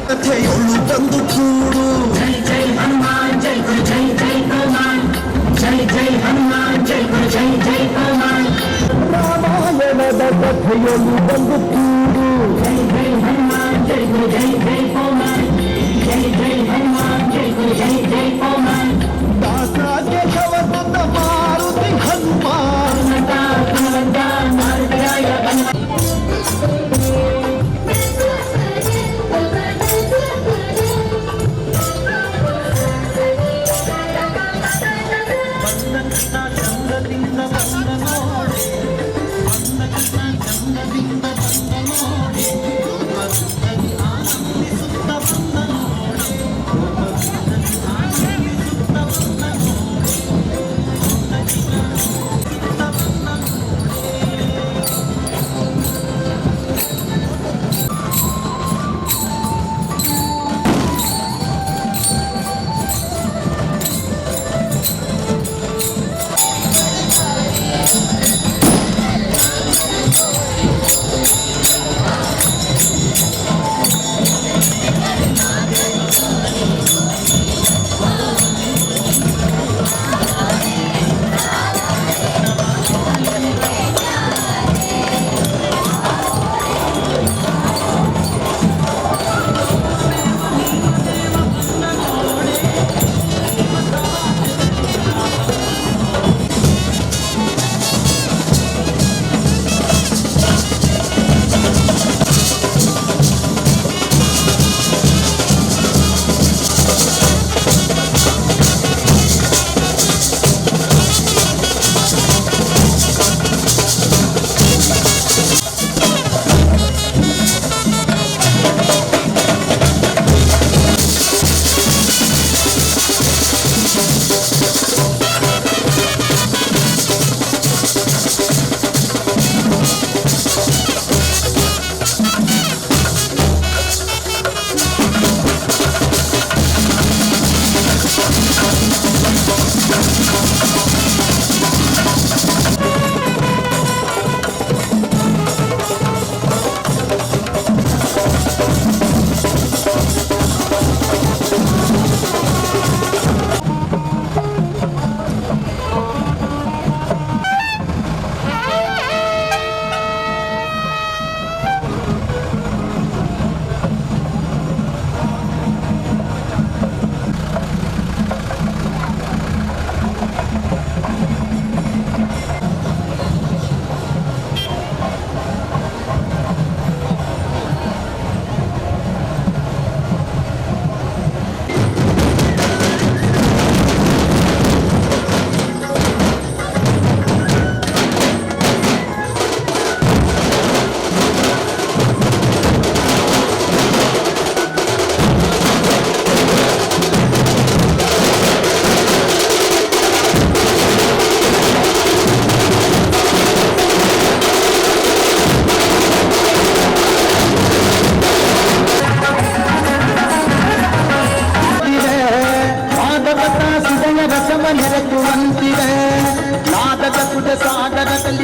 ಕಥೆಯೊಳು ಬಂದು ಕೂಡು. ಜೈ ಜೈ ಹನುಮಾನ್, ಜೈ ಗುರು, ಜೈ ಜೈ ಹನುಮಾನ್, ಜೈ ಜೈ ಹನುಮಾನ್, ಜೈ ಗುರು, ಜೈ ಜೈ ಹನುಮಾನ್. ರಾಮಾಯಣದ ಕಥೆಯೊಳು ಬಂದು ಕೂಡು. ಜೈ ಜೈ ಹನುಮಾನ್, ಜೈ ಗುರು, ಜೈ ಜೈ ಹನುಮಾನ್, ಜೈ ಜೈ ಹನುಮಾನ್, ಜೈ ಗುರು, ಜೈ ಜೈ ಹನುಮಾನ್. ದಾಸ ಕೇಶವನ ಮಾರುತಿ ಹನುಮಾನ್. ಹನುಮಂತ ಹನುಮಂತ ಮಾರುತರಾಯ ಹನುಮ.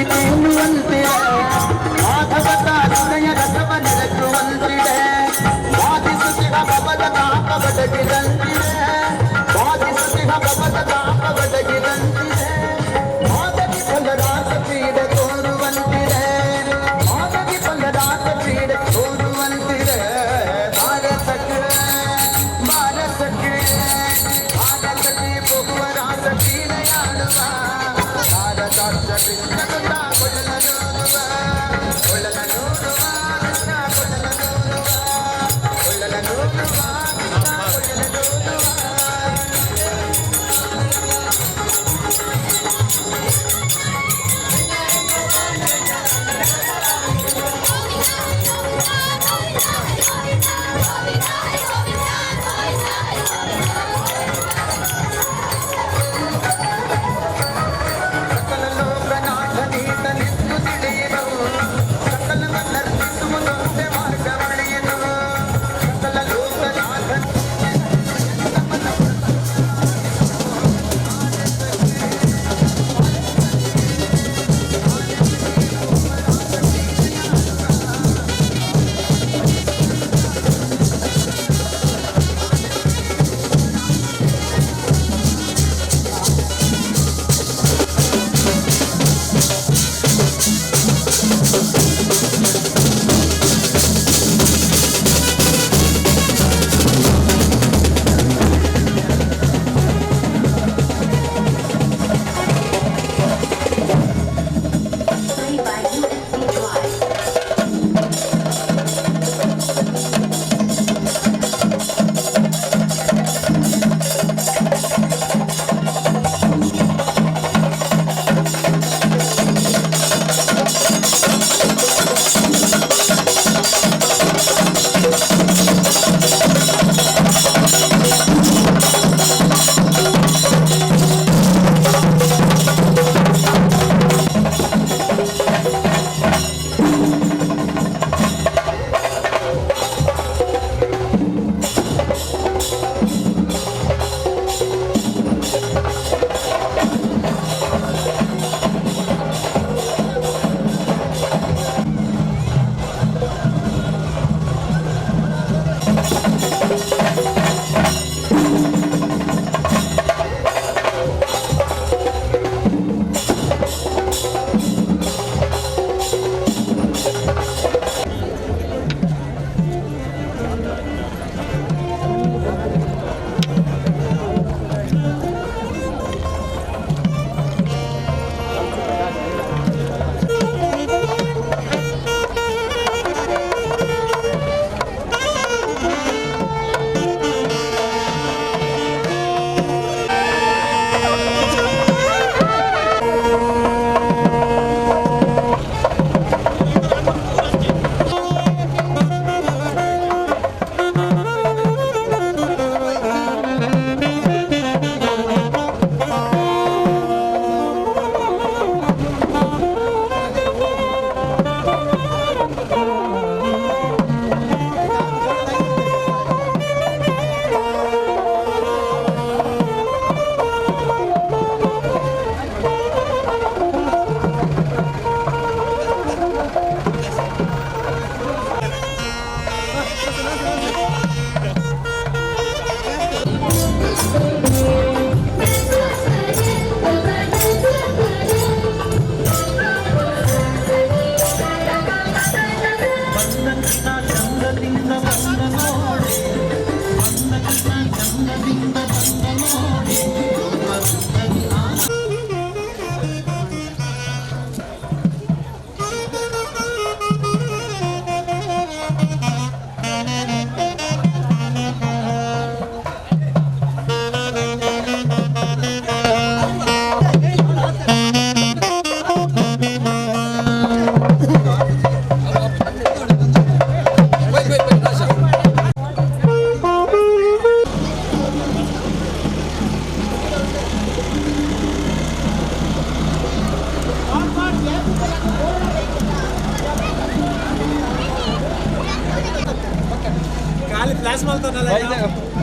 ತೇಲುವಂತಿದೆ ಮಾಧವತ ಹೃದಯ ರಸವ ನೆರಚುವಂತಿದೆ ಬಾಧಿಸುತ್ತಿಹ ಭವದ ತಾಪ ಬದಗಿದಂತಿದೆ ಬಾಧಿಸುತ್ತಿಹ ಭವದ ತಾಪ ಬದಗಿದಂತಿದೆ ಮಾಧವಿ ಫಲರಾಸ ಕ್ರೀಡೆ ತೋರುವಂತಿದೆ ಮಾಧವಿ ಫಲರಾಸ ಕ್ರೀಡೆ ತೋರುವಂತಿದೆ ಭಾರತಕ್ಕೆ ಭಾರತಕ್ಕೆ ಭಾರತಕ್ಕೆ ಹೋಗುವ ರಾಸ ಕ್ರೀಡೆಯಾಡುವ ಭಾರತಾಕ್ಷ ಕೃಷ್ಣ ಕೊಡಲ ನೋಡುವ ಕೊಡಲ ನೋಡುವ ಕೃಷ್ಣ ಕೊಡಲ ನೋಡುವ ಕೊಡಲ ನೋಡುವ ಕೃಷ್ಣ ಕೊಡಲ ನೋಡುವ. ಸಕಲ ಲೋಕನಾಥನೀತ ನಿಂತು ತಿಳಿಯನು ಸಕಲ ನರ್ತಿಸುವುದೊಂದೇ ಮಾರ್ಗವಳಿಯನು ಸಕಲ Lokanatha. Play by USB drive.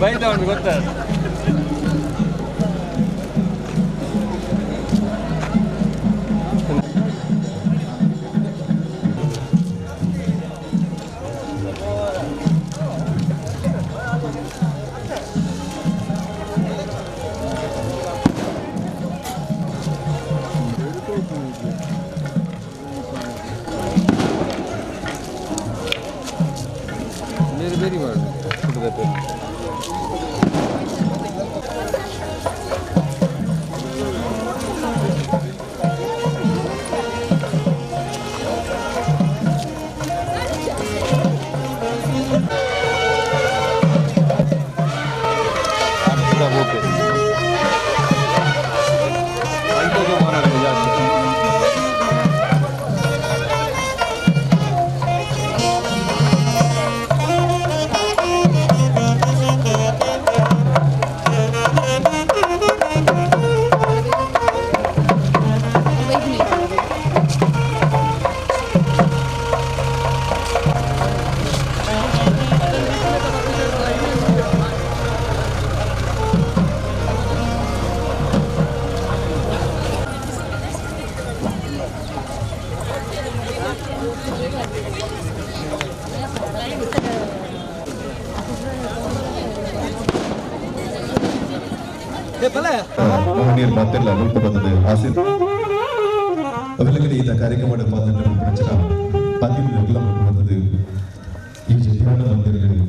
ಬೈದ ಉಂಟು ಗೊತ್ತಾ? ಮಹನೀಯರು ಮಾತೆಲ್ಲ ಮುಲ್ಪ ಬಂದದ್ದು ಆಸೆ ಅವೆಲ್ಲಗಡೆ ಈತ ಕಾರ್ಯಕ್ರಮ ಮಾತನ್ನ ಪ್ರಚನ ಅತಿಥಿಗಳೆಲ್ಲ ಮುಲ್ಪ ಬಂದದ್ದು ಈ ಧ್ಯಾನ ಮಂದಿರದಲ್ಲಿ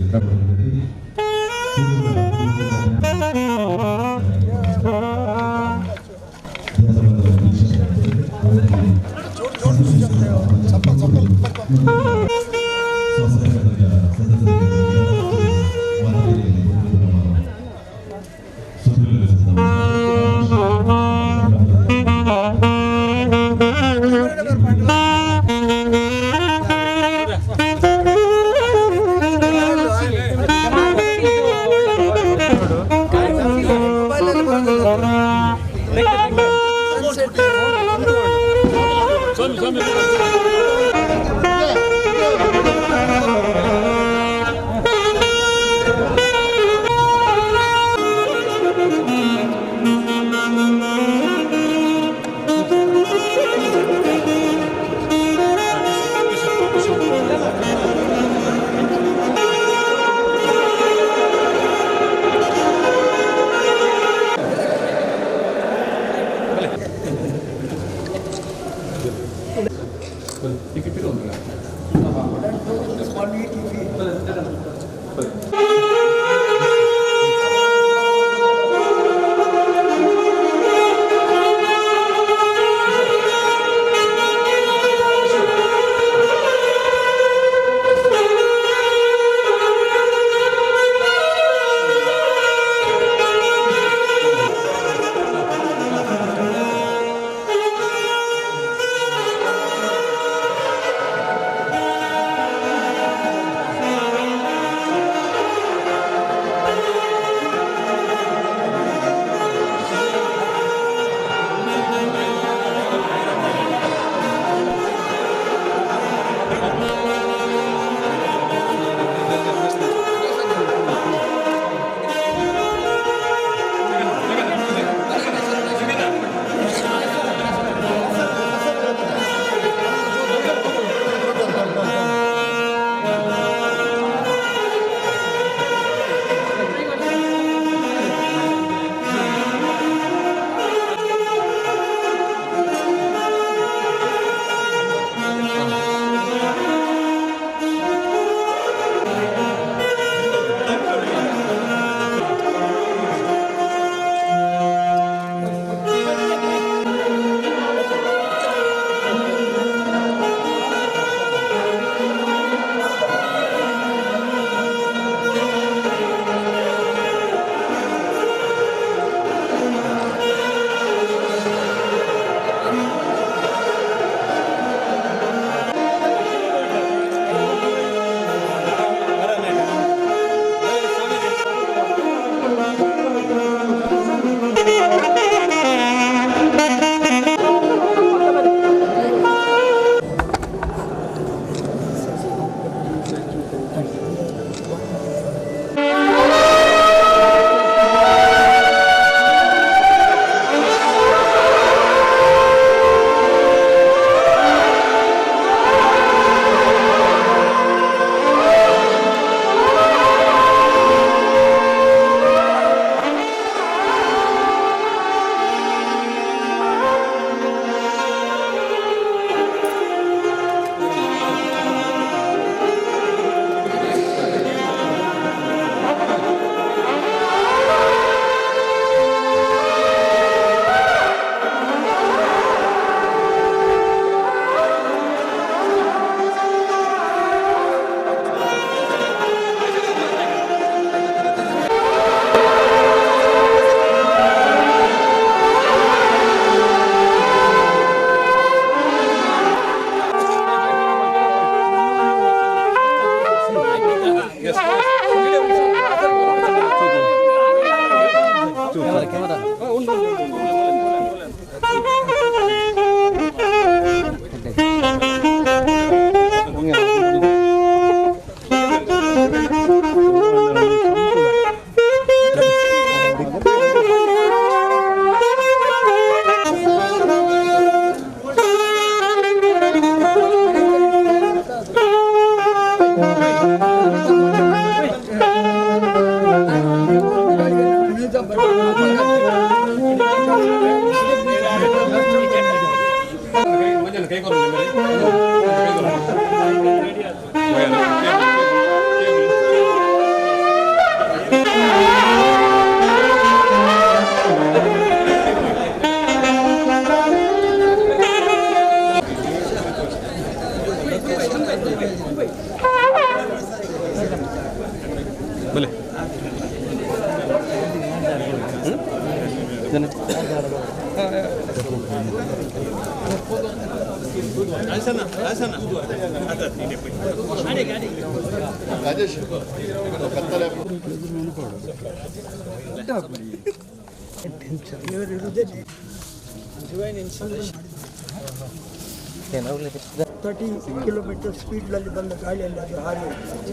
30 kilometre ಸ್ಪೀಡ್ನಲ್ಲಿ ಬಂದ ಗಾಳಿಯಲ್ಲಿ ಅದು ಹಾರಿ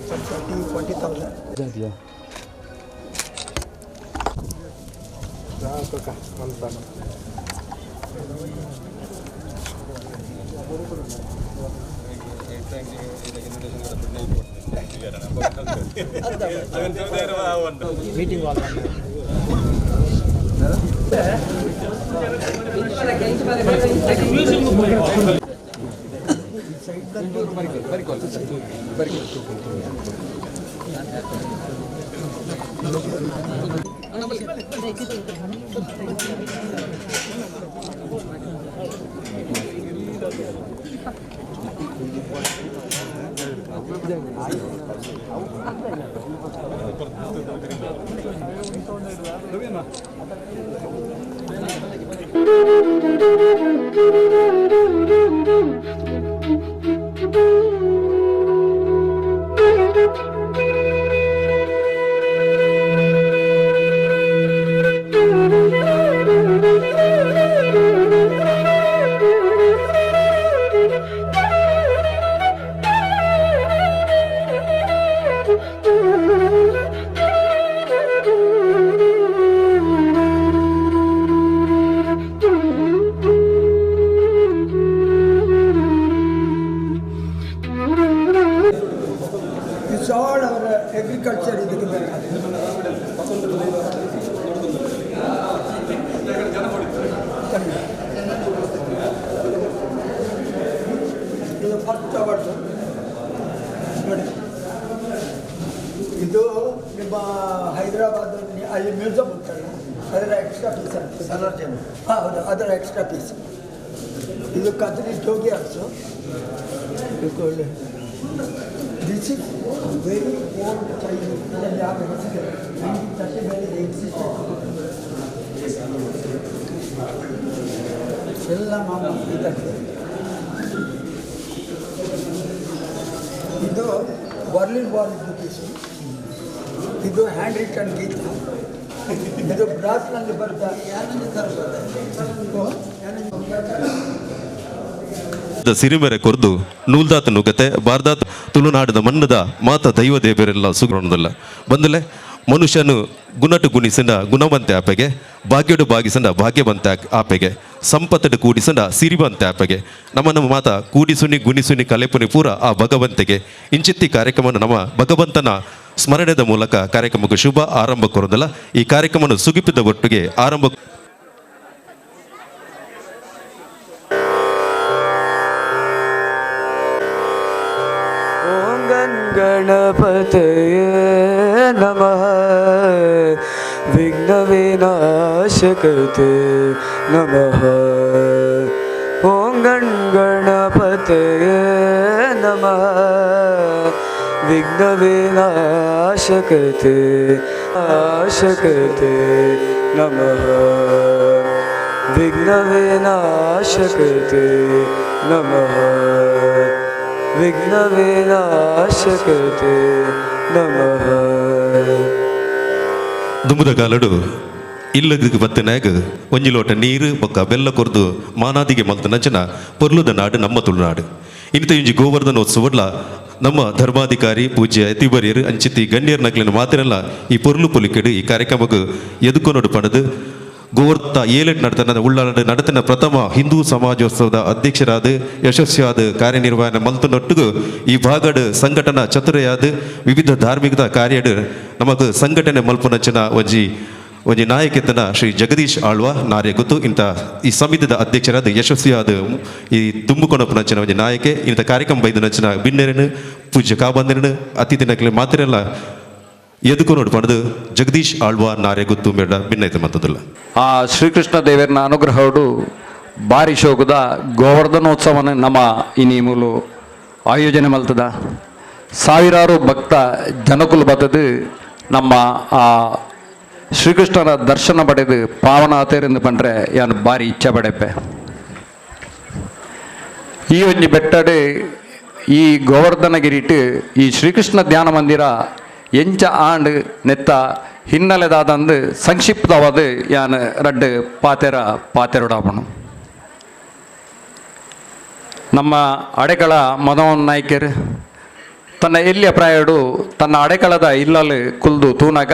30-40,000. It's all our agriculture ಇದಕ್ಕೆ ಬೇಕಾಗಿದೆ. ಇದು ಫಸ್ಟ್ ಅವರ್ಸು ನೋಡಿ. ಇದು ನಿಮ್ಮ ಹೈದರಾಬಾದ್ ಅಲ್ಲಿ ಮ್ಯೂಸಿಯಂ ಉಂಟಲ್ಲ, ಅದರ ಎಕ್ಸ್ಟ್ರಾ ಪೀಸ್ ಆಗ್ತದೆ. ಹಾಂ ಹೌದು, ಅದರ ಎಕ್ಸ್ಟ್ರಾ ಪೀಸ್. ಇದು Kadri Jogi also. This is very old Chinese. ಇದರಲ್ಲಿ ಯಾವ ಹೆಸರಿದೆ, 1930 ಎಕ್ಸಿಸ್ಟೆಡ್ ಎಲ್ಲ ಮಾಮೂಲು ಇದಾಗಿದೆ. ಇದು ಬರ್ಲಿನ್ ವಾಲ್ ಇದ್ದು ಪೀಸು. ಇದು ಹ್ಯಾಂಡ್ ರಿಟನ್ ಗೀತ. ಇದು ಬ್ರಾಸ್ನಲ್ಲಿ ಬರೆದ. ಸಿರಿಮೆರೆ ಕೊರ್ದು ನೂಲ್ದಾತ ನುಗ್ಗತೆ ಬಾರ್ದಾತ್ ತುಳುನಾಡದ ಮಣ್ಣದ ಮಾತ ದೈವ ದೇವರೆಲ್ಲ ಸುಗುಣದಲ್ಲ ಬಂದಲೆ ಮನುಷ್ಯನು ಗುಣಟು ಗುಣಿಸಿದ ಗುಣವಂತೆ ಆಪೆಗೆ, ಭಾಗ್ಯಡು ಭಾಗಿಸಂದ ಭಾಗ್ಯವಂತೆ ಆಪೆಗೆ, ಸಂಪತ್ತಡು ಕೂಡಿಸಂದ ಸಿರಿವಂತೆ ಆಪೆಗೆ. ನಮ್ಮ ನಮ್ಮ ಮಾತ ಕೂಡಿಸುನಿ ಗುಣಿಸುನಿ ಕಲೆಪುನಿ ಪೂರ ಆ ಭಗವಂತೆಗೆ. ಇಂಚಿತ್ತಿ ಕಾರ್ಯಕ್ರಮವನ್ನು ನಮ್ಮ ಭಗವಂತನ ಸ್ಮರಣೆದ ಮೂಲಕ ಕಾರ್ಯಕ್ರಮಕ್ಕೆ ಶುಭ ಆರಂಭ ಕೊರೋದಲ್ಲ. ಈ ಕಾರ್ಯಕ್ರಮವನ್ನು ಸುಗಿಪಿದ ಒಟ್ಟಿಗೆ ಆರಂಭ. ಓಂ ಗಣಪತಯೇ ನಮಃ, ವಿಘ್ನ ವಿನಾಶಕೃತೆ ನಮಃ. ಓಂ ಗಣಪತಯೇ ನಮಃ, ವಿಘ್ನ ವಿನಾಶಕೃತೆ ನಾಶಕೃತೆ ನಮಃ. ವಿಘ್ನ ವಿನಾಶಕೃತೆ ನಮಃ, ವಿಘ್ನ ವಿನಾಶಕೃತೆ ನಮಃ. ದುಂಬುದ ಕಾಲಡು ಇಲ್ಲದ ಬತ್ತನಾಗ ಒಂಜಿ ಲೋಟ ನೀರು ಬೊಕ್ಕ ಬೆಲ್ಲ ಕೊರ್ದು ಮಾನಾದಿಗೆ ಮಲ್ತ ನಂಚನ ಪೊರ್ಲುದ ನಾಡು ನಮ್ಮ ತುಳುನಾಡು. ಇನ್ನಿತ ಇಂಜಿ ಗೋವರ್ಧನೋತ್ಸವಡ್ಲ ನಮ್ಮ ಧರ್ಮಾಧಿಕಾರಿ ಪೂಜ್ಯ ಯತಿಬರಿಯರು ಅಂಚಿತಿ ಗಣ್ಯರ ನಕ್ಲಿನ ಮಾತಿರಲ್ಲ ಈ ಪೊರ್ಲು ಪೊಲಿಕೆಡು ಈ ಕಾರ್ಯಕ್ರಮಕ್ಕೆ ಎದುಕೊನೋಡು ಪಡೆದು ಗೋವರ್ತ ಏಳೆಟ್ ನಡತನ ಉಳ್ಳಾಡ ನಡತನ ಪ್ರಥಮ ಹಿಂದೂ ಸಮಾಜೋತ್ಸವದ ಅಧ್ಯಕ್ಷರಾದ ಯಶಸ್ವಿಯಾದ ಕಾರ್ಯನಿರ್ವಹಣೆ ಮಲ್ತನೊಟ್ಟಿಗೂ ಈ ಭಾಗಡ್ ಸಂಘಟನಾ ಚತುರೆಯಾದ ವಿವಿಧ ಧಾರ್ಮಿಕದ ಕಾರ್ಯಡ್ ನಮಗ್ ಸಂಘಟನೆ ಮಲ್ಪುನಂಚಿನ ಒಂಜಿ ಒಂಜಿ ನಾಯಕೆತ್ತನ ಶ್ರೀ ಜಗದೀಶ್ ಆಳ್ವ ನಾರ್ಯ ಗೊತ್ತು ಇಂಥ ಈ ಸಮಿತಿದ ಅಧ್ಯಕ್ಷರಾದ ಯಶಸ್ವಿಯಾದ ಈ ದುಂಬುಕೊಣಪ್ಪನಂಚಿನ ಒಂಜಿ ನಾಯಕೆ ಇಂಥ ಕಾರ್ಯಕ್ರಮ ಬೈದು ನಂಚಿನ ಬಿನ್ನೆರನು ಪೂಜ್ಯ ಕಾಬಂದರನು ಅತಿಥಿ ನಕಲೆ ಮಾತ್ರ ಎದುಕೊನೋಡು ಪಡೆದು ಜಗದೀಶ್ ಆಳ್ವ ನಾರ್ಯ ಗೊತ್ತು ಮೇಡ ಭಿನ್ನೈತೆ ಮತ್ತದಲ್ಲ. ಆ ಶ್ರೀಕೃಷ್ಣ ದೇವರನ ಅನುಗ್ರಹೋಡು ಬಾರಿ ಶೋಕದ ಗೋವರ್ಧನೋತ್ಸವನ ನಮ್ಮ ಇನಿ ಮೂಲು ಆಯೋಜನೆ ಮಲ್ತದ. ಸಾವಿರಾರು ಭಕ್ತ ಜನಕುಲು ಬತ್ತದು ನಮ್ಮ ಆ ಶ್ರೀಕೃಷ್ಣನ ದರ್ಶನ ಪಡೆದು ಪಾವನ ಆತೇರೆಂದು ಪಂಡ್ರೆ ಯಾನು ಬಾರಿ ಇಚ್ಛೆ ಪಡೆಪೆ. ಈ ಒಂಜಿ ಬೆಟ್ಟಡು ಈ ಗೋವರ್ಧನಗಿರಿಟ್ ಈ ಶ್ರೀಕೃಷ್ಣ ಧ್ಯಾನ ಮಂದಿರ ಎಂಚ ಆಂಡ್ ನೆತ್ತ ಹಿನ್ನೆಲೆದಾದಂದು ಸಂಕ್ಷಿಪ್ತವಾದ ಯಾನ್ ರಡ್ಡು ಪಾತೆರ ಪಾತೆರೊಡಾಪಣು. ನಮ್ಮ ಅಡೆಕಳ ಮದೋನ್ ನಾಯ್ಕರ್ ತನ್ನ ಎಲ್ಲಿಯ ಪ್ರಾಯಡು ತನ್ನ ಅಡೆಕಳದ ಇಲ್ಲಲ್ಲಿ ಕುಲ್ದು ತೂನಾಗ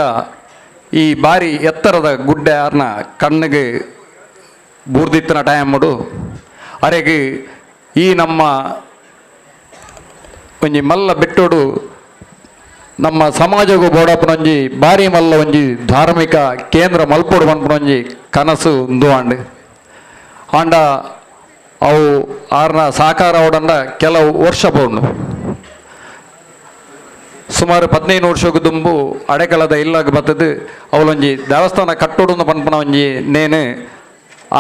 ಈ ಬಾರಿ ಎತ್ತರದ ಗುಡ್ಡೆ ಆರ್ನ ಕಣ್ಣಿಗೆ ಬೂರ್ದಿತ್ತನ ಟೈಮುಡು ಅರೆಗೆ ಈ ನಮ್ಮ ಒಂಜಿ ಮಲ್ಲ ಬೆಟ್ಟೋಡು ನಮ್ಮ ಸಮಾಜಗೂ ಬೋಡಪ್ಪನೊಂಜಿ ಬಾರಿ ಮಲ್ಲ ಒಂಜಿ ಧಾರ್ಮಿಕ ಕೇಂದ್ರ ಮಲ್ಪೋಡು ಪನ್ಪುನೊಂಜಿ ಕನಸು ಉಂದು ಆಂಡ್ ಆಂಡ ಅವು ಆರ್ನ ಸಾಕಾರ ಓಡಂಡ ಕೆಲವು ವರ್ಷ ಪೋಂಡು ಸುಮಾರು 15 ವರ್ಷಕ್ಕೆ ದುಂಬು ಅಡೆಕಳದ ಇಲ್ಲಾಗ ಬತ್ತದು ಅವಳೊಂಜಿ ದೇವಸ್ಥಾನ ಕಟ್ಟೋಡು ಪನ್ಪುನ ಒಂಜಿ ನೇನು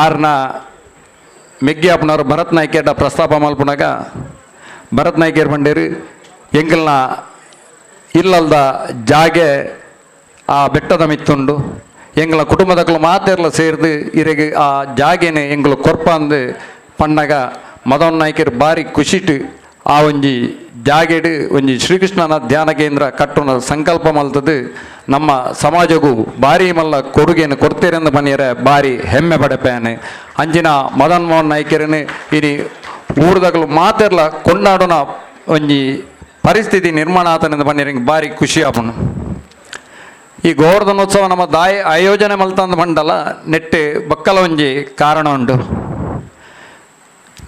ಆರ್ನ ಮೆಗ್ಗಿ ಅಪ್ಪನವರು ಭರತ್ ನಾಯ್ಕೇಟ ಪ್ರಸ್ತಾಪ ಮಲ್ಪುನಾಗ ಭರತ್ ನಾಯ್ಕೇರ್ ಬಂಡೇರು ಎಂಕಲ್ನ ಇಲ್ಲಲ್ದ ಜಾಗೆ ಆ ಬೆಟ್ಟದ ಮಿತ್ತುಂಡು ಎಂಗಳ ಕುಟುಂಬದಕ್ಕಲು ಮಾತೆರ್ಲ ಸೇರ್ದು ಇರೆಗೆ ಆ ಜಾಗೆನೆ ಎಂಗಳು ಕೊರ್ಪ ಅಂದು ಪಣ್ಣಗ ಮದನ್ ನಾಯ್ಕರ್ ಬಾರಿ ಖುಷಿಟ್ ಆ ಒಂಜಿ ಜಾಗೆಡು ಒಂಜಿ ಶ್ರೀಕೃಷ್ಣನ ಧ್ಯಾನ ಕೇಂದ್ರ ಕಟ್ಟುನ ಸಂಕಲ್ಪ ಮಲ್ತದು ನಮ್ಮ ಸಮಾಜಗೂ ಬಾರಿ ಮಲ್ಲ ಕೊಡುಗೆಯನ್ನು ಕೊಡ್ತೀರೆಂದು ಬನ್ನಿಯರೆ ಬಾರಿ ಹೆಮ್ಮೆ ಪಡೆಪೇನೆ. ಅಂಜಿನ ಮದನ್ ಮೋಹನ್ ನಾಯ್ಕರನ್ನು ಇನಿ ಊರ್ದಗಲು ಮಾತೆರ್ಲ ಕೊಂಡಾಡುನ ಒಂಜಿ ಪರಿಸ್ಥಿತಿ ನಿರ್ಮಾಣ ಆತನೆಂದು ಬನ್ನಿರಂಗೆ ಬಾರಿ ಖುಷಿ ಆಪನು. ಈ ಗೋವರ್ಧನೋತ್ಸವ ನಮ್ಮ ದಾಯ ಆಯೋಜನೆ ಮಲ್ತಂದು ಮಂಡಲ ನೆಟ್ಟೆ ಬಕ್ಕಲ ಒಂಜಿ ಕಾರಣ ಉಂಟು.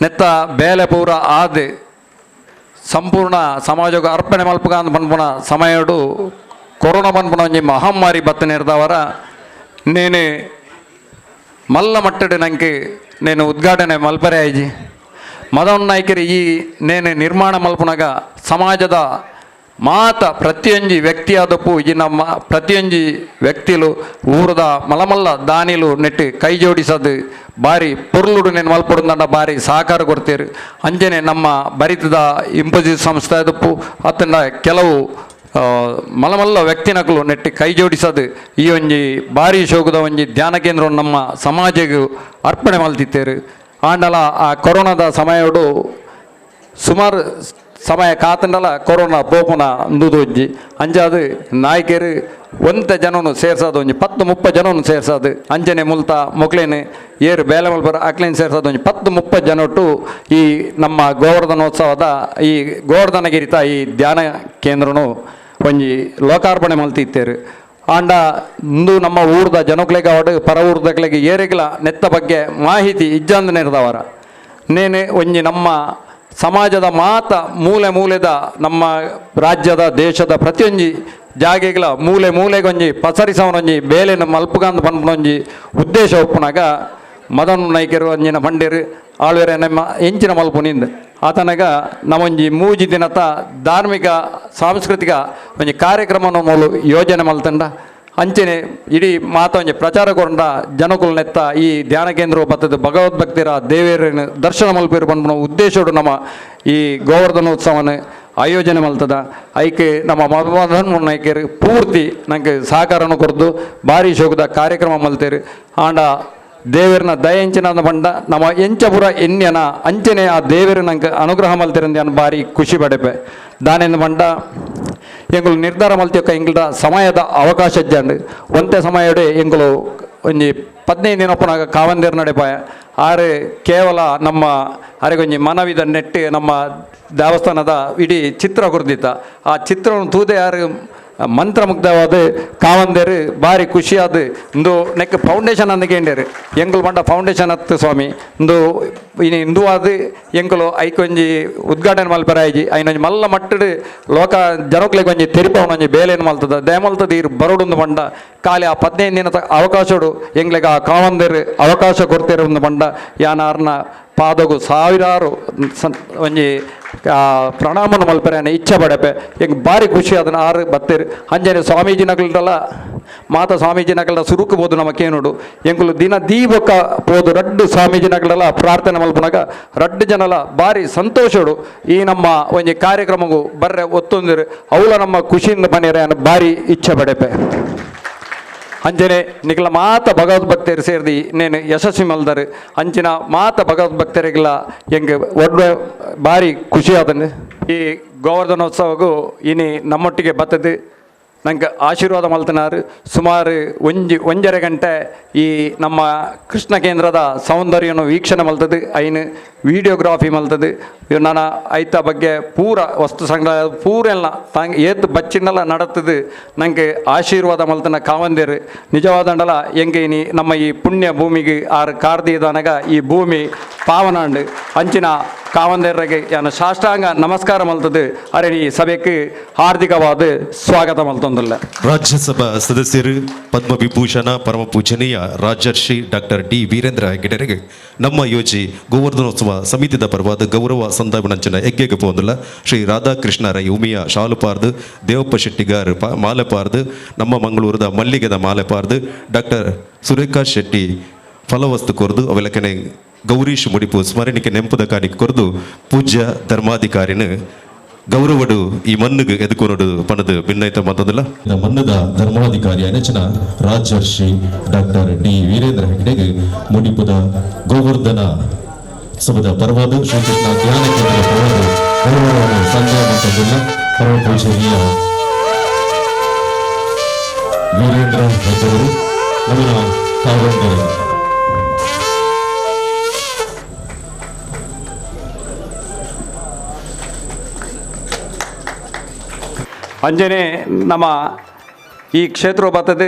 ನೆತ್ತ ಬೇಲೆ ಪೂರ ಆದ ಸಂಪೂರ್ಣ ಸಮಾಜಕ್ಕೆ ಅರ್ಪಣೆ ಮಲ್ಪಗ ಅಂದ್ ಪನ್ಪುನ ಸಮಯಡು ಕೊರೋನಾ ಪನ್ಪುನ ಒಂಜಿ ಮಹಾಮಾರಿ ಬತ್ತ ನೇರ್ದವರ ನೇನು ಮಲ್ಲ ಮಟ್ಟಡೆ ನಂಗೆ ನೇನು ಉದ್ಘಾಟನೆ ಮಲ್ಪರೆ ಆಯ್ಜಿ. ಮದನ್ ನಾಯ್ಕರಿ ಈ ನೇನು ನಿರ್ಮಾಣ ಮಲ್ಪುನಾಗ ಸಮಾಜದ ಮಾತ ಪ್ರತಿಯೊಂಜಿ ವ್ಯಕ್ತಿಯಾದಪ್ಪು ಈ ನಮ್ಮ ಪ್ರತಿಯೊಂಜಿ ವ್ಯಕ್ತಿಲು ಊರದ ಮಲಮಲ್ಲ ದಾನಿಲು ನೆಟ್ಟು ಕೈ ಜೋಡಿಸೋದು ಬಾರಿ ಪೊರ್ಲುಡು ನೆನ್ ಮಲ್ಪೊಡುಂದಂಡ ಬಾರಿ ಸಹಕಾರ ಕೊಡ್ತೀರಿ. ಅಂಜನೆ ನಮ್ಮ ಬರಿತದ ಇಂಪೋಸಿಸ್ ಸಂಸ್ಥೆ ಅದಪ್ಪು ಅತ್ತಂಡ ಕೆಲವು ಮಲಮಲ್ಲ ವ್ಯಕ್ತಿನಕಲು ನೆಟ್ಟು ಕೈ ಜೋಡಿಸೋದು ಈ ಒಂಜಿ ಬಾರಿ ಶೋಕದ ಒಂಜಿ ಧ್ಯಾನ ಕೇಂದ್ರ ನಮ್ಮ ಸಮಾಜಕ್ಕೆ ಅರ್ಪಣೆ ಮಲ್ತಿತ್ತೇರು. ಆಂಡಲ ಆ ಕೊರೋನಾದ ಸಮಯಡು ಸುಮಾರು ಸಮಯ ಕಾತಂಡಲ ಕೊರೋನಾ ಪೋಪುನ ಒಂಜಿ ಅಂಚಾದು ನಾಯ್ಕರು ಒಂತ ಜನನು ಸೇರ್ಸೋದು ಒಂಜಿ 10-30 ಜನನು ಸೇರ್ಸೋದು ಅಂಜನೆ ಮುಲ್ತ ಮೊಕ್ಲೇನು ಏರು ಬೇಲೆ ಮಲ್ಪರ ಅಕ್ಲೇನು ಸೇರ್ಸೋದು ಒಂಜಿ 10-30 ಜನೊಟ್ಟು ಈ ನಮ್ಮ ಗೋವರ್ಧನೋತ್ಸವದ ಈ ಗೋವರ್ಧನಗಿರಿತ ಈ ಧ್ಯಾನ ಕೇಂದ್ರನು ಒಂಜಿ ಲೋಕಾರ್ಪಣೆ ಮಲ್ತಿತ್ತೇರು. ಆಂಡ ಇಂದು ನಮ್ಮ ಊರ್ದ ಜನಕ್ಲೆಗೆ ಅವಡು ಪರ ಊರ್ದಕ್ಲೆಗೆ ಏರಿಗ್ಲ ನೆತ್ತ ಬಗ್ಗೆ ಮಾಹಿತಿ ಇಜ್ಜಂದ ನೆರೆದವರ ನೇನೆ ಒಂಜಿ ನಮ್ಮ ಸಮಾಜದ ಮಾತ ಮೂಲೆ ಮೂಲೆದ ನಮ್ಮ ರಾಜ್ಯದ ದೇಶದ ಪ್ರತಿಯೊಂಜಿ ಜಾಗೆಗಳ ಮೂಲೆ ಮೂಲೆಗೊಂಜಿ ಪಸರಿಸವನೊಂಜಿ ಬೇಲೆನ ಮಲ್ಪುಗಂದು ಪನ್ಪುನೊಂಜಿ ಉದ್ದೇಶ ಒಪ್ಪುನಾಗ ಮದನ್ ನಾಯ್ಕರು ಒಂಜಿನ ಬಂಡೇರು ಆಳ್ವೆರೆ ನಮ್ಮ ಎಂಚಿನ ಮಲ್ಪುನಿಂದ ಆತನಗ ನಮ್ಮೊಂಜಿ ಮೂಜಿ ದಿನತ ಧಾರ್ಮಿಕ ಸಾಂಸ್ಕೃತಿಕ ಒಂಜಿ ಕಾರ್ಯಕ್ರಮನ ಮೂಲು ಯೋಜನೆ ಮಲ್ತಂಡ ಅಂಚನೆ ಇಡೀ ಮಾತ ಒಂಜಿ ಪ್ರಚಾರ ಕೊಂಡ ಜನಕುಲನೆತ್ತ ಈ ಧ್ಯಾನ ಕೇಂದ್ರ ಬತ್ತದ ಭಗವದ್ಭಕ್ತಿರ ದೇವೇರನ ದರ್ಶನ ಮಲ್ಪಿರು ಪನ್ಪುನ ಉದ್ದೇಶಡು ನಮ್ಮ ಈ ಗೋವರ್ಧನೋತ್ಸವನ ಆಯೋಜನೆ ಮಲ್ತದ. ಐಕೆ ನಮ್ಮ ಮದನ್ ನಾಯ್ಕರು ಪೂರ್ತಿ ನಂಗೆ ಸಹಕಾರನು ಕೊರ್ದು ಭಾರಿ ಶೋಕದ ಕಾರ್ಯಕ್ರಮ ಮಲ್ತೇರು. ಆಂಡ ದೇವರನ ದಯಂಚಿನ ಬಂಡ ನಮ್ಮ ಎಂಚಪುರ ಎನ್ಯನ ಅಂಚನೆ ಆ ದೇವರು ನಂಗೆ ಅನುಗ್ರಹ ಮಲ್ತಿರಂದು ಅನ್ ಭಾರಿ ಖುಷಿ ಪಡೆಪೆ. ದಾನೆಂದು ಬಂಡ ಎಂಗಳು ನಿರ್ಧಾರ ಮಲ್ತಿಯೊಕ್ಕ ಎಂಗಳ ಸಮಯದ ಅವಕಾಶ ಇಜ್ಜಂಡು ಒಂತೆ ಸಮಯಡೆ ಎಂಗಳು ಒಂಜಿ 15 ದಿನ ಒಪ್ಪನಾಗ ಕಾವಂದೇರು ನಡೆಪಾಯ ಆರೆ ಕೇವಲ ನಮ್ಮ ಅರೆಗೊಂಜಿ ಮನವಿದ ನೆಟ್ಟು ನಮ್ಮ ದೇವಸ್ಥಾನದ ಇಡೀ ಚಿತ್ರ ಕೊರ್ದಿತ್ತ ಆ ಚಿತ್ರವನ್ನು ತೂದೆ ಯಾರು ಮಂತ್ರಮುಗ್ಧವಾದ ಕಾವಂದೇರು ಭಾರಿ ಖುಷಿಯಾದ ಇಂದು ನೆಕ್ ಫೌಂಡೇಶನ್ ಅಂದಕೇಂಡೇರು ಎಂಕುಲು ಪಂಡ ಫೌಂಡೇಶನ್ ಅತ್ತು ಸ್ವಾಮಿ ಇಂದು ಇನಿ ಹಿಂದೂ ಎಂಕುಲು ಐಕೊಂಜಿ ಉದ್ಘಾಟನೆ ಮಲ್ಪರಾಯಿಜಿ ಐನೊಂಜಿ ಮಲ್ಲ ಮಟ್ಟಡು ಲೋಕ ಜನಕ್ಲೆಗ್ ಒಂಜಿ ತೆರಿಪವನೊಂಜಿ ಬೇಲೆನ್ ಮಲ್ತದ ದೇಮಲ್ತದ ಇರು ಬರೋಡುಂದು ಪಂಡ ಖಾಲಿ ಆ 15 ದಿನದ ಅವಕಾಶಡು ಎಂಗ್ಲೆಗ್ ಆ ಕಾವಂದೇರು ಅವಕಾಶ ಕೊಡ್ತೇರು ಒಂದು ಪಂಡ ಯಾನಾರ್ನ ಪಾದಗು ಸಾವಿರಾರು ಒಂಜಿ ಪ್ರಣಾಮನ ಮಲ್ಪೆರೆ ಇಚ್ಛೆ ಪಡೆಪೆ ಎಂಕ್ ಭಾರಿ ಖುಷಿ ಅದನ್ನು ಆರು ಬತ್ತೇರು ಅಂಜನೆ ಸ್ವಾಮೀಜಿ ನಗಲ್ದಲ್ಲ ಮಾತಾ ಸ್ವಾಮೀಜಿ ನಗಲ್ದ ಸುರುಕು ಬೋದು ನಮಕೇನುಡು ಎಂಕುಲು ದಿನ ದೀಪಕ್ಕ ಪೋದು ರಡ್ಡು ಸ್ವಾಮೀಜಿ ನಗಲೆಲ್ಲ ಪ್ರಾರ್ಥನೆ ಮಲ್ಪುನಗ ರಡ್ಡು ಜನಲ ಭಾರಿ ಸಂತೋಷಡು ಈ ನಮ್ಮ ಒಂಜಿ ಕಾರ್ಯಕ್ರಮಗೂ ಬರ್ರೆ ಒತ್ತೊಂದಿರು ಅವಳ ನಮ್ಮ ಖುಷಿಯಿಂದ ಬನ್ನಿರೆ ಭಾರಿ ಇಚ್ಛೆ ಪಡೆಪೆ. ಅಂಜನೆ ನಿಖಲ ಮಾತ ಭಗವದ್ಭಕ್ತರು ಸೇರ್ದಿ ನೇನು ಯಶಸ್ವಿ ಮಲ್ದರು ಅಂಚಿನ ಮಾತ ಭಗವದ್ಭಕ್ತರಿಗೆಲ್ಲ ಎಂಗ್ ಒಡ್ಡ ಭಾರಿ ಖುಷಿ ಆದನು. ಈ ಗೋವರ್ಧನೋತ್ಸವಗೂ ಇನಿ ನಮ್ಮೊಟ್ಟಿಗೆ ಬತ್ತದು ನಂಗೆ ಆಶೀರ್ವಾದ ಮಲ್ತನಾರು. ಸುಮಾರು 1.5 ಗಂಟೆ ಈ ನಮ್ಮ ಕೃಷ್ಣ ಕೇಂದ್ರದ ಸೌಂದರ್ಯವನ್ನು ವೀಕ್ಷಣೆ ಮಲ್ತದು, ಐನು ವಿಡಿಯೋಗ್ರಾಫಿ ಮಲ್ತದು, ನನ್ನ ಐತ ಬಗ್ಗೆ ಪೂರ ವಸ್ತು ಸಂಗ್ರಹ ಪೂರ ಎಲ್ಲ ತಾಂಗ್ ಏತ್ ಬಚ್ಚಿನೆಲ್ಲ ನಡತದು. ನಂಗೆ ಆಶೀರ್ವಾದ ಮಲ್ತನ ಕಾವಂದೇರು ನಿಜವಾದಂಡಲ ಎಂಗೆ ಇನಿ ನಮ್ಮ ಈ ಪುಣ್ಯ ಭೂಮಿಗೆ ಆರು ಕಾರ್ದಿದಾನಗ ಈ ಭೂಮಿ ಪಾವನಾಂಡು ಅಂಚಿನ ಕಾವಂದೇರಿಗೆ ಯಾನ ಸಾಷ್ಟಾಂಗ ನಮಸ್ಕಾರ ಮಲ್ತದು. ಅರೆ ಈ ಸಭೆಗೆ ಹಾರ್ದಿಕವಾದ ಸ್ವಾಗತ ಮಲ್ತೊಂದಿಲ್ಲ. ರಾಜ್ಯಸಭಾ ಸದಸ್ಯರು ಪದ್ಮವಿಭೂಷಣ ಪರಮ ಪೂಜನೀಯ ರಾಜರ್ಷಿ ಡಾಕ್ಟರ್ ಡಿ ವೀರೇಂದ್ರ ಹೆಗ್ಗಡೆರಿಗೆ ನಮ್ಮ ಯೋಜಿ ಗೋವರ್ಧನೋತ್ಸವ ಸಮಿತಿದ ಪರವಾದ ಗೌರವ ಸಂದಾಪನಂಚಿನ ಎಗ್ಗೆಗೆ ಪೋಂದಿಲ್ಲ. ಶ್ರೀ ರಾಧಾಕೃಷ್ಣ ರೈ ಉಮಿಯ ಶಾಲುಪಾರ್ದು, ದೇವಪ್ಪ ಶೆಟ್ಟಿಗಾರ್ ಮಾಲೆಪಾರ್ದು, ನಮ್ಮ ಮಂಗಳೂರದ ಮಲ್ಲಿಗೆದ ಮಾಲೆಪಾರ್ದು, ಡಾಕ್ಟರ್ ಸುರೇಖಾ ಶೆಟ್ಟಿ ಫಲವಸ್ತು ಕೊರ್ದು, ಅವೆಲಕನೆ ಗೌರೀಶ್ ಮುಡಿಪು ಸ್ಮರಣಿಕೆ ನೆಂಪುದ ಕಾಣಿಕೆ ಕೊರ್ದು ಪೂಜ್ಯ ಧರ್ಮಾಧಿಕಾರಿನ ಗೌರವಡು ಈ ಮಣ್ಣಿಗೆ ಎದುಕೊನಡು ಪಣದು ಭಿನ್ನೈತ ಮತ್ತದಲ್ಲ. ಮನ್ನದ ಧರ್ಮಾಧಿಕಾರಿ ಅನಚನ ರಾಜರ್ಷಿ ಡಾಕ್ಟರ್ ಡಿ ವೀರೇಂದ್ರ ಹೆಗ್ಡೆಗೆ ಮುಡಿಪುದ ಗೋವರ್ಧನ ಸಭದ ಪರ್ವಾದ ಶ್ರೀಕೃಷ್ಣ ಧ್ಯಾನ ಕೇಂದ್ರ ಪರ್ವಾದ ಗೌರವವನ್ನು ಸಂಜಯ ಮತ್ತದಲ್ಲ ಪರಮ ಪೂಜನೀಯ ವೀರೇಂದ್ರ ಹೆಗ್ಗಡೆಯವರು ನಮ್ಮ ಕಾವಂದರು. ಅಂಜನೆ ನಮ್ಮ ಈ ಕ್ಷೇತ್ರ ಬರ್ತದೆ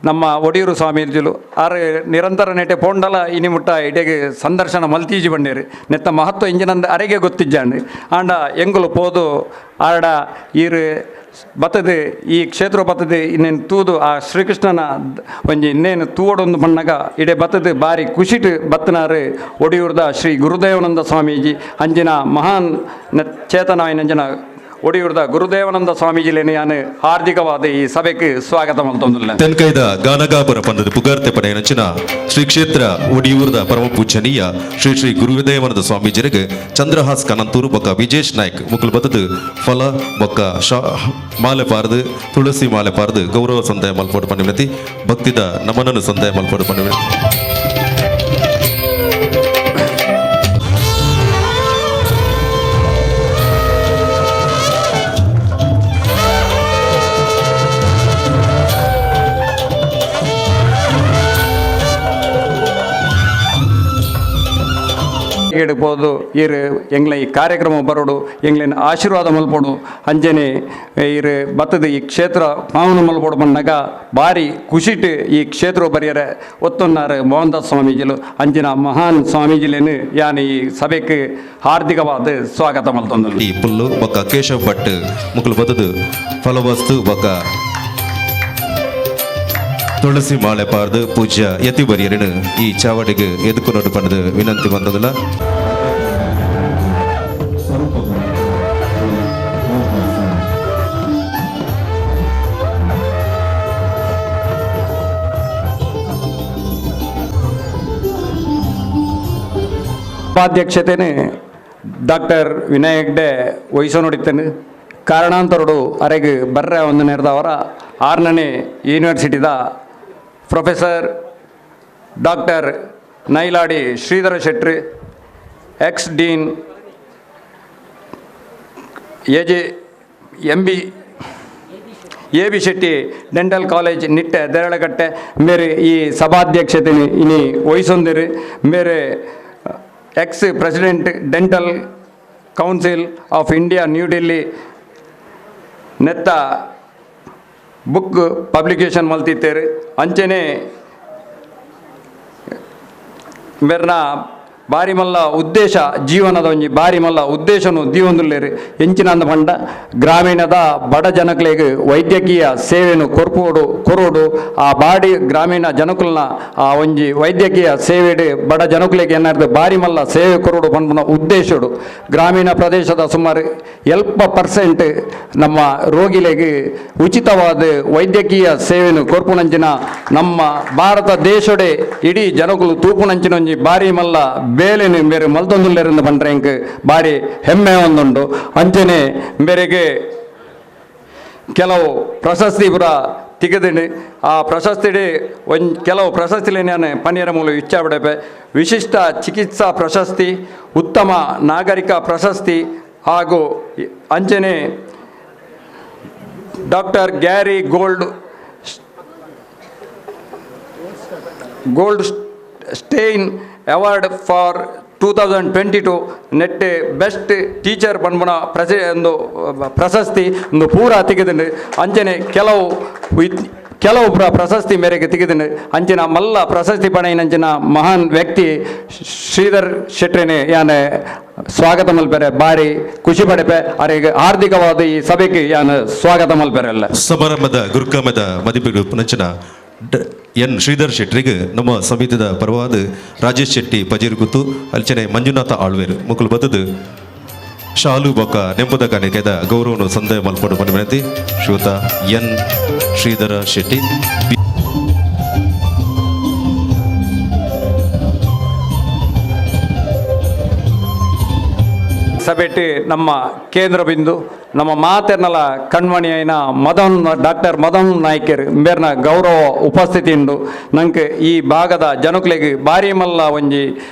ನಮ್ಮ ಒಡಿಯೂರು ಸ್ವಾಮೀಜಿಲು ಆರು ನಿರಂತರ ನೆಟೆ ಪೋಂಡಲ ಇನಿ ಮುಟ್ಟ ಇಡೆಗೆ ಸಂದರ್ಶನ ಮಲ್ತೀಜಿ ಬಂಡೇರು ನೆತ್ತ ಮಹತ್ವ ಇಂಜಿನಂದ ಅರೆಗೆ ಗೊತ್ತಿಜ್ಜಾಂಡು ಆಂಡ ಎಂಗುಲು ಪೋದು ಆರಡ ಈರು ಬತ್ತದೆ ಈ ಕ್ಷೇತ್ರ ಬತ್ತದೆ ಇನ್ನೇನು ತೂದು ಆ ಶ್ರೀಕೃಷ್ಣನ ಒಂಜಿ ಇನ್ನೇನು ತೂವಡೊಂದು ಬಣ್ಣಗ ಇಡೆ ಬತ್ತದೆ ಭಾರಿ ಖುಷಿಟ್ ಬತ್ತನಾರು ಒಡಿಯೂರ್ದ ಶ್ರೀ ಗುರುದೇವಾನಂದ ಸ್ವಾಮೀಜಿ ಅಂಜಿನ ಮಹಾನ್ ಚೇತನ ಅಂಜನ ಒಡಿಯೂರ್ದ ಗುರುದೇವಾನಂದ ಸ್ವಾಮೀಜಿಲೇನು ಯಾನು ಹಾರ್ದಿಕವಾದ ಈ ಸಭೆಗೆ ಸ್ವಾಗತ ಮಲ್ತೊಂದಿಲ್ಲ. ತೆನ್ಕೈದ ಗಾನಗಾಪುರ ಪಂದದ ಪುಗಾರ್ತೆ ಪಡೆಯನಂಚಿನ ಶ್ರೀ ಕ್ಷೇತ್ರ ಒಡಿಯೂರ್ದ ಪರಮ ಪೂಜನೀಯ ಶ್ರೀ ಶ್ರೀ ಗುರುದೇವಾನಂದ ಸ್ವಾಮೀಜಿರಿಗೆ ಚಂದ್ರಹಾಸ್ ಕನಂತೂರು ಬೊಕ್ಕ ವಿಜೇಶ್ ನಾಯ್ಕ್ ಮುಕುಲ್ ಬತ್ತದು ಫಲ ಬೊಕ್ಕ ಮಾಲೆ ಪಾರ್ದು ತುಳಸಿ ಮಾಲೆ ಪಾರ್ದು ಗೌರವ ಸಂದಾಯ ಮಲ್ಪೋಡು ಪಂಡಿನತಿ ಭಕ್ತಿದ ನಮನನು ಸಂದಾಯ ಮಲ್ಪೋಡು ಪಂಡಿನ. ಇಡ್ಬೋದು ಇರು ಎಂಗ್ಲ ಈ ಕಾರ್ಯಕ್ರಮ ಬರೋಡು ಎಂಗ್ಲಿನ ಆಶೀರ್ವಾದ ಮಲ್ಪೋಡು ಅಂಜನೆ ಇರು ಬತ್ತದ ಈ ಕ್ಷೇತ್ರ ಪಾವನ ಮಲ್ಪೋಡು ಬಂದಾಗ ಭಾರಿ ಖುಷಿಟ್ ಈ ಕ್ಷೇತ್ರ ಬರಿಯರೆ ಒತ್ತೊನ್ನಾರು ಮೋಹನ್ದಾಸ್ ಸ್ವಾಮೀಜಿಲು ಅಂಜಿನ ಮಹಾನ್ ಸ್ವಾಮೀಜಿಲೇನು ಯಾನ್ ಈ ಸಭೆಗೆ ಹಾರ್ದಿಕವಾದ ಸ್ವಾಗತ ಮಲ್ತೊಂದು. ಈ ಪುಲ್ಲು ಬೊಕ್ಕ ಕೇಶವ್ ಭಟ್ ಮುಕುಲು ಬತ್ತದು ಫಲವಸ್ತು ಬೊಕ್ಕ ತುಳಸಿ ಮಾಲೆ ಪಾರ್ದು ಪೂಜ್ಯ ಯತಿ ಬರಿಯರನು ಈ ಚಾವಡಿಗೆ ಎದುಕು ಪಂಡದು ವಿನಂತಿ ಬಂದದಲ್ಲ. ಉಪಾಧ್ಯಕ್ಷತೆನೆ ಡಾಕ್ಟರ್ ವಿನಯ್ ಹೆಗ್ಡೆ ವಹಿಸೋ ನೋಡಿತ್ತೇನೆ. ಕಾರಣಾಂತರಡು ಅರೆಗೆ ಬರ್ರೆ ಒಂದು ನೆರೆದವರ 6ನೇ ಯೂನಿವರ್ಸಿಟಿದ professor doctor Nailadi Shridhara Shetty, ex dean A J M B A B Shetty dental college Nitte Deralakatte ಮೇರೆ ಈ ಸಭಾಧ್ಯಕ್ಷತೆ ಇನಿ ವಹಿಸೊಂದಿರು. ಮೇರೆ ex president dental council of India new Delhi ನೆತ್ತ Book publication ಮಲ್ತಿತ್ತೇರು. ಅಂಚನೆ ಮೇರ್ನ ಬಾರಿ ಮಲ್ಲ ಉದ್ದೇಶ ಜೀವನದ ಒಂಜಿ ಬಾರಿ ಮಲ್ಲ ಉದ್ದೇಶನು ದೀವೊಂದುಲ್ಲೇರು. ಎಂಚಿನಂದ ಪಂಡ ಗ್ರಾಮೀಣದ ಬಡ ಜನಕ್ಲೆಗ್ ವೈದ್ಯಕೀಯ ಸೇವೆನು ಕೊರ್ಪೋಡು ಕೊರೋಡು ಆ ಬಾಡಿ ಗ್ರಾಮೀಣ ಜನಕುಲ್ನ ಆ ಒಂಜಿ ವೈದ್ಯಕೀಯ ಸೇವೆಡ್ ಬಡ ಜನಕ್ಲೆಗ್ ಏನಾದ್ರು ಬಾರಿ ಮಲ್ಲ ಸೇವೆ ಕೊರೋಡು ಪನ್ಪುನ ಉದ್ದೇಶಡು ಗ್ರಾಮೀಣ ಪ್ರದೇಶದ ಸುಮಾರು 70% ನಮ್ಮ ರೋಗಿಲೆಗ್ ಉಚಿತವಾದ ವೈದ್ಯಕೀಯ ಸೇವೆನು ಕೊರ್ಪುನಂಚಿನ ನಮ್ಮ ಭಾರತ ದೇಶಡೆ ಇಡೀ ಜನಕುಲು ತೂಪುನಂಚಿನ ಒಂಜಿ ಬಾರಿ ಮಲ್ಲ ಬೇಲೆನು ಬೇರೆ ಮಲ್ತೊಂದುಲ್ಲೆರಿಂದ ಪಂಡ್ರೆ ಎಂಕ್ ಬಾರಿ ಹೆಮ್ಮೆ ಒಂದುಂಡು. ಅಂಚನೆ ಮೇರೆಗೆ ಕೆಲವು ಪ್ರಶಸ್ತಿ ಪೂರ ತಿಗದಿನಿ. ಆ ಪ್ರಶಸ್ತಿಡೆ ಒಂಜಿ ಕೆಲವು ಪ್ರಶಸ್ತಿಲೇನೆ ಪನ್ನೀರ ಮೂಲ ಇಚ್ಛಾ ಬಿಡಪೆ ವಿಶಿಷ್ಟ ಚಿಕಿತ್ಸಾ ಪ್ರಶಸ್ತಿ, ಉತ್ತಮ ನಾಗರಿಕ ಪ್ರಶಸ್ತಿ ಹಾಗೂ ಅಂಚನೆ doctor Gary Goldstein award for 2022 net best teacher ಪನ್ಪುನ ಒಂದು ಪ್ರಶಸ್ತಿ ಒಂದು ಪೂರ ತೆಗೆದುಂಡು. ಅಂಚನೆ ಕೆಲವು ಕೆಲವು ಪ್ರಶಸ್ತಿ ಮೇರೆಗೆ ತೆಗೆದುಂಡು. ಅಂಚಿನ ಮಲ್ಲ ಪ್ರಶಸ್ತಿ ಪಡೆಯಿನಂಚಿನ ಮಹಾನ್ ವ್ಯಕ್ತಿ ಶ್ರೀಧರ್ ಶೆಟ್ಟೆನೆ ಯಾನೆ ಸ್ವಾಗತ ಮಲ್ಪೆರೆ ಬಾರಿ ಖುಷಿ ಪಡೆಪೆ. ಅರೆಗೆ ಹಾರ್ದಿಕವಾದ ಈ ಸಭೆಗೆ ಯಾನ ಸ್ವಾಗತ ಮಲ್ಪೆರಲ್ಲ. ಸಮಾರಂಭದ ಗುರುಕಾಮದ ಮದಿಪಿಡು ನಂಚಿನ ಎನ್ ಶ್ರೀಧರ್ ಶೆಟ್ಟರಿಗೆ ನಮ್ಮ ಸಮಿತಿದ ಪರವಾದ ರಾಜೇಶ್ ಶೆಟ್ಟಿ ಪಜೀರ್ಗುತ್ತು ಅಲ್ಚನೆ ಮಂಜುನಾಥ ಆಳ್ವೇರು ಮುಕುಲು ಬತ್ತದು ಶಾಲು ಬೊಕ್ಕ ನೆಂಪುದ ಕಾಣಿಕೆದ ಗೌರವನು ಸಂದಯ ಮಲ್ಪಡು ಪಂಡ ವಿನಂತಿ. ಶ್ರೀಯುತ ಎನ್ ಶ್ರೀಧರ ಶೆಟ್ಟಿ. ಸಭೆಟ್ ನಮ್ಮ ಕೇಂದ್ರ ಬಿಂದು ನಮ್ಮ ಮಾತೆರ್ನಲ ಕಣ್ಮಣಿಯೈನ ಮದನ್ ಡಾಕ್ಟರ್ ಮದನ್ ನಾಯ್ಕರ್ ಮೇರ್ನ ಗೌರವ ಉಪಸ್ಥಿತಿ ಉಂಡು. ನಂಗೆ ಈ ಭಾಗದ ಜನಕ್ಲೆಗ್ ಬಾರಿ ಮಲ್ಲ ಒಂಜಿ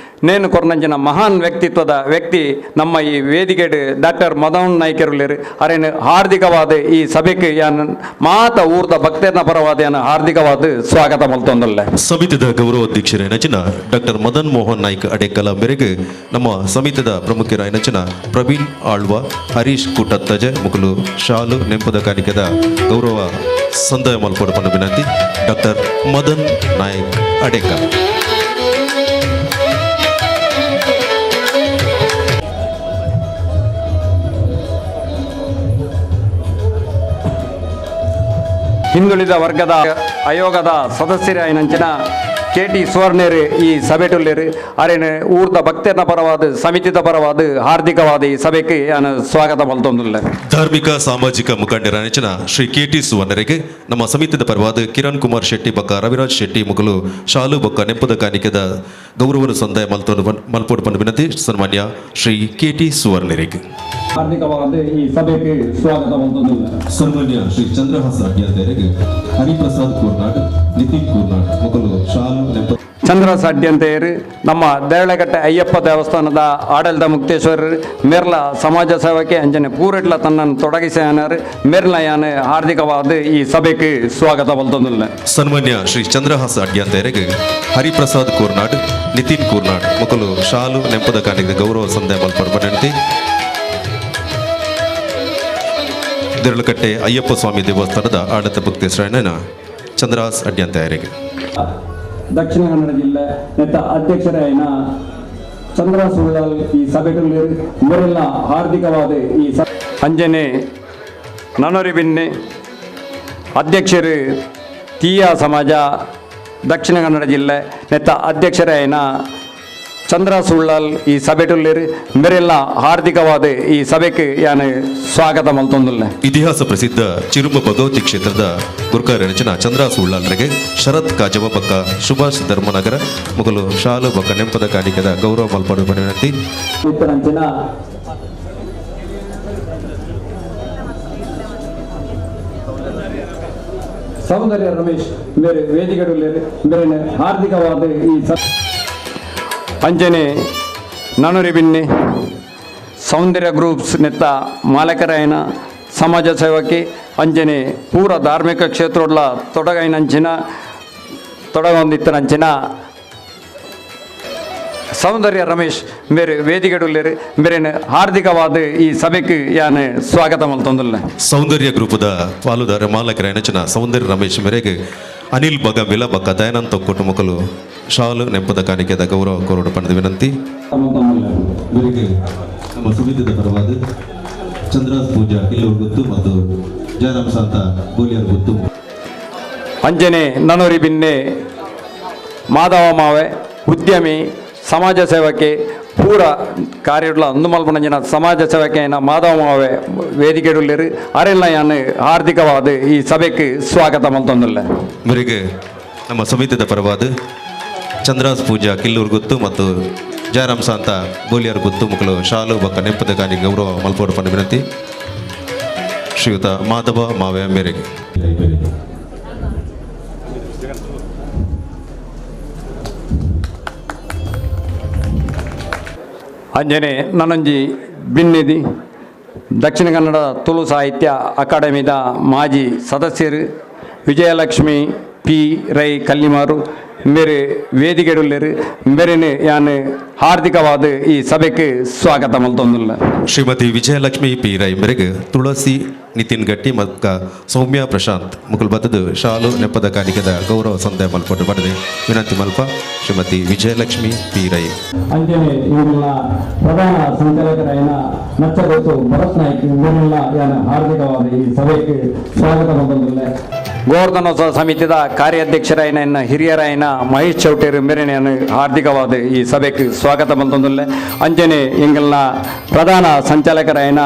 ನೇನು ಕೊರ್ನಂಚಿನ ಮಹಾನ್ ವ್ಯಕ್ತಿತ್ವದ ವ್ಯಕ್ತಿ ನಮ್ಮ ಈ ವೇದಿಕೆಡ್ ಡಾಕ್ಟರ್ ಮದನ್ ನಾಯ್ಕರುಲೇರು. ಅರೇನು ಹಾರ್ದಿಕವಾದ ಈ ಸಭೆಗೆ ಯಾನ್ ಮಾತ ಊರ್ದ ಭಕ್ತರ್ನ ಪರವಾದ ಯಾನ್ ಹಾರ್ದಿಕವಾದ ಸ್ವಾಗತ ಮಲ್ತೊಂದಲ್ಲ. ಸಮಿತಿದ ಗೌರವ ಅಧ್ಯಕ್ಷರ ಡಾಕ್ಟರ್ ಮದನ್ ಮೋಹನ್ ನಾಯ್ಕ್ ಅಡೇಕಲ ಮೇರೆಗೆ ನಮ್ಮ ಸಮಿತಿದ ಪ್ರಮುಖರ ನಂಚಿನ ಪ್ರವೀಣ್ ಆಳ್ವ, ಹರೀಶ್ ಕುಟತ್ತಜೆ ಮುಕುಲು ಶಾಲು ನೆಂಪುದ ಕಾಣಿಕೆದ ಗೌರವ ಸಂದಯ ಮಲ್ಪಡು ಪಂಡ ವಿನಂತಿ. ಡಾಕ್ಟರ್ ಮದನ್ ನಾಯ್ಕ್ ಅಡೇಕ. ಹಿಂದುಳಿದ ವರ್ಗದ ಆಯೋಗದ ಸದಸ್ಯರಾಯಿನಂಚಿನ ಕೆ ಟಿ ಸುವರ್ಣೇರು ಈ ಸಭೆಟುಲ್ಲೇರು. ಅರೇನು ಊರ್ದ ಭಕ್ತರ್ನ ಪರವಾದ ಸಮಿತಿದ ಪರವಾದ ಹಾರ್ದಿಕವಾದ ಈ ಸಭೆಗೆ ನಾನು ಸ್ವಾಗತ ಮಲ್ತೊಂದುಲ್ಲ. ಧಾರ್ಮಿಕ ಸಾಮಾಜಿಕ ಮುಖಂಡರ ನೆಚ್ಚಿನ ಶ್ರೀ ಕೆ ಟಿ ಸುವರ್ಣರಿಗೆ ನಮ್ಮ ಸಮಿತಿದ ಪರವಾದ ಕಿರಣ್ ಕುಮಾರ್ ಶೆಟ್ಟಿ ಬೊಕ್ಕ ರವಿರಾಜ್ ಶೆಟ್ಟಿ ಮುಗಲು ಶಾಲು ಬೊಕ್ಕ ನೆಂಪುದ ಕಾಣಿಕೆದ ಗೌರವನು ಸಂದಾಯ ಮಲ್ಪೋಡು ಪಂಡ ವಿನಂತಿ. ಸನ್ಮಾನ್ಯ ಶ್ರೀ ಕೆ ಟಿ ಸುವರ್ಣರಿಗೆ ಹಾರ್ದಿಕವಾದ ಈ ಸಭೆಗೆ ಸ್ವಾಗತ ಮಲ್ತೊಂದುಲ್ಲ. ಸನ್ಮಾನ್ಯ ಶ್ರೀ ಚಂದ್ರಹಾಸ ಅಡ್ಯಂತರಿಗೆ ಹರಿಪ್ರಸಾದ್ ಕೂರ್ನಾಡ್, ನಿತಿನ್ ಕೂರ್ನಾಡ್ ಮುಗಲು ಶಾಲು ಚಂದ್ರ ಸಾಡ್ಯಂತೆಯರು ನಮ್ಮ ದೇರಳಕಟ್ಟೆ ಅಯ್ಯಪ್ಪ ದೇವಸ್ಥಾನದ ಆಡಳಿತ ಮುಕ್ತೇಶ್ವರರು ಮೇರ್ಲ ಸಮಾಜ ಸೇವಕ್ಕೆ ಅಂಜನೆ ಪೂರೆಟ್ಲ ತನ್ನನ್ನು ತೊಡಗಿಸಿಯಾನರು ಮೇರ್ಲ ಯಾನೆ ಹಾರ್ದಿಕವಾದ ಈ ಸಭೆಗೆ ಸ್ವಾಗತ ಬಲ್ತೊಂದುಲ್ಲ. ಸನ್ಮಾನ್ಯ ಶ್ರೀ ಚಂದ್ರಹಾಸ ಅಡ್ಯಂತೆಯರಿಗೆ ಹರಿಪ್ರಸಾದ್ ಕೂರ್ನಾಡ್, ನಿತಿನ್ ಕೂರ್ನಾಡ್ ಮುಕುಲು ಶಾಲು ನೆಂಪುದ ಕಾಣಿಕೆ ಗೌರವ ಸಂದಯ ಮಲ್ಪಡು ವಿನಂತಿ. ದೇರಳಕಟ್ಟೆ ಅಯ್ಯಪ್ಪ ಸ್ವಾಮಿ ದೇವಸ್ಥಾನದ ಆಡಳಿತ ಮುಕ್ತೇಶ್ವರನ ಚಂದ್ರಹಾಸ್ ಅಡ್ಯಂತೆಯರಿಗೆ ದಕ್ಷಿಣ ಕನ್ನಡ ಜಿಲ್ಲೆ ನೆತ್ತ ಅಧ್ಯಕ್ಷರಾಯಿನ ಚಂದ್ರ ಸುಳ್ಳಾಲ್ ಈ ಸಭೆಗಳಲ್ಲಿ ಇವರೆಲ್ಲ ಹಾರ್ದಿಕವಾದ ಈ ಅಂಜನೆ ನನೊರಿ ಬಿನ್ನೆ ಅಧ್ಯಕ್ಷರು ತೀಯ ಸಮಾಜ ದಕ್ಷಿಣ ಕನ್ನಡ ಜಿಲ್ಲೆ ನೆತ್ತ ಅಧ್ಯಕ್ಷರಾಯಿನ ಚಂದ್ರ ಸುಳ್ಳಾಲ್ ಈ ಸಭೆಟುಲ್ಲೇರು ಇವರೆಲ್ಲ ಹಾರ್ದಿಕವಾದ ಈ ಸಭೆಗೆ ಯಾನು ಸ್ವಾಗತ ಮಲ್ತೊಂದುಲ್ಲ. ಇತಿಹಾಸ ಪ್ರಸಿದ್ಧ ಚಿರುಂಬ ಭಗವತಿ ಕ್ಷೇತ್ರದ ಗುರುಕಾರ ನೆಚ್ಚಿನ ಚಂದ್ರ ಸುಳ್ಳಾಲ್ರಿಗೆ ಶರತ್ ಕಾಜವ ಬಕ್ಕ ಸುಭಾಷ್ ಧರ್ಮನಗರ ಮೊಗಲು ಶಾಲು ಬಕ್ಕ ನೆಂಪದ ಕಾಣಿಕೆದ ಗೌರವ ಮಲ್ಪಡು ವಿನಂತಿ. ಇತ್ತರಂಚಿನ ಸೌಂದರ್ಯ ರಮೇಶ್ ಬೇರೆ ವೇದಿಕೆಡುಲ್ಲೇರು ಬೇರೆ ಹಾರ್ದಿಕವಾದ ಈ ಅಂಜನೆ ನನೊರಿ ಬಿನ್ನೆ ಸೌಂದರ್ಯ ಗ್ರೂಪ್ಸ್ ನೆತ್ತ ಮಾಲಕರಾಯನ ಸಮಾಜ ಸೇವಕಿ ಅಂಜನೆ ಪೂರ ಧಾರ್ಮಿಕ ಕ್ಷೇತ್ರೊಡ್ಲ ತೊಡಗೈನಂಚಿನ ತೊಡಗೊಂದಿತ್ತನಂಚಿನ ಸೌಂದರ್ಯ ರಮೇಶ್ ಮೇರು ವೇದಿಕೆಡುಲ್ಲೇರು ಮೇರೇನು ಹಾರ್ದಿಕವಾದ ಈ ಸಭೆಗೆ ಯಾನ್ ಸ್ವಾಗತ ಮಲ್ತೊಂದುಲ್ಲ. ಸೌಂದರ್ಯ ಗ್ರೂಪದ ಪಾಲುದಾರ ಮಾಲಕರ ಎನಚಿನ ಸೌಂದರ್ಯ ರಮೇಶ್ ಮೇರೆಗೆ ಅನಿಲ್ ಬಗಂಬಿಲ ಬಕ್ಕ ದಯಾನಂದ ತೊಕ್ಕೊಟ್ಟು ಮೊಕಲು ಶಾಲು ನೆಂಪದ ಕಾಣಿಕೆದ ಗೌರವ ಕೋರೋಡು ಪಣದ ವಿನಂತಿ. ಮೇರೆಗೆ ನಮ್ಮ ಸುವಿಧದ ಪರವಾದ ಚಂದ್ರಾಸ್ ಪೂಜಾ ಕಿಲ್ಲೂರು ಗುತ್ತು ಮತ್ತು ಜಯರಾಮ್ ಸಾಂತ ಗೋಲಿಯರ್ ಗುತ್ತು. ಅಂಜನೆ ನನೋರಿ ಬಿನ್ನೆ ಮಾಧವ ಮಾವೆ ಉದ್ಯಮಿ ಸಮಾಜ ಸೇವಕೆ ಪೂರ ಕಾರ್ಯಡ್ಲ ಅಂದು ಮಲ್ಪನಂಜಿನ ಸಮಾಜ ಸೇವಕೆಯ ಮಾಧವ ಮಾವೆ ವೇದಿಕೆಡುಲ್ಲೇರು ಅರೆಲ್ಲ ಯಾನ್ ಹಾರ್ದಿಕವಾದ ಈ ಸಭೆಗೆ ಸ್ವಾಗತ ಮಲ್ತೊಂದುಲ್ಲ. ಮೇರೆಗೆ ನಮ್ಮ ಸಮಿತಿದ ಪರವಾದ ಚಂದ್ರಾಸ್ ಪೂಜಾ ಕಿಲ್ಲೂರು ಗುತ್ತು ಮತ್ತು ಜಯರಾಮ್ ಸಾಂತ ಗೋಲಿಯರ್ ಗುತ್ತು ಮುಕ್ಕಲು ಶಾಲು ಬಕ್ಕ ನೆಂಪದ ಕಾನಿ ಗೌರವ ಮಲ್ಪೋಡು ಪಂಡ ವಿನಂತಿ ಶ್ರೀಯುತ ಮಾಧವ ಮಾವೆ ಮೇರೆಗೆ. ಅಂಜನೆ ನನಂಜಿ ಬಿನ್ನಿದಿ ದಕ್ಷಿಣ ಕನ್ನಡ ತುಳು ಸಾಹಿತ್ಯ ಅಕಾಡೆಮಿದ ಮಾಜಿ ಸದಸ್ಯರು ವಿಜಯಲಕ್ಷ್ಮಿ ಪಿ ರೈ ಕಲ್ಲಿಮಾರು ಮೇರೆ ವೇದಿಕೆಡುಲ್ಲೇರು ಮೇರೆನೆ ಯಾನ್ ಹಾರ್ದಿಕವಾದ ಈ ಸಭೆಗೆ ಸ್ವಾಗತ ಮಲ್ತೊಂದುಲ್ಲ. ಶ್ರೀಮತಿ ವಿಜಯಲಕ್ಷ್ಮಿ ಪಿ ರೈ ಮೇರೆಗೆ ತುಳಸಿ ನಿತಿನ್ ಗಟ್ಟಿ ಮತ್ತು ಸೌಮ್ಯ ಪ್ರಶಾಂತ್ ಮುಕುಲ್ ಬತ್ತದು ಶಾಲು ನೆಪ್ಪದ ಕಾಣಿಕೆದ ಗೌರವ ಸಂದಯ ಮಲ್ಪಟ್ಟು ಪಡೆದೆ ವಿನಂತಿ ಮಲ್ಪ ಶ್ರೀಮತಿ ವಿಜಯಲಕ್ಷ್ಮಿ ಪಿ ರೈ. ಅಂಚನೆ ಇವುಗಳ ಪ್ರಧಾನ ಸಂಚಾಲಕರಾಯನ ನಚ್ಚಗೊತ್ತು ಭರತ್ ನಾಯ್ಕ್ ಮೇರೆಲ್ಲ ಯಾನ್ ಹಾರ್ದಿಕವಾದ ಈ ಸಭೆಗೆ ಸ್ವಾಗತ ಮಲ್ತೊಂದುಲ್ಲ. ಗೋವರ್ಧನೋತ್ಸವ ಸಮಿತಿದ ಕಾರ್ಯಾಧ್ಯಕ್ಷರಾಯನ ಎನ್ನ ಹಿರಿಯರಾಯನ ಮಹೇಶ್ ಚೌಟೇರು ಮೇರೆನೆಯನ್ನು ಹಾರ್ದಿಕವಾದ ಈ ಸಭೆಗೆ ಸ್ವಾಗತ ಮಲ್ತೊಂದುಲ್ಲೆ. ಅಂಜನೆ ಎಂಗಲ್ನ ಪ್ರಧಾನ ಸಂಚಾಲಕರಾಯನ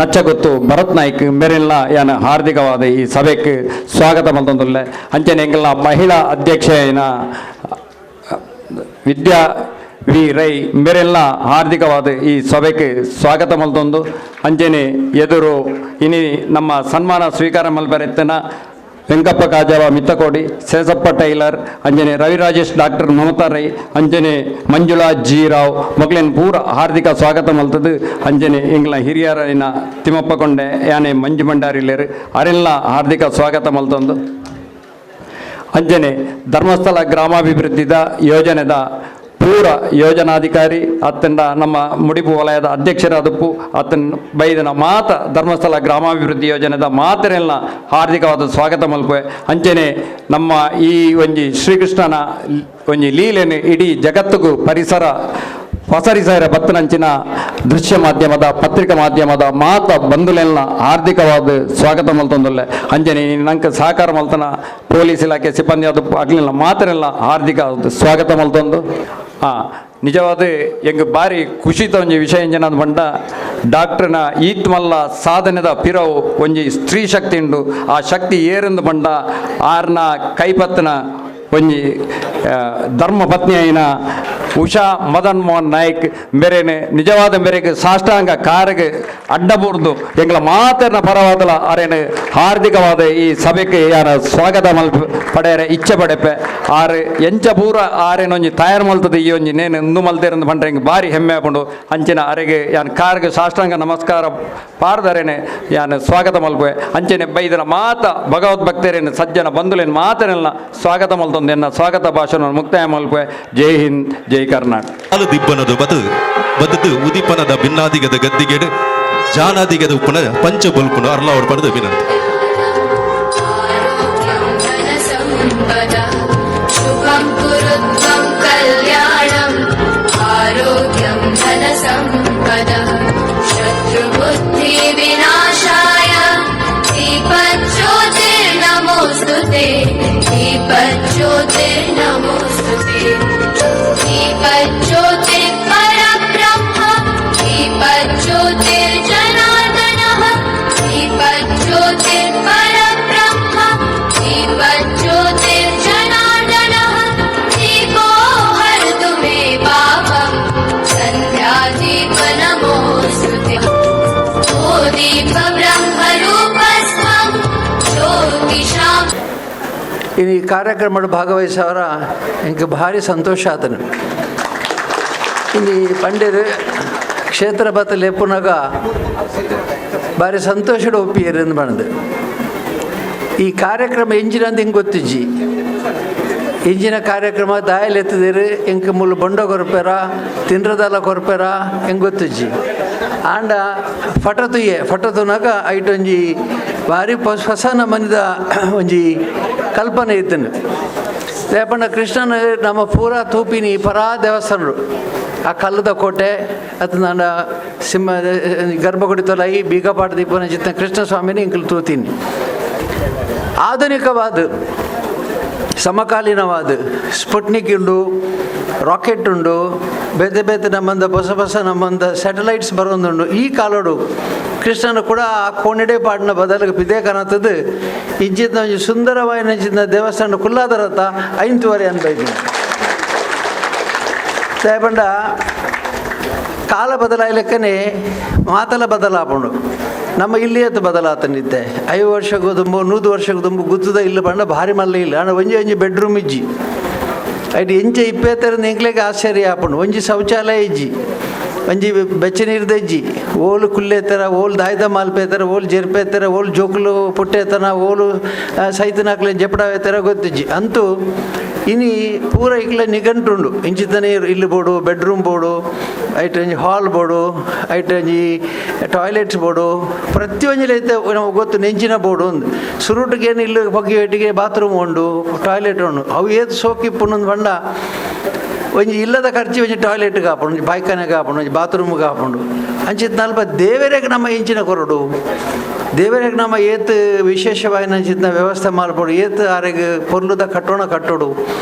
ನಚ್ಚಗೊತ್ತು ಭರತ್ ನಾಯ್ಕ್ ಮೇರೆಲ್ಲ ಯಾನ್ ಹಾರ್ದಿಕವಾದ ಈ ಸಭೆಗೆ ಸ್ವಾಗತ ಮಲ್ತೊಂದುಲ್ಲೆ. ಅಂಚನೆ ಎಂಗಲ್ನ ಮಹಿಳಾ ಅಧ್ಯಕ್ಷೆಯನ ವಿದ್ಯಾ ವಿ ರೈ ಮೇರೆಲ್ಲ ಹಾರ್ದಿಕವಾದ ಈ ಸಭೆಗೆ ಸ್ವಾಗತ ಮಲ್ತೊಂದು. ಅಂಜನೆ ಎದುರು ಇನಿ ನಮ್ಮ ಸನ್ಮಾನ ಸ್ವೀಕಾರ ಮಲ್ಪರೆತ್ತನ ವೆಂಕಪ್ಪ ಕಾಜಾವ ಮಿತ್ತಕೋಡಿ, ಸೇಸಪ್ಪ ಟೈಲರ್, ಅಂಜನೆ ರವಿರಾಜೇಶ್, ಡಾಕ್ಟರ್ ಮಮತಾ ರೈ, ಅಂಜನೆ ಮಂಜುಳಾ ಜಿ ರಾವ್ ಮೊಗಲಿನ ಪೂರ ಹಾರ್ದಿಕ ಸ್ವಾಗತ ಮಲ್ತದು. ಅಂಜನೆ ಎಂಗ್ಲ ಹಿರಿಯರಿನ ತಿಮ್ಮಪ್ಪ ಕೊಂಡೆ ಯಾನೆ ಮಂಜು ಭಂಡಾರಿಲೇರು ಅರೆಲ್ಲ ಹಾರ್ದಿಕ ಸ್ವಾಗತ ಮಲ್ತೊಂದು. ಅಂಜನೆ ಧರ್ಮಸ್ಥಳ ಗ್ರಾಮಾಭಿವೃದ್ಧಿದ ಯೋಜನೆದ ಪೂರ ಯೋಜನಾಧಿಕಾರಿ ಅತ್ತಂಡ ನಮ್ಮ ಮುಡಿಪು ವಲಯದ ಅಧ್ಯಕ್ಷರಾದಪ್ಪು ಅತ್ತನ ಬೈದನ ಮಾತ ಧರ್ಮಸ್ಥಳ ಗ್ರಾಮಾಭಿವೃದ್ಧಿ ಯೋಜನೆದ ಮಾತರೆಲ್ಲ ಹಾರ್ದಿಕವಾದ ಸ್ವಾಗತ ಮಲ್ಪೆ. ಅಂಚನೆ ನಮ್ಮ ಈ ಒಂಜಿ ಶ್ರೀಕೃಷ್ಣನ ಒಂಜಿ ಲೀಲೆನು ಇಡೀ ಜಗತ್ತಿಗೂ ಪರಿಸರ ಪಸರಿಸರ ಬತ್ತನಂಚಿನ ದೃಶ್ಯ ಮಾಧ್ಯಮದ ಪತ್ರಿಕಾ ಮಾಧ್ಯಮದ ಮಾತ ಬಂಧುಲೆಲ್ಲ ಹಾರ್ದಿಕವಾದ ಸ್ವಾಗತ ಮಲ್ತೊಂದುಲ್ಲೆ. ಅಂಜನೆ ನಂಗೆ ಸಹಕಾರ ಮಲ್ತನ ಪೊಲೀಸ್ ಇಲಾಖೆ ಸಿಬ್ಬಂದಿ ಅದು ಆಗಲಿಲ್ಲ ಮಾತರೆಲ್ಲ ಹಾರ್ದಿಕ ಸ್ವಾಗತ ಮಲ್ತೊಂದು. ನಿಜವಾದ ಎಂಗ್ ಬಾರಿ ಖುಷಿತ ಒಂಜಿ ವಿಷಯ ಎಂಜನ ಬಂಡ ಡಾಕ್ಟ್ರನ ಈತ್ ಮಲ್ಲ ಸಾಧನೆದ ಪಿರವು ಒಂಜಿ ಸ್ತ್ರೀ ಶಕ್ತಿ ಉಂಡು. ಆ ಶಕ್ತಿ ಏರೆಂದು ಬಂಡ ಆರ್ನ ಕೈಪತ್ತನ ಒಂಜಿ ಧರ್ಮ ಪತ್ನಿಯೈನ ಉಷಾ ಮದನ್ ಮೋಹನ್ ನಾಯ್ಕ್ ಮೇರೆನೆ ನಿಜವಾದ ಮೇರೆಗೆ ಸಾಷ್ಟಾಂಗ ಕಾರಿಗೆ ಅಡ್ಡಬೂರ್ದು ಎಂಗಳ ಮಾತನ್ನ ಪರವಾದಲ ಅರೇನು ಹಾರ್ದಿಕವಾದ ಈ ಸಭೆಗೆ ಯಾರ ಸ್ವಾಗತ ಮಲ್ಪ ಪಡೆಯರೆ ಇಚ್ಛೆ ಪಡೆಪೆ. ಆರು ಎಂಚ ಪೂರ ಆರೇನೊಂಜಿ ತಯಾರು ಮಲ್ತದೆ ಈ ಒಂಜಿ ನೇನು ಇಂದು ಮಲ್ತೇರಂದು ಪಂಡ್ರೆ ಹಿಂಗೆ ಭಾರಿ ಹೆಮ್ಮೆ ಆಪುಂಡು. ಅಂಚಿನ ಅರೆಗೆ ಯಾನ್ ಕಾರ್ಗೆ ಸಾಷ್ಟಾಂಗ ನಮಸ್ಕಾರ ಪಾರ್ದರೇನೆ ಯಾನ್ ಸ್ವಾಗತ ಮಲ್ಪೆ. ಅಂಚನೆ ಬೈದನ ಮಾತ ಭಗವದ್ಭಕ್ತರೇನು ಸಜ್ಜನ ಬಂಧುಲೇನು ಮಾತನೆಲ್ಲ ಸ್ವಾಗತ ಮಲ್ತೊಂದು ಎನ್ನ ಸ್ವಾಗತ ಭಾಷಣ ಮುಕ್ತಾಯ ಮಲ್ಪೆ. ಜೈ ಹಿಂದ್, ಜೈ ಕರ್ನಾಟಕ. ಹಾಲು ದಿಬ್ಬನದು ಬದು ಬದುದು ಉದಿಪನದ ಭಿನ್ನಾದಿಗದ ಗದ್ದಿಗೆಡು ಜಾನಾದಿಗದ ಉಪ್ಪನ ಪಂಚ ಬೊಲ್ಪುನು ಅರ್ಲಾವಡ್ ಪಡೆದು ವಿನಂತಿ. ಶುಭಂ ಕುರು ಕಲ್ಯಾಣಂ ಆರೋಗ್ಯಂ ಧನ ಸಂಪದ ಶತ್ರುಬುದ್ಧಿ ವಿನಾಶಾಯ ದೀಪಜ್ಯೋತಿರ್ನಮೋಸ್ತುತೆ ದೀಪಜ್ಯೋತಿರ್ನಮೋಸ್ತುತೆ ದೀಪಜ್ಯೋತಿರ್ಪರಬ್ರಹ್ಮ ದೀಪಜ್ಯೋತಿರ್ಜನಾರ್ದನಃ ದೀಪಜ್ಯೋತಿರ್ಪರಬ್ರಹ್ಮ ದೀಪಜ್ಯೋತಿರ್ಜನಾರ್ದನಃ ದೀಪೋ ಹರತು ಮೇ ಪಾಪಂ ಸಂಧ್ಯಾದೀಪ ನಮೋಸ್ತುತೆ. ಓ ದೀಪ ಬ್ರಹ್ಮರೂಪಸ್ತ್ವಂ ಜ್ಯೋತಿಷಾಂ. ಈ ಕಾರ್ಯಕ್ರಮದ ಭಾಗವಹಿಸೋರ ಇಂಕ ಭಾರಿ ಸಂತೋಷ ಆತನು. ಇಲ್ಲಿ ಪಂಡಿರು ಕ್ಷೇತ್ರ ಬತ್ತ ಲೆಪ್ಪುನಗ ಭಾರಿ ಸಂತೋಷದ ಒಪ್ಪಿಯರು ಬಂದು ಈ ಕಾರ್ಯಕ್ರಮ ಎಂಜಿನ ಅಂತ ಹಿಂಗೆ ಗೊತ್ತಿಜ್ಜಿ. ಇಂಚಿನ ಕಾರ್ಯಕ್ರಮ ದಾಯಲ್ ಎತ್ತದಿರು ಎಂಕ್ ಮೂಲು ಬೊಂಡ ಕೊರ್ಪೆರ ತಿಂಡ್ರದಲ್ಲ ಕೊರ್ಪೆರ ಎಂಕ್ ಗೊತ್ತುಜ್ಜಿ ಆಂಡ ಫಟ ತುಯ್ಯೆ ಫಟ ತುನಾಗ ಐಟೊಂಜಿ ಭಾರಿ ಹೊಸ ನಮನಿದ ಒಂಜಿ ಕಲ್ಪನೆ ಇತ್ತನು ದಾಯೆ ಕೃಷ್ಣನ ನಮ್ಮ ಪೂರಾ ತೂಪಿನಿ ಪರಾ ದೇವಸ್ಥಾನರು ಆ ಕಲ್ಲದ ಕೋಟೆ ಅತ್ತಂಡ ಸಿಂಹ ಗರ್ಭಗುಡಿ ತೊಲೈ ಬೀಗಪಾಟ ದೀಪನ ಚಿತ್ತ ಕೃಷ್ಣ ಸ್ವಾಮಿನ ಇಂಕಲು ತೂತೀನಿ. ಆಧುನಿಕವಾದ ಸಮಕಾಲೀನವಾದ ಸ್ಪುಟ್ನಿಕ್ ಉಂಡು, ರಾಕೆಟ್ ಉಂಡು, ಬೇತೆ ಬೇತೆ ನಮ್ಮಂದ ಹೊಸ ಹೊಸ ನಮ್ಮಂದ ಸ್ಯಾಟಲೈಟ್ಸ್ ಬರೋದುಂಡು. ಈ ಕಾಲೋಡು ಕೃಷ್ಣನ ಕೂಡ ಆ ಕೋಣಿಡೆ ಪಾಡಿನ ಬದಲಿಗೆ ಪಿದೆ ಕಾಣುತ್ತದೆ. ಇಂಚಿನ ಒಂಜಿ ಸುಂದರವಾಯಿನ ಇಂಚಿನ ದೇವಸ್ಥಾನ ಕುಲ್ಲಾದರತ ಐಂತುವರೆ ಅನ್ಬೈದು ಸಾಹೇಬಂಡ ಕಾಲ ಬದಲಾಯ್ಲೆಕ್ಕನೆ ಮಾತಲ ಬದಲಾಪುಂಡು. ನಮ್ಮ ಇಲ್ಲಿಯತ್ತು ಬದಲಾತನಿದ್ದೆ 5 ವರ್ಷಕ್ಕೂ ತುಂಬ 100 ವರ್ಷಕ್ಕೂ ತುಂಬ ಗುತ್ತದ ಇಲ್ಲ ಪಂಡ ಭಾರಿ ಮಲ್ಲ ಇಲ್ಲ ಅಣ್ಣ ಒಂಜಿ ಒಂಜಿ ಬೆಡ್ರೂಮ್ ಇಜ್ಜಿ ಐಟ್ ಎಂಚ ಇಪ್ಪತ್ತರ ನಿಂಕ್ಲೆಗೆ ಆಶ್ಚರ್ಯ ಆಪುಂಡು. ಒಂಜಿ ಶೌಚಾಲಯ ಇಜ್ಜಿ, ಒಂಜಿ ಬೆಚ್ಚ ನೀರ್ದ ಇಜ್ಜಿ, ಓಲು ಕುಲ್ಲೇತರ ಓಲು ದಾಯ್ದ ಮಾಲ್ಪೇತರ ಓಲು ಜೆರ್ಪೇತರ ಓಲು ಜೋಕುಲು ಪುಟ್ಟೇತನ ಓಲು ಸೈತನಾಕ್ಲೆ ಜಪಡಾವೇತರ ಗೊತ್ತಿಜ್ಜಿ. ಅಂತೂ ಇನಿ ಪೂರ ಇಕ್ಲೆ ನಿಘಂಟುಂಡು. ಇಂಚಿತನೇ ಇಲ್ಲು ಬೋಡು, ಬೆಡ್ರೂಮ್ ಬೋಡು, ಐಟ್ ಒಂಜಿ ಹಾಲ್ ಬೋಡು, ಐಟ್ ಒಂಜಿ ಟಾಯ್ಲೆಟ್ಸ್ ಬೋಡು, ಪ್ರತಿಯೊಂಜಿ ಐತೆ ನಮಗೆ ಗೊತ್ತು ನೆಂಚಿನ ಬೋಡು ಒಂದು ಸುರುಟಿಗೇನು ಇಲ್ಲು ಬಗ್ಗಿ ಒಟ್ಟಿಗೆ ಬಾತ್ರೂಮ್ ಉಂಡು, ಟಾಯ್ಲೆಟ್ ಉಂಡು. ಅವು ಏತ್ ಸೋಕಿಪ್ಪುಂಡು ಪಂಡ ಒಂಜಿ ಇಲ್ಲದ ಖರ್ಚು ಒಂಜಿ ಟಾಯ್ಲೆಟ್ ಕಾಪುಂಡು, ಒಂಜಿ ಬಾಯ್ಖಾನೆ ಕಾಪುಂಡು, ಒಂಜಿ ಬಾತ್ರೂಮ್ ಕಾಪುಂಡು. ಅಂಚಿತ್ ನಲ್ಪ ದೇವರಿಗೆ ನಮ್ಮ ಇಂಚಿನ ಕೊರಡು, ದೇವರಿಗೆ ನಮ್ಮ ಏತ್ ವಿಶೇಷವಾಯಿನ ಅಂಚಿತ್ನ ವ್ಯವಸ್ಥೆ ಮಾಲ್ಪಡು, ಏತ್ ಆರೆಗ್ ಪೊರ್ಲುದ ಕಟ್ಟೋಣ ಕಟ್ಟೋಡು,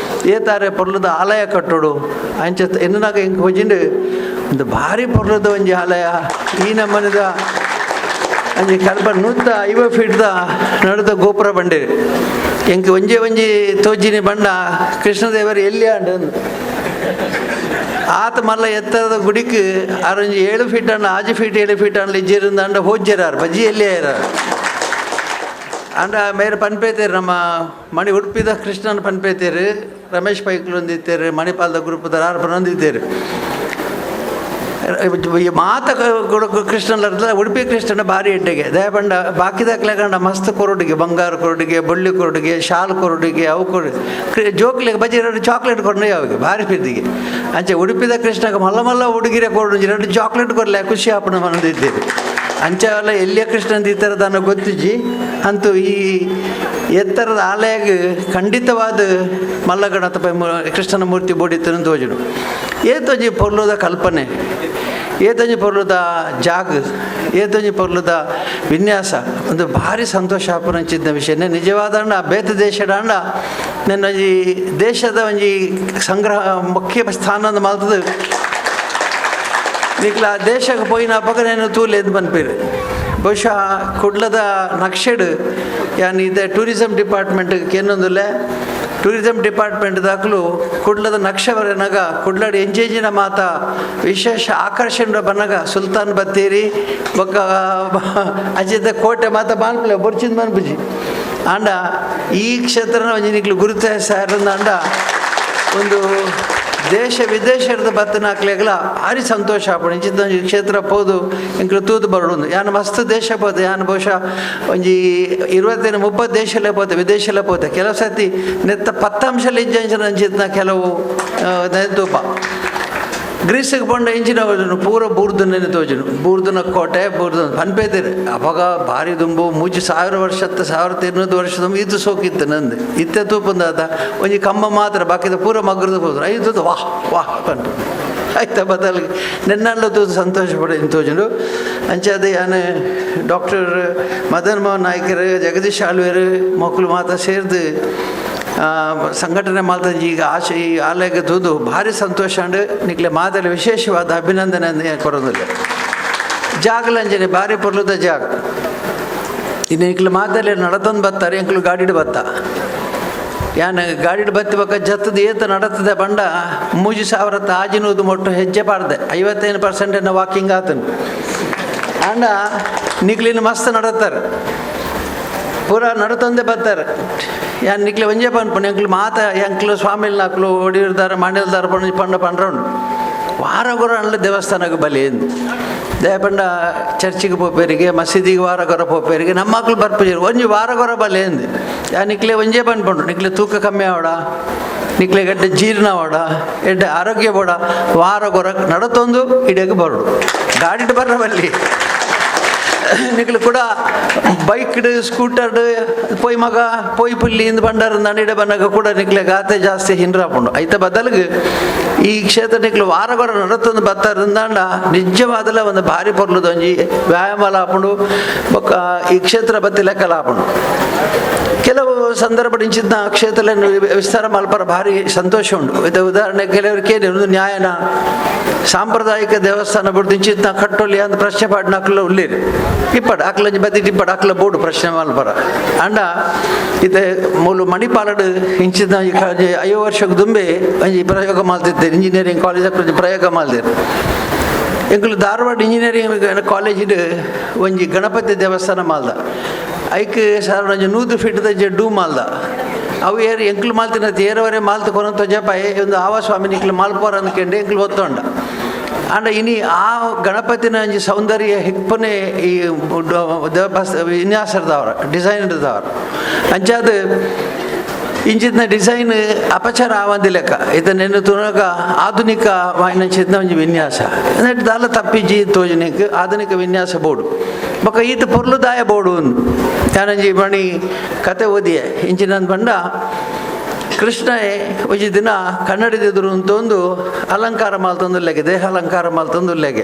ಏತ್ ಆರೆ ಪೊರ್ಲುದ ಆಲಯ ಕಟ್ಟೋಡು. ಅಂಚ ಎನ್ನುನಾಗ ಇಂಕ್ ಹೊಜಿಂಡು ಒಂದು ಭಾರಿ ಪೊರ್ಲುದ ಒಂಜಿ ಆಲಯ ಈ ನಮ್ಮನಿದ ಅಂಜಿ ಕಲ್ಪ 150 ಫೀಟ್ದ ನಡುದ ಗೋಪುರ ಬಂಡಿರಿ. ಎಂಕ್ ಒಂಜಿ ಒಂಜಿ ತೋಜಿನಿ ಬಣ್ಣ ಕೃಷ್ಣದೇವರು ಎಲ್ಲಿ ಆಂಡ್ ಆತ ಮಲ್ಲ ಎತ್ತರದ ಗುಡಿಕ್ ಆರೊಂಜಿ 7 ಫೀಟ್ ಅಣ್ಣ 6 ಫೀಟ್ 7 ಫೀಟ್ ಅಣ್ಣ ಇಜ್ಜಿರಿಂದ ಅಂಡ ಹೋಜ್ಜೆರಾರು ಬಜ್ಜಿ ಎಲ್ಲಿ ಆಯ್ರಾರು ಅಂಡ ಮೇರೆ ಪನ್ಪೇತೇರು. ನಮ್ಮ ಮಣಿ ಉಡುಪಿದ ಕೃಷ್ಣನ ಪನ್ಪೇತೇರು, ರಮೇಶ್ ಪೈಕ್ಲು ಒಂದಿತ್ತೇರು, ಮಣಿಪಾಲದ ಗ್ರೂಪದ ಆರು ಪನೊಂದಿತ್ತೇರು. ಮಾತ ಕೃಷ್ಣನ ಉಡುಪಿ ಕೃಷ್ಣನ ಭಾರಿ ಎಡ್ಡೆಗೆ ದಯಪಂಡ ಬಾಕಿದಾಕ್ಲೆ ಕಂಡ ಮಸ್ತ್ ಕೊರಡಿಗೆ, ಬಂಗಾರ ಕೊರಡಿಗೆ, ಬಳ್ಳಿ ಕೊರಡಿಗೆ, ಶಾಲ್ ಕೊರಡಿಗೆ, ಅವು ಕೊರಡಿ ಜೋಕ್ಲಿಗೆ ಬಜ್ಜಿ 2 ಚಾಕ್ಲೇಟ್ ಕೊರಡು ಯಾವಾಗ ಭಾರಿ ಪಿದ್ದಿಗೆ. ಅಂಚೆ ಉಡುಪಿದ ಕೃಷ್ಣಗೆ ಮಲ್ಲ ಮಲ್ಲ ಹುಡುಗಿರೆ ಕೊರಡು 2 ಚಾಕ್ಲೇಟ್ ಕೊರಲೆ ಖುಷಿ ಆಪಣ ಮನದಿದ್ದೇವೆ. ಅಂಚೆ ಅಲ್ಲ ಎಲ್ಲಿಯ ಕೃಷ್ಣನ ಈ ಥರದ ಗೊತ್ತಿಜ್ಜಿ. ಅಂತೂ ಈ ಎತ್ತರದ ಆಲಯಗೆ ಖಂಡಿತವಾದ ಮಲ್ಲಗಣತ ಕೃಷ್ಣನ ಮೂರ್ತಿ ಬೋಡಿತ್ತನ ತೋಜುಡು. ಏತೊಂಜಿ ಪೊರ್ಲುದ ಕಲ್ಪನೆ, ಏತೊಂಜಿ ಪೊರ್ಲುದ ಜಾಗ, ಏತೊಂಜಿ ಪೊರ್ಲುದ ವಿನ್ಯಾಸ, ಒಂದು ಭಾರಿ ಸಂತೋಷ ಆಪುನಂಚಿದ್ದ ವಿಷಯ. ನಿಜವಾದ ಬೇತ ದೇಶದ ಅಂಡ ನನ್ನ ಈ ದೇಶದ ಒಂಜಿ ಸಂಗ್ರಹ ಮುಖ್ಯ ಸ್ಥಾನದ ಮಾಲ್ತದ ನಿಕ್ಲ ಆ ದೇಶಕ್ಕೆ ಪೋಯಿನ ಅಪಗ నేను ತೂಲೇದು ಪನ್ಪೇರು. ಬಹುಶಃ ಕುಡ್ಲದ ನಕ್ಷೆಡ್ ಯಾನ್ ಇದೆ ಟೂರಿಸಂ ಡಿಪಾರ್ಟ್ಮೆಂಟ್ ಕೇನೊಂದುಲ್ಲೆ ಟೂರಿಸಂ ಡಿಪಾರ್ಟ್ಮೆಂಟ್ ದಾಖಲು ಕುಡ್ಲದ ನಕ್ಷೆ ಬರೆನಾಗ ಕುಡ್ಲಡ್ ಎಂಜೇಜಿನ ಮಾತ ವಿಶೇಷ ಆಕರ್ಷಣೆ ಬನ್ನಗ ಸುಲ್ತಾನ್ ಬತ್ತೇರಿ ಬೊಕ್ಕ ಅಜಿತ ಕೋಟೆ ಮಾತ ಬಾನ್ಪುಲೆ ಬೊರ್ಚಿನ ಮನ್ಪುಜಿ. ಆಂಡ ಈ ಕ್ಷೇತ್ರನ ಒಂಜಿ ನಿಕ್ಲು ಗುರುತ ಅಂಡ ಒಂದು ದೇಶ ವಿದೇಶದ ಬತ್ತನಾಕ್ಲೆಗ್ಲ ಭಾರಿ ಸಂತೋಷ ಆಪುಂಡು. ಇಂಚಿತ್ತ ಒಂಜಿ ಕ್ಷೇತ್ರ ಪೋದು ಎಂಕ್ಲು ತೂದು ಬರೋಡು. ಯಾನ್ ಮಸ್ತ್ ದೇಶ ಪೋತೆ, ಯಾನ್ ಬಹುಶಃ ಒಂಜಿ 25-30 ದೇಶಲೇ ಪೋತೆ, ವಿದೇಶಲೇ ಪೋತೆ. ಕೆಲವು ಸರ್ತಿ ನೆತ್ತ ಪತ್ತಾಂಶಲ ಇಜ್ಜಂಚಿನ ಅಂಚಿತ್ನ ಕೆಲವು ನೆಂತೂಪ ಗ್ರೀಸಿಗೆ ಪಂಡ ಇಂಚಿನ ಪೂರ ಬೂರ್ದು ತೋಜುನು, ಬೂರ್ದುನ ಕೋಟೆ ಬೂರ್ದು ಪನ್ಪೇತಿರು. ಅವಾಗ ಭಾರಿ ದುಂಬು 3000 ವರ್ಷತ್ತ 1200 ವರ್ಷ ದುಂಬು ಇದು ಸೋಕಿತ್ತು ನಂದು ಇತ್ತೆ ತೂಪಂದಾತ ಒಂಜಿ ಕಂಬ ಮಾತ್ರ ಬಾಕಿದ ಪೂರ ಮಗ್ರದು ಹೋದ್ರು. ಐದು ವಾಹ್ ವಾಹ್ ಪನ್ಪು ಆಯ್ತಾ ಬದಲಿಗೆ ನಿನ್ನಲ್ಲ ತೂದು ಸಂತೋಷ ಪಡೆ ತೋಜುಂಡು. ಅಂಚೆ ಅದೇ ಯಾನು ಡಾಕ್ಟರ್ ಮದನ್ ಮೋಹನ್ ನಾಯ್ಕರು, ಜಗದೀಶ್ ಆಳ್ವೇರು ಮಕ್ಕಳು ಮಾತ ಸೇರ್ದು ಸಂಘಟನೆ ಮಾತ್ರ ಈಗ ಆಶೆ ಈ ಆಲಯಕ್ಕೆ ತೂದು ಭಾರಿ ಸಂತೋಷ ಅಂಡ್ ನಿಕ್ಲೆ ಮಾತಲ್ಲಿ ವಿಶೇಷವಾದ ಅಭಿನಂದನೆ ಕೊರೋದಿಲ್ಲ. ಜಾಗಲಂಜನೆ ಭಾರಿ ಪೊರ್ಲುದ ಜಾಗ. ಇನ್ನು ನಿಕ್ಲೆ ಮಾತಲ್ಲಿ ನಡತೊಂದು ಬತ್ತಾರೆ, ಎಂಕ್ಲು ಗಾಡಿಡ್ ಬತ್ತ. ಯಾನ್ ಗಾಡಿಡ್ ಬತ್ತಿ ಬಕ್ಕ ಜತ್ತದ ಏತ ನಡತದೆ ಬಂಡ 3000 ಆಜಿನೂದು ಮೊಟ್ಟು ಹೆಜ್ಜೆ ಪಾಡ್ದೆ 55% ವಾಕಿಂಗ್ ಆತನು. ಅಂಡ ನಿಕ್ಲಿನ ಮಸ್ತ್ ನಡತ್ತಾರೆ, ಪೂರ ನಡತೊಂದೇ ಬರ್ತಾರೆ. ಯಾನ್ ನಿಕ್ಲೆ ಒಂಜೇ ಪನ್ಪುಂಡು ಎಂಕ್ಲು ಮಾತ ಎಂಕ್ಲು ಸ್ವಾಮಿಲ್ನಾಕ್ಲು ಒಡಿರ್ದಾರ ಮಂಡಲ್ದಾರ ಪಂಡ ಪಂಡ ಪಂಡ್ರೌಂಡು. ವಾರಗೊರ ಅಣ್ಣ ದೇವಸ್ಥಾನಕ್ಕೆ ಬಲಿ ದಯಪಂಡ ಚರ್ಚಿಗೆ ಪೋಪೇರಿಗೆ ಮಸೀದಿಗೆ ವಾರಗೊರ ಪೋಪೇರಿಗೆ ನಮ್ಮ ಮಕ್ಳು ಬರ್ಪುಜರು ಒಂಜಿ ವಾರಗೊರ ಬಲೆ ಅಂದು ನಿಕ್ಲೆ ಒಂಜೇ ಪನ್ಪುಂಡು ನಿಕ್ಲೆ ತೂಕ ಕಮ್ಮಿ ಆವಡ ನಿಕ್ಲೆ ಗಡ್ಡೆ ಜೀರ್ಣ ಆವಡ ಎಡ್ಡೆ ಆರೋಗ್ಯ ಬೋಡ ವಾರಗೊರ ನಡತೊಂದು ಇಡಕ್ಕೆ ಬರೋಡು ಗಾಡಿಡ್ ಬರ್ರ ಬಲ್ಲಿ ನಿಕ್ಲು ಕೂಡ ಬೈಕ್ಡ್ ಸ್ಕೂಟರ್ಡ್ ಪೋಯ್ ಮಗ ಪೋಯ್ ಪುಲ್ಲಿ ಇಂದು ಬಂಡಾರ ನಡಿಡ ಬನ್ನಾಗ ಕೂಡ ನಿಕ್ಲೆ ಗಾತೆ ಜಾಸ್ತಿ ಹಿಂಡ್ರಾಪುಂಡು ಐತ ಬದಲಿಗೆ ಈ ಕ್ಷೇತ್ರ ನಿಕ್ಲು ವಾರಗೊರ ನಡತೊಂದು ಬತ್ತಾರಿಂದಾಂಡ ನಿಜವಾದಲ ಒಂದು ಭಾರಿ ಪೊರ್ಲುದೊಂಜಿ ವ್ಯಾಯಾಮ ಲಾಪುಂಡು ಬೊಕ್ಕ ಈ ಕ್ಷೇತ್ರ ಬತ್ತಿ ಲೆಕ್ಕ ಲಾಪುಂಡು. ಕೆಲವು ಸಂದರ್ಭ ಇಂಚಿನ ಕ್ಷೇತ್ರಗಳನ್ನು ವಿಸ್ತಾರ ಮಲ್ಪರ ಭಾರಿ ಸಂತೋಷ ಉಂಟು. ಇದು ಉದಾಹರಣೆ ಕೆಲವರಿಗೆ ಒಂದು ನ್ಯಾಯನ ಸಾಂಪ್ರದಾಯಿಕ ದೇವಸ್ಥಾನ ಬಿಡ್ದು ಇಂಚಿನ ಕಟ್ಟೊಲಿ ಅಂತ ಪ್ರಶ್ನೆ ಪಾಡ್ನ ಅಕ್ಲ ಉಳ್ಳೀರಿ ಇಪ್ಪಡು ಅಕ್ಲಂಜಿ ಬತ್ತಿ ಇಪ್ಪಡು ಅಕ್ಲ ಬೋಡು ಪ್ರಶ್ನೆ ಮಲ್ಪರ ಅಂಡ ಇದು ಮೂಲು ಮಣಿಪಾಲಡು ಇಂಚಿನ 5 ವರ್ಷಕ್ಕೆ ದುಂಬೆ ಒಂಜಿ ಪ್ರಯೋಗ ಮಾಡ್ತಿದ್ದೆ ಇಂಜಿನಿಯರಿಂಗ್ ಕಾಲೇಜ್ ಒಂಜಿ ಪ್ರಯೋಗ ಮಾಡ್ತಿದ್ರು. ಎಂಕುಲು ಧಾರವಾಡ ಇಂಜಿನಿಯರಿಂಗ್ ಕಾಲೇಜಿಡ್ ಒಂಜಿ ಗಣಪತಿ ದೇವಸ್ಥಾನ ಮಾಲ್ದ ಐಕ್ ಸಾಧಾರಣ ಒಂಜಿ 100 ಫೀಟ್ದ ಡೂ ಮಾಲ್ದ ಅವು ಏರು ಎಂಕ್ಲು ಮಾಲ್ತಿನ ಏರವರೆ ಮಾಲ್ತು ಕೊನಂತ ಜಪಾಯಿ ಒಂದು ಆವ ಸ್ವಾಮಿ ನಿಕ್ಲು ಮಾಲ್ಪೋರ ಅಂದ್ಕೊಂಡು ಎಂಕ್ಲು ಒತ್ತೊಂಡ ಅಂಡ ಇನಿ ಆ ಗಣಪತಿನ ಒಂಜಿ ಸೌಂದರ್ಯ ಹಿಪ್ಪನೆ ಈ ದೇವಸ್ಥಾನ ವಿನ್ಯಾಸದವರ ಡಿಸೈನ್ ಇರ್ದವ್ರ ಅಂಚಾದ ಇಂಚಿನ ಡಿಸೈನ್ ಅಪಚಾರ ಆವಂದಿ ಲೆಕ್ಕ ಇದನ್ನೇನು ತುನಗ ಆಧುನಿಕ ವಾಯಿನಂಚಿನ ಒಂಜಿ ವಿನ್ಯಾಸ ದಾಲ ತಪ್ಪಿಜಿ ತೋಜನಿಕ್ ಆಧುನಿಕ ವಿನ್ಯಾಸ ಬೋರ್ಡು ಬೊಕ್ಕ ಈತ ಪೊರ್ಲುದಾಯ ಬೋರ್ಡು ಯಾನಂಜಿ ಮಣಿ ಕತೆ ಓದಿಯೆ ಇಂಚಿನ ಬಂಡ ಕೃಷ್ಣ ಒಂಜಿ ದಿನ ಕನ್ನಡದ ಅಂತ ಒಂದು ಅಲಂಕಾರ ಮಾಲ್ತೊಂದುಲ್ಲೆಗೆ ದೇಹ ಅಲಂಕಾರ ಮಾಲ್ತೊಂದುಲ್ಲೆಗೆ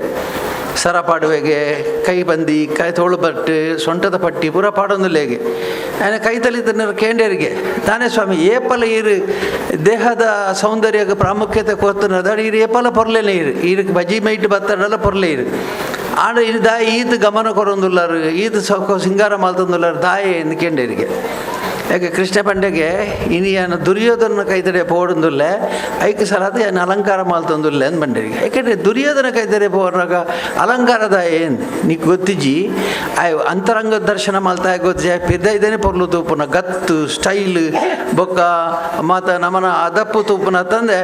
ಸರ ಪಾಡುವೆಗೆ ಕೈ ಬಂದಿ ಕೈ ತೋಳು ಬಟ್ಟು ಸೊಂಟದ ಪಟ್ಟಿ ಪೂರ ಪಾಡೊಂದುಲ್ಲೆಗೆ ಆಯ್ನ ಕೈ ತಲಿತನ ಕೇಂದ್ರಿಗೆ ತಾನೇ ಸ್ವಾಮಿ ಏಪಲ ಈರು ದೇಹದ ಸೌಂದರ್ಯಕ್ಕೆ ಪ್ರಾಮುಖ್ಯತೆ ಕೊರ್ತನ ಈರು ಏಪಲ ಪೊರ್ಲೇನೆ ಈರು ಈರು ಬಜಿ ಮೈಟ್ ಬತ್ತಡಲ್ಲ ಪೊರ್ಲೆ ಈರು ಆಡ ಇದು ದಾಯಿ ಈತ ಗಮನ ಕೊರೊಂದುಲ್ಲಾರು ಈತ ಸೊಕ್ಕ ಸಿಂಗಾರ ಮಾಲ್ತೊಂದುಲ್ಲಾರು ದಾಯಿ ಎಂದು ಕೇಂದ್ರಿಗೆ. ಯಾಕೆ ಕೃಷ್ಣ ಪಂಡೆಗೆ ಇನಿಯನ ದುರ್ಯೋಧನ ಕೈತಡೆ ಪೋಡೊಂದುಲ್ಲೆ ಐಕ್ ಸಲದ ಏನು ಅಲಂಕಾರ ಮಾಲ್ತೊಂದುಲ್ಲೆ ಅಂದ್ ಬಂಡೇರಿಗೆ. ಯಾಕೆಂದರೆ ದುರ್ಯೋಧನ ಕೈತಡೆ ಪೋರ್ನಾಗ ಅಲಂಕಾರದ ಏನು ನೀ ಗೊತ್ತಿಜ್ಜಿ ಆಯ್ ಅಂತರಂಗ ದರ್ಶನ ಮಾಲ್ತಾ ಗೊತ್ತಿಜಿ ಪಿದ್ದ ಇದೇನೆ ಪೊರ್ಲು ತೂಪುನ ಗತ್ತು ಸ್ಟೈಲ್ ಬೊಕ್ಕ ಮಾತ ನಮನ ಅದಪ್ಪು ತೂಪುನ ತಂದೆ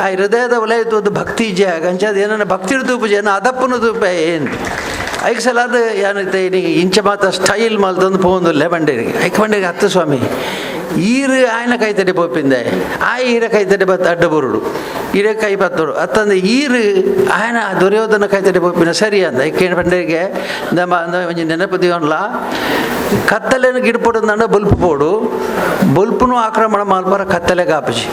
ಆ ಹೃದಯದ ವಲಯ ತೂದು ಭಕ್ತಿ ಇಜ್ಜೆ ಗಂಚಾದ ಏನನ್ನ ಭಕ್ತಿ ತೂಪುಜಿ ಏನೋ ಅದಪ್ಪನ ತೂಪ ಏನು ಐಕ್ ಸಲ ಅದು ಏನೈತೆ ಇಂಚ ಮಾತ ಸ್ಟೈಲ್ ಮಾಲ್ತೊಂದು ಪೋಂದುಲ್ಲೆ ಬಂಡೇರಿಗೆ. ಐಕ್ ಬಂಡೇರಿಗೆ ಹತ್ತು ಸ್ವಾಮಿ ಈರು ಆಯನ ಕೈತಡೆ ಪೋಪಿಂದೆ ಆ ಈರ ಕೈತಡೆ ಬತ್ತ ಅಡ್ಡ ಬರುಡು ಈರ ಕೈ ಬತ್ತೋಡು ಅತ್ತಂದ್ರೆ ಈರು ಆಯನ ದುರ್ಯೋಧನ ಕೈತಡೆ ಪೋಪಿನ ಸರಿ ಅಂದ. ಐಕೆ ಬಂಡೇರಿಗೆ ನಮ್ಮ ಒಂಜಿ ನೆನಪು ದಿವನ್ಲ ಕತ್ತಲೆನ ಗಿಡಪೊಡು ಬಲ್ಪು ಪೋಡು ಬಲ್ಪುನು ಆಕ್ರಮಣ ಮಾಲ್ಪರ ಕತ್ತಲೆಗೆ ಆಪಜಿ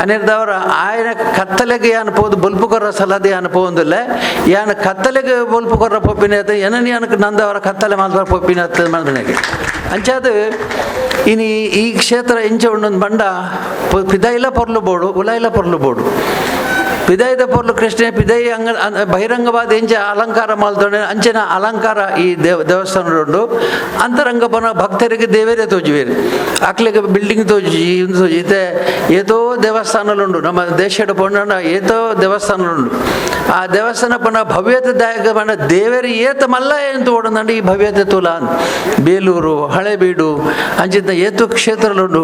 ಅನಿರ್ದವರ ಆಯನ ಕತ್ತಲೆಗೆ ಯಾನ್ ಪೋದು ಬಲ್ಪು ಕೊರ್ರ ಸಲದೆ ಯಾನ್ ಪೋಂದುಲ್ಲೆ ಯಾನ್ ಕತ್ತಲೆಗೆ ಬಲ್ಪು ಕೊರ್ರ ಪೊಪ್ಪಿನ ಏನನ್ ಯಾನಕ್ಕೆ ನಂದವರ ಕತ್ತಲೆ ಮಾಲ್ಪರ ಪೊಪ್ಪಿನ ಮನೆಗೆ ಅಂಚಾದ ಇನಿ ಈ ಕ್ಷೇತ್ರ ಇಂಚ ಉಂಡೊಂದು ಬಂಡ ಪಿದಾಯಿಲ ಪೊರ್ಲು ಬೋಡು ಉಲಾಯಿಲ ಪೊರ್ಲು ಬೋಡು ಪಿದಾಯಿದ ಪೊರ್ಲು ಕೃಷ್ಣ ಪಿದಾಯಿ ಅಂಗ ಬಹಿರಂಗವಾದ ಎಂಚ ಅಲಂಕಾರ ಮಾಲ್ತೊಂಡೆ ಅಂಚಿನ ಅಲಂಕಾರ ಈ ದೇವಸ್ಥಾನ ಉಂಡು. ಅಂತರಂಗ ಬನ ಭಕ್ತರಿಗೆ ದೇವರೇ ತೋಜುವೇರು ಅಕ್ಲಿಗೆ ಬಿಲ್ಡಿಂಗ್ ತೋಜಿ ತೋಜಿ ಇತ್ತೆ ಏತೋ ದೇವಸ್ಥಾನಲುಂಡು ನಮ್ಮ ದೇಶದ ಪೊಂಡ ಏತೋ ದೇವಸ್ಥಾನಲುಂಡು. ಆ ದೇವಸ್ಥಾನ ಪಂಡ ಭವ್ಯತೆ ದಾಯಕ ಪಂಡ ದೇವರ ಏತ ಮಲ್ಲ ಏನು ತೋಡಂದಂಡ ಈ ಭವ್ಯತೆ ತುಲ ಬೇಲೂರು ಹಳೆಬೀಡು ಅಂಚಿನ ಏತು ಕ್ಷೇತ್ರಲುಂಡು.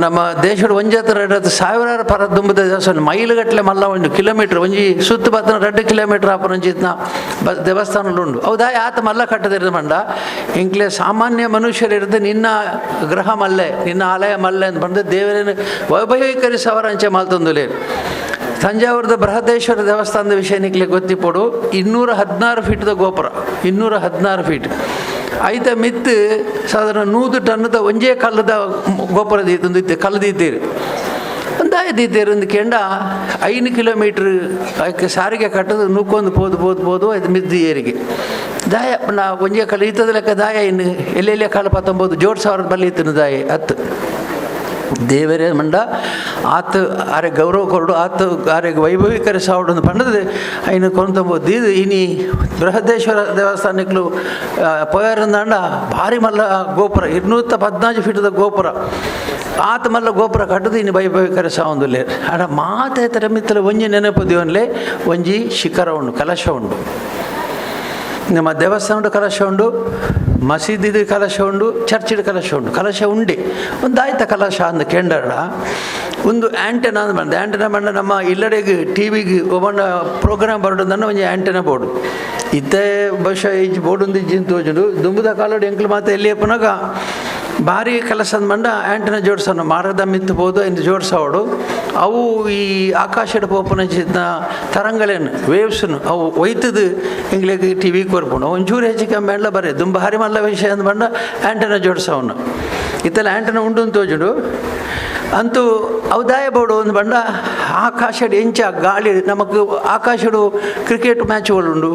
ನಮ್ಮ ದೇಶದ ಒಂಜತ್ರ ಸಾವಿರಾರು ಪರ ದುಂಬದ ದೇವಸ್ಥಾನ ಮೈಲುಗಟ್ಟಲೆ ಮಲ್ಲ 1 ಕಿಲೋಮೀಟರ್ ಒಂಜಿ ಸುತ್ತ ಬತ್ತನ 2 ಕಿಲೋಮೀಟರ್ ಆಪರಂಚಿತ್ನ ದೇವಸ್ಥಾನಲುಂಡು. ಹೌದಾ ಆತ ಮಲ್ಲ ಕಟ್ಟದಿರದ ಮಂಡ ಇಂಕ್ಲೆ ಸಾಮಾನ್ಯ ಮನುಷ್ಯರಿರ್ದು ನಿನ್ನ ಗ್ರಹ ಮಲ್ಲೆ ನಿನ್ನ ಆಲಯ ಮಲ್ಲೆ ಅಂತ ಬಂದು ದೇವರನ್ನು ವೈಭವೀಕರಿಸವರ ಅಂಚೆ ಮಾಲ್ತೊಂದುಲೇ. ತಂಜಾವೂರದ ಬೃಹದೇಶ್ವರ ದೇವಸ್ಥಾನದ ವಿಷಯ ನಿಕ್ಲೆ ಗೊತ್ತಿಪ್ಪಡು 216 ಫೀಟ್ದ ಗೋಪುರ 216 ಫೀಟ್ ಐತ ಮಿತ್ತು ಸಾಧಾರಣ 100 ಟನ್ನದ ಒಂಜೇ ಕಲ್ಲದ ಗೋಪುರ ದೀತೊಂದು ಕಲ್ಲದಿದ್ದೀರಿ ಒಂದಾಯ್ದಿದ್ದೀರಿ ಒಂದು ಕೆಂಡ 5 ಕಿಲೋಮೀಟ್ರ್ ಅದಕ್ಕೆ ಸಾರಿಗೆ ಕಟ್ಟದು ನೂಕೊಂದು ಪೋದು ಪೋದು ಪೋದು ಅದು ಮಿದ್ದು ಏರಿಗೆ ದಾಯ ನಾ ಒಂಜೇ ಕಲ್ಲು ಈತದ ಲೆಕ್ಕ ದಾಯ ಇನ್ನು ಎಲ್ಲೆಲ್ಲೇ ಕಾಲ ಪತ್ತೊಂಬೋದು ಜೋಡ್ ಸಾವಿರದ ಬಲ್ಲಿ ಇತ್ತನು ದಾಯ ಹತ್ತು ದೇವರೇ ಮಂಡ ಆತ ಆರೆ ಗೌರವ ಕೊರಡು ಆತ ಆರೆ ವೈಭವೀಕರಿಸಾವಡು ಪಂಡದು ಐನು ಕೊಂತಂಬೋದು. ಇದು ಇನಿ ಬೃಹದೇಶ್ವರ ದೇವಸ್ಥಾನಕ್ಕೂ ಪೋಯರಂದಾಂಡ ಭಾರಿ ಮಲ್ಲ ಗೋಪುರ 214 ಫೀಟದ ಗೋಪುರ ಆತ ಮಲ್ಲ ಗೋಪುರ ಕಟ್ಟದು ಇನ್ನು ವೈಭವೀಕರಿಸಾವೊಂದುಲ್ಲೆ. ಆಡ ಮಾತೇತರ ಮಿತ್ತಲ ಒಂಜಿ ನೆನಪು ದಿವನ್ಲೆ ಒಂಜಿ ಶಿಖರ ಉಂಡು ಕಲಶ ಉಂಡು. ನಮ್ಮ ದೇವಸ್ಥಾನದ ಕಲಶ ಉಂಡು, ಮಸೀದಿದ ಕಲಶ ಉಂಡು, ಚರ್ಚಿದ ಕಲಶ ಉಂಡು. ಕಲಶ ಉಂಡೆ ಒಂದಾಯ್ತ ಕಲಶ ಅಂದ ಕೇಂದ್ರ ಒಂದು ಆ್ಯಂಟೆನಾ ಅಂದ್ ಬಂದ ಆ್ಯಂಟೆನಾ ಬಂಡ ನಮ್ಮ ಇಲ್ಲಡೆಗ್ ಟಿ ವಿಗೆ ಒಬ್ಬನ ಪ್ರೋಗ್ರಾಮ್ ಬರೋದಂದ್ರೆ ಒಂಜಿ ಆ್ಯಂಟೆನಾ ಬೋರ್ಡು. ಇತ್ತೆ ಬಹುಶಃ ಇಜ್ಜಿ ಬೋರ್ಡ್ ಒಂದು ಇಜ್ಜಿ ತೋಜುಂಡು. ದುಂಬುದ ಕಾಲೋಡು ಎಂಕ್ಲು ಮಾತ ಎಲ್ಲಿ ಪುನಗ ಭಾರಿ ಕೆಲಸ ಬಂಡ ಆ್ಯಂಟೆನಾ ಜೋಡ್ಸೋಣ ಮರದ ಮಿತ್ತು ಪೋದು ಇಂದು ಜೋಡ್ಸವಡು. ಅವು ಈ ಆಕಾಶಡ್ ಪೋಪುನ ಚಿತ್ನ ತರಂಗಲೇನು ವೇವ್ಸ್ನು ಅವು ಒಯ್ತದು ಎಂಗ್ಲಿಗೆ ಟಿ ವಿ ಕೊರ್ಪುಂಡು. ಒಂಚೂರು ಹೆಚ್ಚು ಕಮ್ಮಿ ಎಲ್ಲ ಬರೀ ದುಂಬ ಭಾರಿ ಮಲ್ಲ ವಿಷಯ ಅಂದ್ ಬಂಡ ಆ್ಯಂಟೆನಾ ಜೋಡ್ಸವನು. ಇತ್ತೆಲ್ಲ ಆ್ಯಂಟೆನಾ ಉಂಡು ಅಂತ ತೋಜುಂಡು. ಅಂತೂ ಅವು ದಾಯ ಬೋಡು ಒಂದು ಬಂಡ ಆಕಾಶಡ್ ಎಂಚ ಗಾಳಿ ನಮಕ್ ಆಕಾಶಡು ಕ್ರಿಕೆಟ್ ಮ್ಯಾಚ್ ಉಂಡು,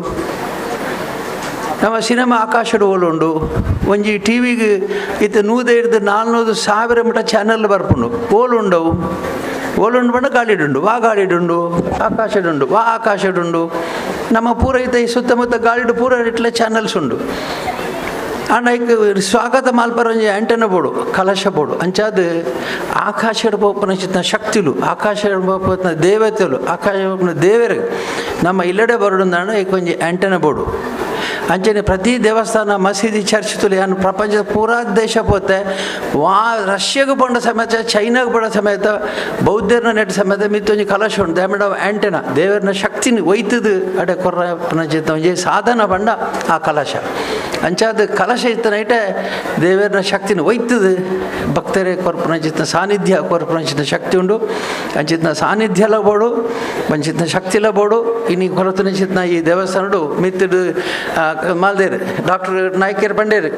ನಮ್ಮ ಸಿನಿಮಾ ಆಕಾಶಡ್ ಓಲುಂಡು, ಒಂಜಿ ಟಿ ವಿಗೆ ಇತ್ತೆ ನೂದೈಡ್ದು 400,000 ಮಟ್ಟ ಚಾನಲ್ ಬರ್ಪುಂಡು. ಓಲುಂಡವು ಓಲುಂಡು ಬಂಡ ಗಾಳಿಡುಂಡು, ವಾ ಗಾಳಿಡುಂಡು ಆಕಾಶಡುಂಡು, ವಾ ಆಕಾಶಡುಂಡು. ನಮ್ಮ ಪೂರ ಇತ್ತೆ ಈ ಸುತ್ತಮುತ್ತ ಗಾಳಿಡು ಪೂರ ಇಟ್ಲೆ ಚಾನಲ್ಸ್ ಉಂಡು. ಆಂಡ ಐಕ್ ಸ್ವಾಗತ ಮಲ್ಪರ ಒಂಜಿ ಆ್ಯಂಟೆನಾ ಬೋಡು, ಕಲಶ ಬೋಡು. ಅಂಚಾದ್ ಆಕಾಶಡ್ ಪೋಪುನ ಚಿತ್ನ ಶಕ್ತಿಲು, ಆಕಾಶಡ್ ಪೋಪುನ ದೇವತೆಲು, ಆಕಾಶ ಪೋಪುನ ದೇವೆರು ನಮ್ಮ ಇಲ್ಲಡೆ ಬರೋಡುಂದಾಂಡ ಐಕ್ ಒಂಜಿ ಆ್ಯಂಟೆನಾ ಬೋಡು. ಅಂಚನೆ ಪ್ರತಿ ದೇವಸ್ಥಾನ ಮಸೀದಿ ಚರ್ಚ್ ತುಲಿ ಯಾನ್ ಪ್ರಪಂಚದ ಪೂರಾ ದೇಶ ಪೋತೆ ವಾ ರಷ್ಯಾಗ್ ಪೋಂಡ ಸಮೇತ ಚೈನಾಗ್ ಪೋಂಡ ಸಮೇತ ಬೌದ್ಧರ್ನ ನೆಟ್ ಸಮೇತ ಮಿತ್ತೊಂಜಿ ಕಲಶ ಉಂಡು. ದಾಯೆ ಪಂಡ ಆ್ಯಂಟೆನಾ ದೇವರ್ನ ಶಕ್ತಿನ ಒಯ್ತದು ಅಡೆ ಕೊರ್ರ ಚಿತ್ತ ಒಂಜಿ ಸಾಧನ ಪಂಡ ಆ ಕಲಶ. ಅಂಚಾದ್ ಕಲಶ ಇತ್ತನೈಟೆ ದೇವರ್ನ ಶಕ್ತಿನ ಒಯ್ತದು ಭಕ್ತರೇ ಕೊರ್ಪುನ ಚಿತ್ತ ಸಾನ್ನಿಧ್ಯ ಕೊರ್ಪುನ ಚಿತ್ತ ಶಕ್ತಿ ಉಂಡು. ಅಂಚಿತ್ನ ಸಾನ್ನಿಧ್ಯಲ ಬೋಡು, ಅಂಚಿತ್ನ ಶಕ್ತಿಲ ಬೋಡು. ಇನಿ ಕೊರತನ ಚಿತ್ನ ಈ ದೇವಸ್ಥಾನಡು ಮಿತ್ತಡು ಮಾಲ್ದೇರು ಡಾಕ್ಟರ್ ನಾಯ್ಕೇರ್ ಪಂಡೇರು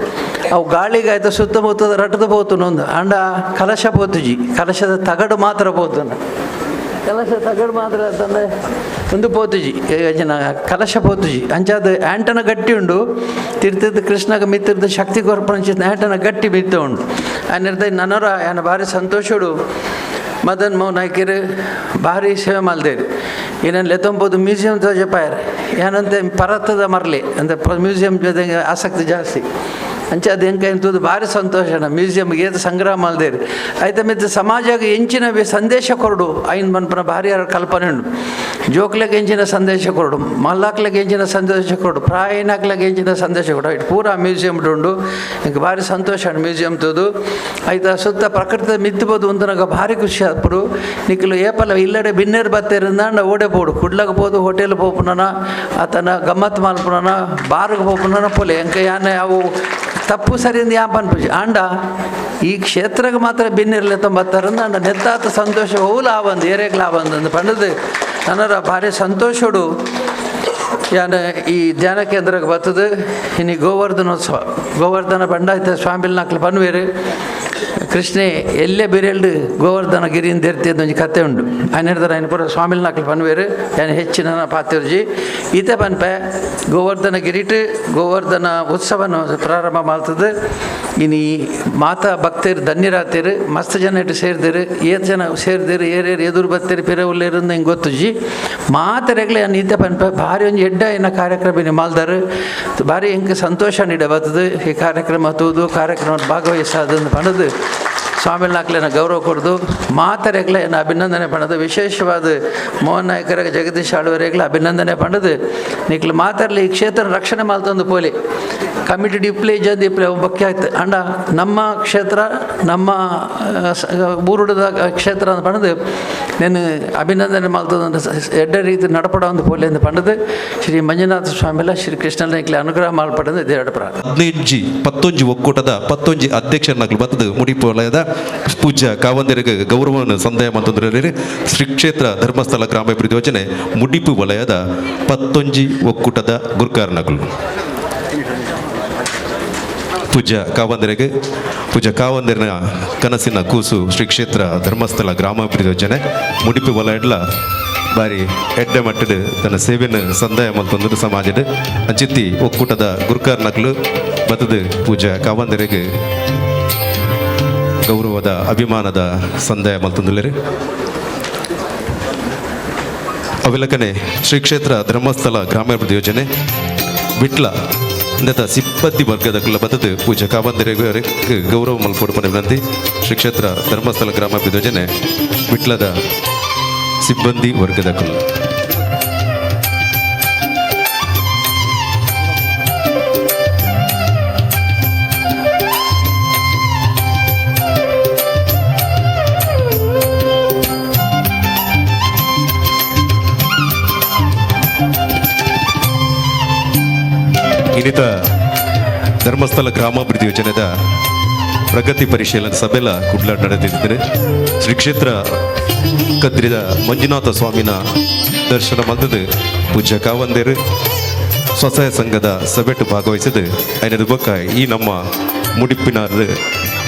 ಅವು ಗಾಳಿಗೆ ಆಯ್ತು ಸುತ್ತಮುತ್ತದ ರಟ್ಟದ ಪೋತುನು ಒಂದು ಅಂಡ ಕಲಶ ಪೋತುಜಿ, ಕಲಶದ ತಗಡು ಮಾತ್ರ ಪೋತುನು, ಕಲಶ ತಗಡು ಮಾತ್ರ ಅಂತಂದ್ರೆ ಒಂದು ಪೋತುಜಿ ಜನ ಕಲಶ ಪೋತುಜಿ. ಅಂಚಾದ ಆ್ಯಂಟನ ಗಟ್ಟಿ ಉಂಡು ತೀರ್ಥದ ಕೃಷ್ಣಗ ಮಿತ್ರದ ಶಕ್ತಿ ಕೊರ್ಪಣ ಆ್ಯಂಟನ ಗಟ್ಟಿ ಬಿತ್ತ ಉಂಡು. ಆಯ್ನ ನನರ ಆಯನ ಭಾರಿ ಸಂತೋಷಡು ಮದನ್ ಮೋಹನ್ ನಾಯ್ಕರು ಭಾರಿ ಸೇವೆ ಮಲ್ದೇರು. ಏನೇನು ಲೆತ್ತೊಂಬೋದು ಮ್ಯೂಸಿಯಂ ತೋಜಪಾಯರ್ ಏನಂತೆ ಪರತದ ಮರಲಿ ಅಂದರೆ ಮ್ಯೂಸಿಯಂ ಜೊತೆಗೆ ಆಸಕ್ತಿ ಜಾಸ್ತಿ. ಅಂಚೆ ಅದು ಹೆಂಗೆ ಎಂತದ್ದು ಭಾರಿ ಸಂತೋಷನ ಮ್ಯೂಸಿಯಮ್ಗೆ ಏತು ಸಂಗ್ರಹ ಮಲ್ದೇರು. ಆಯ್ತು ಮಿತ್ತ ಸಮಾಜಕ್ಕೆ ಎಂಚಿನ ಸಂದೇಶ ಕೊರಡು ಐನ್ ಮನ್ಪನ ಭಾರಿ ಕಲ್ಪನೆ ಉಂಡು. ಜೋಕ್ಲೆಗೆ ಎಂಚಿನ ಸಂದೇಶ ಕೊರಡು, ಮಲ್ಲಾಕ್ಲೆಗೆ ಎಂಚಿನ ಸಂದೇಶ ಕೊರಡು, ಪ್ರಾಯನಾಕ್ಲೆಗೆ ಎಂಚಿನ ಸಂದೇಶ ಕೊಡು, ಇಟ್ಟು ಪೂರಾ ಮ್ಯೂಸಿಯಂ ಉಂಡು. ಇಂಕ ಭಾರಿ ಸಂತೋಷ ಮ್ಯೂಸಿಯಂ ತೋದು. ಆಯ್ತಾ ಸುತ್ತ ಪ್ರಕೃತಿ ಮಿತ್ತಬೋದು ಅಂತನಾಗ ಭಾರಿ ಖುಷಿ ಆಪುಡು. ನಿಕ್ಲು ಏಪಲ್ಲ ಇಲ್ಲಡೆ ಬಿನ್ನೇರು ಬತ್ತೇರಿಂದ ಓಡೆ ಪೋಡು, ಕುಡ್ಲಗೆ ಪೋದು ಹೋಟೆಲ್ ಪೋಪುನನ ಆತನ ಗಮ್ಮತ್ ಮಲ್ಪುನನ ಬಾರ್ಗೆ ಪೋಪುನನ ಪೋಲೆ ಎಂಕ ಯಾನೆ ಅವು ತಪ್ಪು ಸರಿಯಿಂದ ಯಾ ಪನ್ಪುಜಿ. ಆಂಡ ಈ ಕ್ಷೇತ್ರಕ್ಕೆ ಮಾತ್ರ ಬಿನ್ನಿರ್ಲೆ ತೊಂಬತ್ತಾರಂದ ಅಂಡ ನೆತ್ತಾತ ಸಂತೋಷ ಅವು ಲಾಭ ಏರೇಕ್ ಲಾಭ ಅಂದು ಪಂಡದು ನನ್ನರ ಭಾರಿ ಸಂತೋಷಡು. ಯಾನ ಈ ಧ್ಯಾನ ಕೇಂದ್ರಕ್ಕೆ ಬರ್ತದೆ. ಇನ್ನು ಗೋವರ್ಧನೋತ್ಸವ ಗೋವರ್ಧನ ಬಂಡಾಯ್ತ ಸ್ವಾಮಿಲ್ ನಾಕ್ಲು ಪನ್ವೇರು ಕೃಷ್ಣೆ ಎಲ್ಲೇ ಬಿರೆಲ್ಡು ಗೋವರ್ಧನ ಗಿರಿಯಿಂದ ಇರ್ತಿದ್ದ ಒಂಜಿ ಕತೆ ಉಂಡು. ఆయన ಹೇಳ್ತಾರೆ ఆయన ಪೂರ ಸ್ವಾಮಿಲ್ ನಾಕ್ಲು ಪನ್ವೇರು ಯಾನ್ ಹೆಚ್ಚಿನ ಪಾತಿರ್ಜಿ ಈತೆ ಪನ್ಪೆ ಗೋವರ್ಧನ ಗಿರಿಟ್ ಗೋವರ್ಧನ ಉತ್ಸವನ ಪ್ರಾರಂಭ ಮಾಡ್ತದೆ. ಇನಿ ಮಾತಾ ಭಕ್ತರು ಧನ್ಯರಾತಿರು ಮಸ್ತ್ ಜನ ಇಟ್ಟು ಸೇರ್ದಿರು, ಏತ್ ಜನ ಸೇರ್ದಿರು ಏರೇರು ಎದುರು ಬತ್ತೀರಿ ಪಿರ ಉಲ್ಲೇರು ಹಿಂಗೆ ಗೊತ್ತುಜಿ ಮಾತರೆಗ್ಲೆ ಯಾನ್ ಈತೆ ಪನ್ಪೆ ಭಾರಿ ಒಂಜಿ ಎಡ್ಡ ಏನ ಕಾರ್ಯಕ್ರಮ ಇನಿ ಮಾಲ್ದಾರು ಭಾರಿ ಎಂಕ್ ಸಂತೋಷ ನೀಡ ಬರ್ತದೆ. ಈ ಕಾರ್ಯಕ್ರಮ ತೂದು ಕಾರ್ಯಕ್ರಮ ಭಾಗವಹಿಸೋದನ್ನು ಪಣದು ಸ್ವಾಮಿ ನಾಕ್ಲೇನ ಗೌರವ ಕೊಡ್ದು ಮಾತರೆಗ್ಲೆ ಏನು ಅಭಿನಂದನೆ ಪಣದು. ವಿಶೇಷವಾದ ಮೋಹನ್ ನಾಯಕರ ಜಗದೀಶ್ ಆಳ್ವರೆಗ್ಲೆ ಅಭಿನಂದನೆ ಪಣದು. ನಿಕ್ಲು ಮಾತಾಡಲಿ ಈ ಕ್ಷೇತ್ರ ರಕ್ಷಣೆ ಮಾಲ್ತೊಂದು ಪೋಲಿ ಕಮಿಟಿ ಡಿಪ್ಲೆ ಜನ ದಿಪ್ಲೆ ಬೊಕ್ಕೆ ಆಯ್ತು. ಅಂಡ ನಮ್ಮ ಕ್ಷೇತ್ರ ನಮ್ಮ ಊರುಡದ ಕ್ಷೇತ್ರ ಅಂತ ಪಣದು నేను ಅಭಿನಂದನೆ ಮಾಲ್ತೊಂದು ಎಡ್ಡ ರೀತಿ ನಡಪಡ ಒಂದು ಪೋಲಿ ಅಂತ ಪಣದು ಶ್ರೀ ಮಂಜುನಾಥ ಸ್ವಾಮಿಲ ಶ್ರೀ ಕೃಷ್ಣನ ಅನುಗ್ರಹ ಮಾಲ್ಪಡದು ಎರಡು ಪ್ರಾರ್ಥನೆ. 15 ಪತ್ತೊಂಜಿ ಒಕ್ಕೂಟದ 19 ಅಧ್ಯಕ್ಷರನ್ನಾಗಲು ಬತ್ತದು ಮುಡಿಪು ವಲಯದ ಪೂಜ್ಯ ಕಾವಂದರಿಗೆ ಗೌರವವನ್ನು ಸಂದಾಯ ಮಂತಂದ್ರೆ ಶ್ರೀ ಕ್ಷೇತ್ರ ಧರ್ಮಸ್ಥಳ ಗ್ರಾಮಾಭಿವೃದ್ಧಿ ಯೋಜನೆ ಮುಡಿಪು ವಲಯದ 19 ಒಕ್ಕೂಟದ ಗುರ್ಕಾರ್ನಗಳು ಪೂಜ್ಯ ಕಾವಂದರಿಗೆ ಪೂಜ್ಯ ಕಾವಂದರಿನ ಕನಸಿನ ಕೂಸು ಶ್ರೀ ಕ್ಷೇತ್ರ ಧರ್ಮಸ್ಥಳ ಗ್ರಾಮಾಭಿವೃದ್ಧಿ ಯೋಜನೆ ಮುಡಿಪು ವಲಯಡ್ಲ ಬಾರಿ ಎಡ್ಡೆ ಮಟ್ಟದ ತನ್ನ ಸೇವೆಯನ್ನು ಸಂದಾಯ ಮಲ್ತೊಂದು ಸಮಾಜದ ಅಂಚಿತ್ತಿ ಒಕ್ಕೂಟದ ಗುರ್ಕಾರ್ನಕ್ಲು ಬತ್ತದು ಪೂಜ್ಯ ಕಾವಂದರಿಗೆ ಗೌರವದ ಅಭಿಮಾನದ ಸಂದಾಯ ಮಲ್ತೊಂದುಲ್ಲೆರ್. ಅವಿಲಕನೆ ಶ್ರೀ ಕ್ಷೇತ್ರ ಧರ್ಮಸ್ಥಳ ಗ್ರಾಮಾಭಿವೃದ್ಧಿ ಯೋಜನೆ ವಿಟ್ಲ ಇಂದತ ಸಿಬ್ಬಂದಿ ವರ್ಗದ ಕುಲ ಬತ್ತದು ಪೂಜ್ಯ ಕಾವಂದರಿಗೆ ಗೌರವ ಮಲ್ಪೊಡು ವಿನಂತಿ. ಶ್ರೀ ಕ್ಷೇತ್ರ ಧರ್ಮಸ್ಥಳ ಗ್ರಾಮಾಭಿವೃದ್ಧಿ ಯೋಜನೆ ವಿಟ್ಲದ ಸಿಬ್ಬಂದಿ ವರ್ಗದ ಕುಲ. ಇನ್ನಿತ ಧರ್ಮಸ್ಥಳ ಗ್ರಾಮಾಭಿವೃದ್ಧಿ ಯೋಜನೆದ ಪ್ರಗತಿ ಪರಿಶೀಲನೆ ಸಭೆಲ ಕುಡ್ಲ ನಡೆದಿದ್ದಾರೆ. ಶ್ರೀ ಕ್ಷೇತ್ರ ಕದ್ರಿದ ಮಂಜುನಾಥ ಸ್ವಾಮಿನ ದರ್ಶನ ಬಂದದ್ದು ಪೂಜ್ಯ ಕಾವಂದೇರು ಸ್ವಸಹಾಯ ಸಂಘದ ಸಭೆಟ್ಟು ಭಾಗವಹಿಸಿದ್ದು ಐನದು ಬೊಕ್ಕ ಈ ನಮ್ಮ ಮುಡಿಪಿನ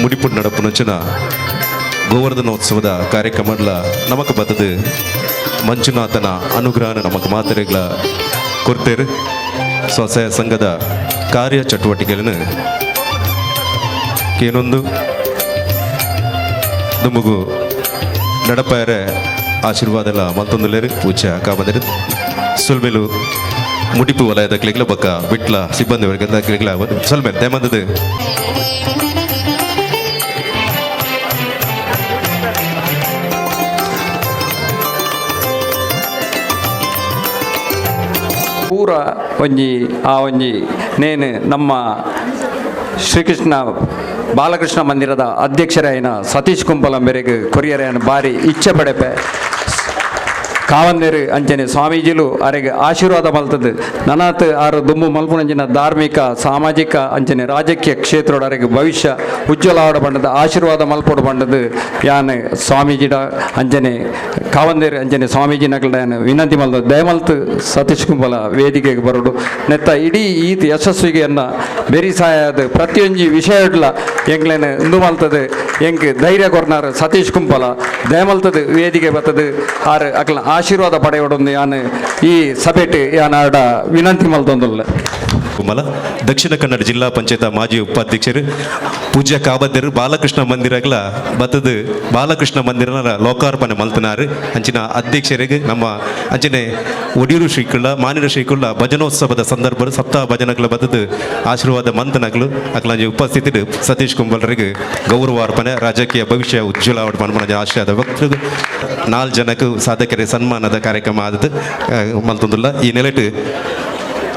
ಮುಡಿಪು ನಡಪುನಂಚಿನ ಗೋವರ್ಧನೋತ್ಸವದ ಕಾರ್ಯಕ್ರಮಗಳ ನಮಕ್ ಬತ್ತದು ಮಂಜುನಾಥನ ಅನುಗ್ರಹನ ನಮಕ್ ಮಾತೆರೆಗಳ ಕೊರ್ತೇರು. ಸ್ವಸಹಾಯ ಸಂಘದ ಕಾರ್ಯ ಚಟುವಟಿಕೆಗಳನ್ನು ಏನೊಂದು ದುಮುಗು ನಡಪಾಯರೆ ಆಶೀರ್ವಾದ ಎಲ್ಲ ಮಲ್ತೊಂದುಲೇರು ಪೂಜೆ ಕಾಬಂದಿರು ಸುಲ್ಮೇಲು ಮುಡಿಪು ವಲಯದ ಕ್ಲಿಗ್ಲ ಬಕ್ಕ ಬಿಟ್ಲ ಸಿಬ್ಬಂದಿ ವರ್ಗದ ಕ್ಲಿಗ್ಲ ಸೊಲ್ಮೇಲೆ ದೇಮಂದದು. ಪೂರ ಒಂಜಿ ಆ ಒಂಜಿ ನೇನು ನಮ್ಮ ಶ್ರೀಕೃಷ್ಣ ಬಾಲಕೃಷ್ಣ ಮಂದಿರದ ಅಧ್ಯಕ್ಷರಾಯಿನ ಸತೀಶ್ ಕುಂಪಲಂಬೆರೆಗ್ ಕೊರಿಯರಾಯನ ಬಾರಿ ಇಚ್ಛೆ ಪಡೆಪೆ ಕಾವಂದೇರು ಅಂಚನೆ ಸ್ವಾಮೀಜಿಲು ಅರೆಗೆ ಆಶೀರ್ವಾದ ಮಲ್ತದ್ದು ನನಾತ್ ಆರು ದುಂಬು ಮಲ್ಪುನಂಚಿನ ಧಾರ್ಮಿಕ ಸಾಮಾಜಿಕ ಅಂಚನೆ ರಾಜಕೀಯ ಕ್ಷೇತ್ರೋಡು ಅರೆಗೆ ಭವಿಷ್ಯ ಉಜ್ವಲ ಆಡ ಬಂಡದ ಆಶೀರ್ವಾದ ಮಲ್ಪೋಡು ಬಂಡದು ಯಾನ್ ಸ್ವಾಮೀಜಿಡ ಅಂಚನೆ ಕಾವಂದೇರು ಅಂಚನೆ ಸ್ವಾಮೀಜಿ ನಕಲ್ಡ ಯಾನ್ ವಿನಂತಿ ಮಲ್ತ ದಯಮಲ್ತು ಸತೀಶ್ ಕುಂಬಲ ವೇದಿಕೆಗೆ ಬರೋಡು ನೆತ್ತ ಇಡೀ ಈತ ಯಶಸ್ವಿಗೆ ಅನ್ನ ಬೆರಿ ಸಹಾಯದ ಪ್ರತಿಯೊಂಜಿ ವಿಷಯ ಇಡ್ಲ ಎಂಗ್ಲೇನ ಇಂದು ಮಲ್ತದೆ ಎಂಕ್ ಧೈರ್ಯ ಕೊರ್ನಾರ್ ಸತೀಶ್ ಕುಂಪಲ ದಯಮಲ್ತದೆ ವೇದಿಕೆ ಬರ್ತದೆ ಆರು ಅಕ್ಲ ಆಶೀರ್ವಾದ ಪಡೆಯೋಡೊಂದು ಯಾನ್ ಈ ಸಭೆಟ್ ಯಾನ್ ಆಡ ವಿನಂತಿ ಮಲ್ತೊಂದುಲ್ಲ. ಕುಮಲ ದಕ್ಷಿಣ ಕನ್ನಡ ಜಿಲ್ಲಾ ಪಂಚಾಯತ್ ಮಾಜಿ ಉಪಾಧ್ಯಕ್ಷರು ಪೂಜ್ಯ ಕಾಬದ್ದರು ಬಾಲಕೃಷ್ಣ ಮಂದಿರಗಳ ಬತ್ತದು ಬಾಲಕೃಷ್ಣ ಮಂದಿರನ ಲೋಕಾರ್ಪಣೆ ಮಲ್ತನಾರು ಅಂಚಿನ ಅಧ್ಯಕ್ಷರಿಗೆ ನಮ್ಮ ಅಂಚಿನ ಒಡಿಯೂರು ಶ್ರೀಕುಳ್ಳ ಮಾನಿರ ಶ್ರೀಕುಳ್ಳ ಭಜನೋತ್ಸವದ ಸಂದರ್ಭ ಸಪ್ತಾಹ ಭಜನಗಳ ಬತ್ತದು ಆಶೀರ್ವಾದ ಮಂತನಗಳು ಅಕ್ಲಂಜಿ ಉಪಸ್ಥಿತಿ ಸತೀಶ್ ಕುಂಬಲರಿಗೆ ಗೌರವಾರ್ಪಣೆ ರಾಜಕೀಯ ಭವಿಷ್ಯ ಉಜ್ವಲ ಮನ್ಮನ ಆಶಯದ ಭಕ್ತರು 4 ಜನಕ್ಕೆ ಸಾಧಕರ ಸನ್ಮಾನದ ಕಾರ್ಯಕ್ರಮ ಆದದ್ದು ಮಲ್ತೊಂದುಲ್ಲ. ಈ ನೆಲೆಟು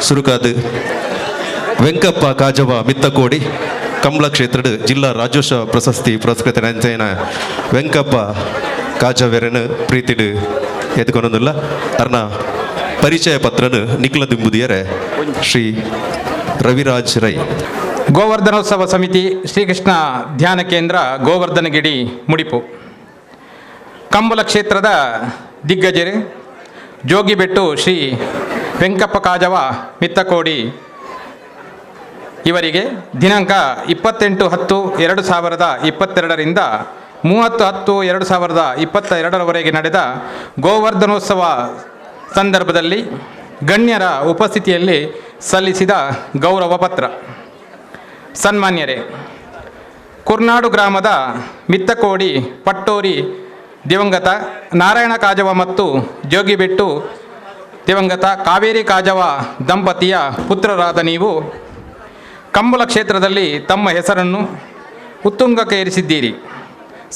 ಸುರುಕಾದ ವೆಂಕಪ್ಪ ಕಾಜವ ಮಿತ್ತಕೋಡಿ ಕಮಲ ಕ್ಷೇತ್ರದ ಜಿಲ್ಲಾ ರಾಜ್ಯೋತ್ಸವ ಪ್ರಶಸ್ತಿ ಪುರಸ್ಕೃತರಂಚೆನ ವೆಂಕಪ್ಪ ಕಾಜವೆರನು ಪ್ರೀತಿಡು ಎತ್ಕೊನೊಂದುಲ್ಲ. ಅರ್ನ ಪರಿಚಯ ಪತ್ರನು ನಿಖಿಲ ದಿಂಬುದಿಯರೆ ಶ್ರೀ ರವಿರಾಜ್ ರೈ. ಗೋವರ್ಧನೋತ್ಸವ ಸಮಿತಿ ಶ್ರೀಕೃಷ್ಣ ಧ್ಯಾನ ಕೇಂದ್ರ ಗೋವರ್ಧನಗಿಡಿ ಮುಡಿಪು ಕಂಬುಲ ಕ್ಷೇತ್ರದ ದಿಗ್ಗಜರು ಜೋಗಿಬೆಟ್ಟು ಶ್ರೀ ವೆಂಕಪ್ಪ ಕಾಜವ ಮಿತ್ತಕೋಡಿ ಇವರಿಗೆ ದಿನಾಂಕ 28/10/2022ರಿಂದ 30/10/2022ರವರೆಗೆ ನಡೆದ ಗೋವರ್ಧನೋತ್ಸವ ಸಂದರ್ಭದಲ್ಲಿ ಗಣ್ಯರ ಉಪಸ್ಥಿತಿಯಲ್ಲಿ ಸಲ್ಲಿಸಿದ ಗೌರವ ಪತ್ರ. ಸನ್ಮಾನ್ಯರೇ, ಕುರ್ನಾಡು ಗ್ರಾಮದ ಮಿತ್ತಕೋಡಿ ಪಟ್ಟೋರಿ ದಿವಂಗತ ನಾರಾಯಣ ಕಾಜವ ಮತ್ತು ಜೋಗಿಬೆಟ್ಟು ದಿವಂಗತ ಕಾವೇರಿ ಕಾಜವ ದಂಪತಿಯ ಪುತ್ರರಾದ ನೀವು ಕಂಬುಲ ಕ್ಷೇತ್ರದಲ್ಲಿ ತಮ್ಮ ಹೆಸರನ್ನು ಉತ್ತುಂಗಕ್ಕೇರಿಸಿದ್ದೀರಿ.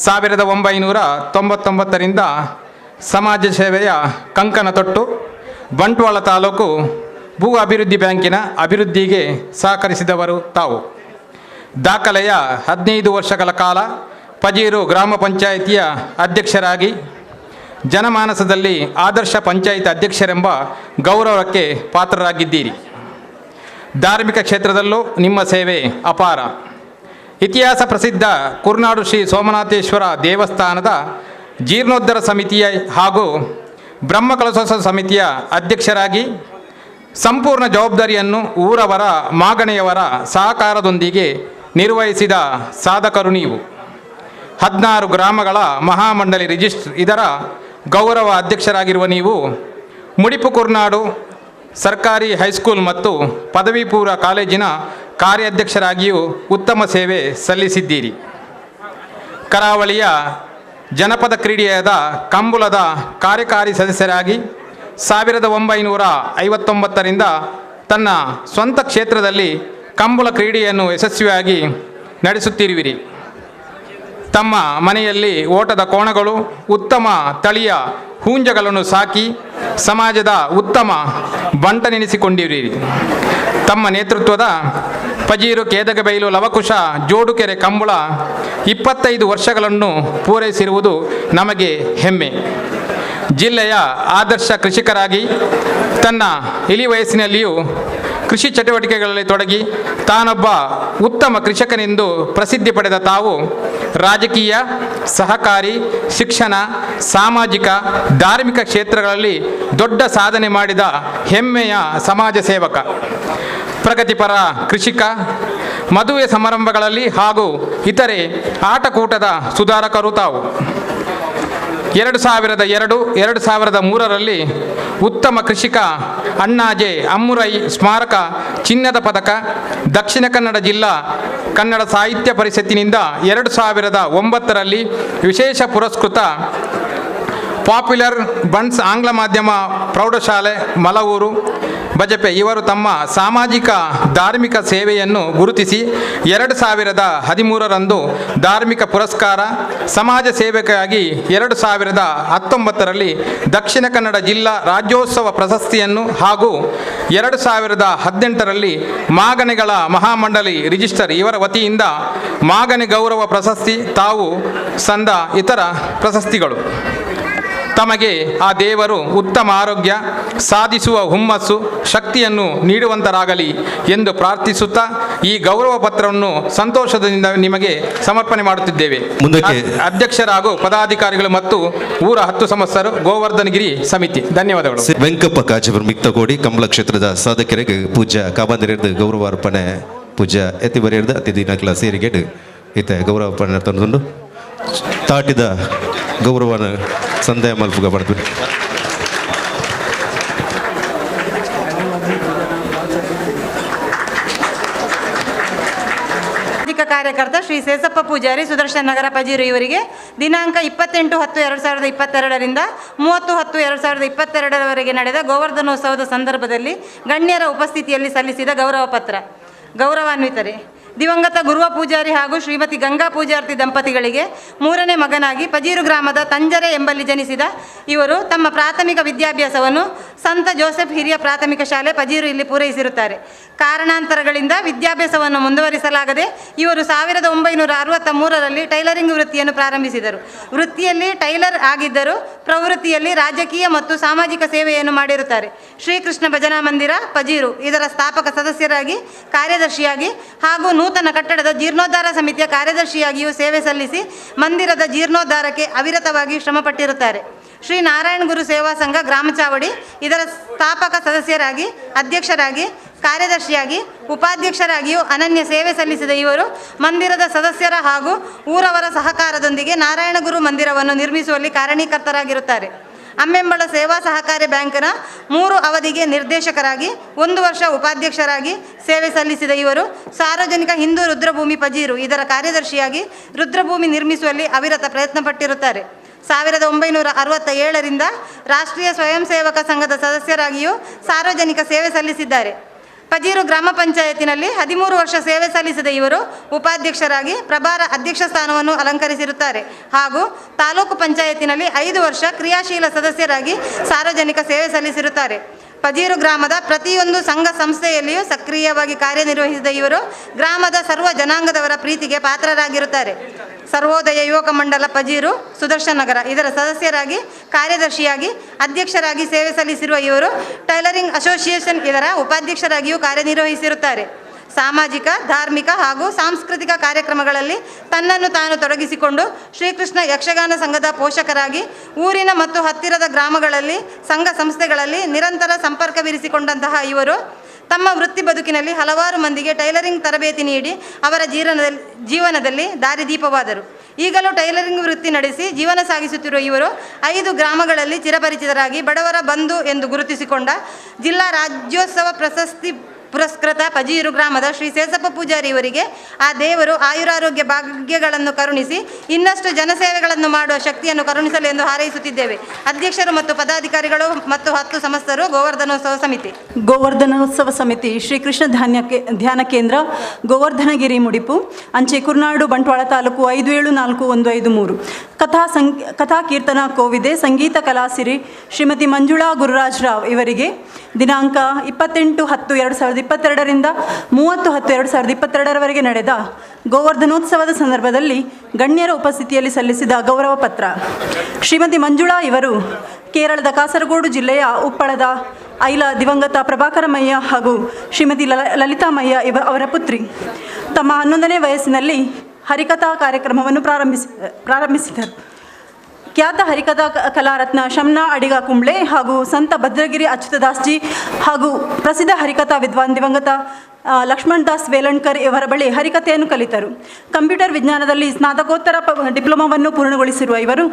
1999ರಿಂದ ಸಮಾಜ ಸೇವೆಯ ಕಂಕಣ ತೊಟ್ಟು ಬಂಟ್ವಾಳ ತಾಲೂಕು ಭೂ ಅಭಿವೃದ್ಧಿ ಬ್ಯಾಂಕಿನ ಅಭಿವೃದ್ಧಿಗೆ ಸಹಕರಿಸಿದವರು ತಾವು. ದಾಖಲೆಯ 15 ವರ್ಷಗಳ ಕಾಲ ಪಜೀರು ಗ್ರಾಮ ಪಂಚಾಯಿತಿಯ ಅಧ್ಯಕ್ಷರಾಗಿ ಜನಮಾನಸದಲ್ಲಿ ಆದರ್ಶ ಪಂಚಾಯಿತಿ ಅಧ್ಯಕ್ಷರೆಂಬ ಗೌರವಕ್ಕೆ ಪಾತ್ರರಾಗಿದ್ದೀರಿ. ಧಾರ್ಮಿಕ ಕ್ಷೇತ್ರದಲ್ಲೂ ನಿಮ್ಮ ಸೇವೆ ಅಪಾರ. ಇತಿಹಾಸ ಪ್ರಸಿದ್ಧ ಕುರ್ನಾಡು ಶ್ರೀ ಸೋಮನಾಥೇಶ್ವರ ದೇವಸ್ಥಾನದ ಜೀರ್ಣೋದ್ಧಾರ ಸಮಿತಿಯ ಹಾಗೂ ಬ್ರಹ್ಮಕಲಶೋತ್ಸವ ಸಮಿತಿಯ ಅಧ್ಯಕ್ಷರಾಗಿ ಸಂಪೂರ್ಣ ಜವಾಬ್ದಾರಿಯನ್ನು ಊರವರ ಮಾಗಣೆಯವರ ಸಹಕಾರದೊಂದಿಗೆ ನಿರ್ವಹಿಸಿದ ಸಾಧಕರು ನೀವು. 16 ಗ್ರಾಮಗಳ ಮಹಾಮಂಡಳಿ ರಿಜಿಸ್ಟರ್ ಇದರ ಗೌರವ ಅಧ್ಯಕ್ಷರಾಗಿರುವ ನೀವು ಮುಡಿಪು ಕುರ್ನಾಡು ಸರ್ಕಾರಿ ಹೈಸ್ಕೂಲ್ ಮತ್ತು ಪದವಿ ಪೂರ್ವ ಕಾಲೇಜಿನ ಕಾರ್ಯಾಧ್ಯಕ್ಷರಾಗಿಯೂ ಉತ್ತಮ ಸೇವೆ ಸಲ್ಲಿಸಿದ್ದೀರಿ. ಕರಾವಳಿಯ ಜನಪದ ಕ್ರೀಡೆಯಾದ ಕಂಬುಲದ ಕಾರ್ಯಕಾರಿ ಸದಸ್ಯರಾಗಿ 1959ರಿಂದ ತನ್ನ ಸ್ವಂತ ಕ್ಷೇತ್ರದಲ್ಲಿ ಕಂಬುಲ ಕ್ರೀಡೆಯನ್ನು ಯಶಸ್ವಿಯಾಗಿ ನಡೆಸುತ್ತಿರುವಿರಿ. ತಮ್ಮ ಮನೆಯಲ್ಲಿ ಓಟದ ಕೋಣಗಳು, ಉತ್ತಮ ತಳಿಯ ಹೂಂಜಗಳನ್ನು ಸಾಕಿ ಸಮಾಜದ ಉತ್ತಮ ಬಂಟನೆನಿಸಿಕೊಂಡಿರುವಿರಿ. ತಮ್ಮ ನೇತೃತ್ವದ ಪಜೀರು ಕೇದಗಬೈಲು ಲವಕುಶ ಜೋಡುಕೆರೆ ಕಂಬುಳ 25 ವರ್ಷಗಳನ್ನು ಪೂರೈಸಿರುವುದು ನಮಗೆ ಹೆಮ್ಮೆ. ಜಿಲ್ಲೆಯ ಆದರ್ಶ ಕೃಷಿಕರಾಗಿ ತನ್ನ ಇಳಿ ವಯಸ್ಸಿನಲ್ಲಿಯೂ ಕೃಷಿ ಚಟುವಟಿಕೆಗಳಲ್ಲಿ ತೊಡಗಿ ತಾನೊಬ್ಬ ಉತ್ತಮ ಕೃಷಿಕನೆಂದು ಪ್ರಸಿದ್ಧಿ ಪಡೆದ ತಾವು ರಾಜಕೀಯ, ಸಹಕಾರಿ, ಶಿಕ್ಷಣ, ಸಾಮಾಜಿಕ, ಧಾರ್ಮಿಕ ಕ್ಷೇತ್ರಗಳಲ್ಲಿ ದೊಡ್ಡ ಸಾಧನೆ ಮಾಡಿದ ಹೆಮ್ಮೆಯ ಸಮಾಜ ಸೇವಕ, ಪ್ರಗತಿಪರ ಕೃಷಿಕ, ಮದುವೆ ಸಮಾರಂಭಗಳಲ್ಲಿ ಹಾಗೂ ಇತರೆ ಆಟಕೂಟದ ಸುಧಾರಕರು ತಾವು. 2002, 2003ರಲ್ಲಿ ಉತ್ತಮ ಕೃಷಿಕ ಅಣ್ಣಾಜೆ ಅಮ್ಮುರೈ ಸ್ಮಾರಕ ಚಿನ್ನದ ಪದಕ, ದಕ್ಷಿಣ ಕನ್ನಡ ಜಿಲ್ಲಾ ಕನ್ನಡ ಸಾಹಿತ್ಯ ಪರಿಷತ್ತಿನಿಂದ 2009ರಲ್ಲಿ ವಿಶೇಷ ಪುರಸ್ಕೃತ ಪಾಪ್ಯುಲರ್ ಬಂಟ್ಸ್ ಆಂಗ್ಲ ಮಾಧ್ಯಮ ಪ್ರೌಢಶಾಲೆ ಮಲವೂರು ಬಜಪೆ ಇವರು ತಮ್ಮ ಸಾಮಾಜಿಕ ಧಾರ್ಮಿಕ ಸೇವೆಯನ್ನು ಗುರುತಿಸಿ 2013ರಂದು ಧಾರ್ಮಿಕ ಪುರಸ್ಕಾರ, ಸಮಾಜ ಸೇವೆಗಾಗಿ 2019ರಲ್ಲಿ ದಕ್ಷಿಣ ಕನ್ನಡ ಜಿಲ್ಲಾ ರಾಜ್ಯೋತ್ಸವ ಪ್ರಶಸ್ತಿಯನ್ನು ಹಾಗೂ 2018ರಲ್ಲಿ ಮಾಗಣೆಗಳ ಮಹಾಮಂಡಳಿ ರಿಜಿಸ್ಟರ್ ಇವರ ವತಿಯಿಂದ ಮಾಗಣೆ ಗೌರವ ಪ್ರಶಸ್ತಿ ತಾವು ಸಂದ ಇತರ ಪ್ರಶಸ್ತಿಗಳು. ತಮಗೆ ಆ ದೇವರು ಉತ್ತಮ ಆರೋಗ್ಯ, ಸಾಧಿಸುವ ಹುಮ್ಮಸ್ಸು, ಶಕ್ತಿಯನ್ನು ನೀಡುವಂತರಾಗಲಿ ಎಂದು ಪ್ರಾರ್ಥಿಸುತ್ತಾ ಈ ಗೌರವ ಪತ್ರವನ್ನು ಸಂತೋಷದಿಂದ ನಿಮಗೆ ಸಮರ್ಪಣೆ ಮಾಡುತ್ತಿದ್ದೇವೆ. ಮುಂದಕ್ಕೆ ಅಧ್ಯಕ್ಷರಾಗೂ ಪದಾಧಿಕಾರಿಗಳು ಮತ್ತು ಊರ 10 ಸಮಸ್ತರು, ಗೋವರ್ಧನಗಿರಿ ಸಮಿತಿ. ಧನ್ಯವಾದಗಳು. ವೆಂಕಪ್ಪ ಕಾಜಿಬರ್ ಮಿಕ್ತಗೋಡಿ ಕಂಬಳ ಕ್ಷೇತ್ರದ ಸಾಧಕರಿಗೆ ಪೂಜ್ಯ ಕಾಬಂದಿರಿರ್ದು ಗೌರವಾರ್ಪಣೆ ಪೂಜ್ಯ ಎತ್ತಿ ಬರೆಯರ್ದು ಅತಿ ದಿನಗಳ ಸೇರಿಗೆಡು ಇತ್ತೆ ಗೌರವಾರ್ಪಣೆ ತಂದು ತಾಟಿದ ಗೌರವನ ಸಂದೇಹ ಮಲ್ಪುಗ ಪಡ್ತೀವಿ. ಸಾಮಾಜಿಕ ಕಾರ್ಯಕರ್ತ ಶ್ರೀ ಸೇಸಪ್ಪ ಪೂಜಾರಿ, ಸುದರ್ಶನ್ ನಗರ, ಪಜೀರು ಇವರಿಗೆ ದಿನಾಂಕ 28/10/2022ರಿಂದ 30/10/2022ರವರೆಗೆ ನಡೆದ ಗೋವರ್ಧನೋತ್ಸವದ ಸಂದರ್ಭದಲ್ಲಿ ಗಣ್ಯರ ಉಪಸ್ಥಿತಿಯಲ್ಲಿ ಸಲ್ಲಿಸಿದ ಗೌರವ ಪತ್ರ. ಗೌರವಾನ್ವಿತರೆ, ದಿವಂಗತ ಗುರುವ ಪೂಜಾರಿ ಹಾಗೂ ಶ್ರೀಮತಿ ಗಂಗಾ ಪೂಜಾರ್ತಿ ದಂಪತಿಗಳಿಗೆ ಮೂರನೇ ಮಗನಾಗಿ ಪಜೀರು ಗ್ರಾಮದ ತಂಜರೆ ಎಂಬಲ್ಲಿ ಜನಿಸಿದ ಇವರು ತಮ್ಮ ಪ್ರಾಥಮಿಕ ವಿದ್ಯಾಭ್ಯಾಸವನ್ನು ಸಂತ ಜೋಸೆಫ್ ಹಿರಿಯ ಪ್ರಾಥಮಿಕ ಶಾಲೆ ಪಜೀರು ಇಲ್ಲಿ ಪೂರೈಸಿರುತ್ತಾರೆ. ಕಾರಣಾಂತರಗಳಿಂದ ವಿದ್ಯಾಭ್ಯಾಸವನ್ನು ಮುಂದುವರಿಸಲಾಗದೆ ಇವರು 1963ರಲ್ಲಿ ಟೈಲರಿಂಗ್ ವೃತ್ತಿಯನ್ನು ಪ್ರಾರಂಭಿಸಿದರು. ವೃತ್ತಿಯಲ್ಲಿ ಟೈಲರ್ ಆಗಿದ್ದರು ಪ್ರವೃತ್ತಿಯಲ್ಲಿ ರಾಜಕೀಯ ಮತ್ತು ಸಾಮಾಜಿಕ ಸೇವೆಯನ್ನು ಮಾಡಿರುತ್ತಾರೆ. ಶ್ರೀಕೃಷ್ಣ ಭಜನಾ ಮಂದಿರ ಪಜೀರು ಇದರ ಸ್ಥಾಪಕ ಸದಸ್ಯರಾಗಿ, ಕಾರ್ಯದರ್ಶಿಯಾಗಿ ಹಾಗೂ ನೂತನ ಕಟ್ಟಡದ ಜೀರ್ಣೋದ್ಧಾರ ಸಮಿತಿಯ ಕಾರ್ಯದರ್ಶಿಯಾಗಿಯೂ ಸೇವೆ ಸಲ್ಲಿಸಿ ಮಂದಿರದ ಜೀರ್ಣೋದ್ಧಾರಕ್ಕೆ ಅವಿರತವಾಗಿ ಶ್ರಮಪಟ್ಟಿರುತ್ತಾರೆ. ಶ್ರೀ ನಾರಾಯಣ ಗುರು ಸೇವಾ ಸಂಘ ಗ್ರಾಮ ಚಾವಡಿ ಇದರ ಸ್ಥಾಪಕ ಸದಸ್ಯರಾಗಿ, ಅಧ್ಯಕ್ಷರಾಗಿ, ಕಾರ್ಯದರ್ಶಿಯಾಗಿ, ಉಪಾಧ್ಯಕ್ಷರಾಗಿಯೂ ಅನನ್ಯ ಸೇವೆ ಸಲ್ಲಿಸಿದ ಇವರು ಮಂದಿರದ ಸದಸ್ಯರ ಹಾಗೂ ಊರವರ ಸಹಕಾರದೊಂದಿಗೆ ನಾರಾಯಣಗುರು ಮಂದಿರವನ್ನು ನಿರ್ಮಿಸುವಲ್ಲಿ ಕಾರಣೀಕರ್ತರಾಗಿರುತ್ತಾರೆ. ಅಮ್ಮೆಂಬಳ ಸೇವಾ ಸಹಕಾರಿ ಬ್ಯಾಂಕಿನ 3 ಅವಧಿಗೆ ನಿರ್ದೇಶಕರಾಗಿ, 1 ವರ್ಷ ಉಪಾಧ್ಯಕ್ಷರಾಗಿ ಸೇವೆ ಸಲ್ಲಿಸಿದ ಇವರು ಸಾರ್ವಜನಿಕ ಹಿಂದೂ ರುದ್ರಭೂಮಿ ಪಜೀರು ಇದರ ಕಾರ್ಯದರ್ಶಿಯಾಗಿ ರುದ್ರಭೂಮಿ ನಿರ್ಮಿಸುವಲ್ಲಿ ಅವಿರತ ಪ್ರಯತ್ನಪಟ್ಟಿರುತ್ತಾರೆ. 1967ರಿಂದ ರಾಷ್ಟ್ರೀಯ ಸ್ವಯಂ ಸೇವಕ ಸಂಘದ ಸದಸ್ಯರಾಗಿಯೂ ಸಾರ್ವಜನಿಕ ಸೇವೆ ಸಲ್ಲಿಸಿದ್ದಾರೆ. ಪಜೀರು ಗ್ರಾಮ ಪಂಚಾಯತಿನಲ್ಲಿ 13 ವರ್ಷ ಸೇವೆ ಸಲ್ಲಿಸಿದ ಇವರು ಉಪಾಧ್ಯಕ್ಷರಾಗಿ ಪ್ರಭಾರ ಅಧ್ಯಕ್ಷ ಸ್ಥಾನವನ್ನು ಅಲಂಕರಿಸಿರುತ್ತಾರೆ ಹಾಗೂ ತಾಲೂಕು ಪಂಚಾಯತಿನಲ್ಲಿ 5 ವರ್ಷ ಕ್ರಿಯಾಶೀಲ ಸದಸ್ಯರಾಗಿ ಸಾರ್ವಜನಿಕ ಸೇವೆ ಸಲ್ಲಿಸಿರುತ್ತಾರೆ. ಪಜೀರು ಗ್ರಾಮದ ಪ್ರತಿಯೊಂದು ಸಂಘ ಸಂಸ್ಥೆಯಲ್ಲಿಯೂ ಸಕ್ರಿಯವಾಗಿ ಕಾರ್ಯನಿರ್ವಹಿಸಿದ ಇವರು ಗ್ರಾಮದ ಸರ್ವ ಜನಾಂಗದವರ ಪ್ರೀತಿಗೆ ಪಾತ್ರರಾಗಿರುತ್ತಾರೆ. ಸರ್ವೋದಯ ಯುವಕ ಮಂಡಲ ಪಜೀರು ಸುದರ್ಶನ್ ನಗರ ಇದರ ಸದಸ್ಯರಾಗಿ, ಕಾರ್ಯದರ್ಶಿಯಾಗಿ, ಅಧ್ಯಕ್ಷರಾಗಿ ಸೇವೆ ಸಲ್ಲಿಸಿರುವ ಇವರು ಟೈಲರಿಂಗ್ ಅಸೋಸಿಯೇಷನ್ ಇದರ ಉಪಾಧ್ಯಕ್ಷರಾಗಿಯೂ ಕಾರ್ಯನಿರ್ವಹಿಸಿರುತ್ತಾರೆ. ಸಾಮಾಜಿಕ, ಧಾರ್ಮಿಕ ಹಾಗೂ ಸಾಂಸ್ಕೃತಿಕ ಕಾರ್ಯಕ್ರಮಗಳಲ್ಲಿ ತನ್ನನ್ನು ತಾನು ತೊಡಗಿಸಿಕೊಂಡು ಶ್ರೀಕೃಷ್ಣ ಯಕ್ಷಗಾನ ಸಂಘದ ಪೋಷಕರಾಗಿ ಊರಿನ ಮತ್ತು ಹತ್ತಿರದ ಗ್ರಾಮಗಳಲ್ಲಿ ಸಂಘ ಸಂಸ್ಥೆಗಳಲ್ಲಿ ನಿರಂತರ ಸಂಪರ್ಕವಿರಿಸಿಕೊಂಡಂತಹ ಇವರು ತಮ್ಮ ವೃತ್ತಿ ಬದುಕಿನಲ್ಲಿ ಹಲವಾರು ಮಂದಿಗೆ ಟೈಲರಿಂಗ್ ತರಬೇತಿ ನೀಡಿ ಅವರ ಜೀವನದಲ್ಲಿ ದಾರಿದೀಪವಾದರು. ಈಗಲೂ ಟೈಲರಿಂಗ್ ವೃತ್ತಿ ನಡೆಸಿ ಜೀವನ ಸಾಗಿಸುತ್ತಿರುವ ಇವರು 5 ಗ್ರಾಮಗಳಲ್ಲಿ ಚಿರಪರಿಚಿತರಾಗಿ ಬಡವರ ಬಂಧು ಎಂದು ಗುರುತಿಸಿಕೊಂಡ ಜಿಲ್ಲಾ ರಾಜ್ಯೋತ್ಸವ ಪ್ರಶಸ್ತಿ ಪುರಸ್ಕೃತ ಪಜೀರು ಗ್ರಾಮದ ಶ್ರೀ ಸೇಸಪ್ಪ ಪೂಜಾರಿ ಇವರಿಗೆ ಆ ದೇವರು ಆಯುರಾರೋಗ್ಯ ಭಾಗ್ಯಗಳನ್ನು ಕರುಣಿಸಿ ಇನ್ನಷ್ಟು ಜನಸೇವೆಗಳನ್ನು ಮಾಡುವ ಶಕ್ತಿಯನ್ನು ಕರುಣಿಸಲು ಎಂದು ಹಾರೈಸುತ್ತಿದ್ದೇವೆ. ಅಧ್ಯಕ್ಷರು ಮತ್ತು ಪದಾಧಿಕಾರಿಗಳು ಮತ್ತು 10 ಸಮಸ್ತರು, ಗೋವರ್ಧನೋತ್ಸವ ಸಮಿತಿ. ಗೋವರ್ಧನೋತ್ಸವ ಸಮಿತಿ ಶ್ರೀಕೃಷ್ಣ ಧ್ಯಾನ ಕೇಂದ್ರ, ಗೋವರ್ಧನಗಿರಿ ಮುಡಿಪು, ಅಂಚೆ ಕುರ್ನಾಡು, ಬಂಟ್ವಾಳ ತಾಲೂಕು 574153. ಕಥಾ ಕೀರ್ತನ ಕೋವಿದೆ ಸಂಗೀತ ಕಲಾಸಿರಿ ಶ್ರೀಮತಿ ಮಂಜುಳಾ ಗುರುರಾಜ್ ರಾವ್ ಇವರಿಗೆ ದಿನಾಂಕ 28/10/2022 2022ರಿಂದ 30/10/2022ರವರೆಗೆ ನಡೆದ ಗೋವರ್ಧನೋತ್ಸವದ ಸಂದರ್ಭದಲ್ಲಿ ಗಣ್ಯರ ಉಪಸ್ಥಿತಿಯಲ್ಲಿ ಸಲ್ಲಿಸಿದ ಗೌರವ ಪತ್ರ. ಶ್ರೀಮತಿ ಮಂಜುಳಾ ಇವರು ಕೇರಳದ ಕಾಸರಗೋಡು ಜಿಲ್ಲೆಯ ಉಪ್ಪಳದ ಐಲ ದಿವಂಗತ ಪ್ರಭಾಕರಮಯ್ಯ ಹಾಗೂ ಶ್ರೀಮತಿ ಲಲಿತಾಮಯ್ಯ ಅವರ ಪುತ್ರಿ. ತಮ್ಮ 11ನೇ ವಯಸ್ಸಿನಲ್ಲಿ ಹರಿಕಥಾ ಕಾರ್ಯಕ್ರಮವನ್ನು ಪ್ರಾರಂಭಿಸಿದರು. ಖ್ಯಾತ ಹರಿಕಥಾ ಕಲಾರತ್ನ ಶಮ್ನಾ ಅಡಿಗ ಕುಂಬ್ಳೆ ಹಾಗೂ ಸಂತ ಭದ್ರಗಿರಿ ಅಚ್ಯುತದಾಸ್ಜಿ ಹಾಗೂ ಪ್ರಸಿದ್ಧ ಹರಿಕಥಾ ವಿದ್ವಾನ್ ದಿವಂಗತ ಲಕ್ಷ್ಮಣ್ ದಾಸ್ ವೇಲಣ್ಕರ್ ಇವರ ಬಳಿ ಹರಿಕಥೆಯನ್ನು ಕಲಿತರು. ಕಂಪ್ಯೂಟರ್ ವಿಜ್ಞಾನದಲ್ಲಿ ಸ್ನಾತಕೋತ್ತರ ಡಿಪ್ಲೊಮಾವನ್ನು ಪೂರ್ಣಗೊಳಿಸಿರುವ ಇವರು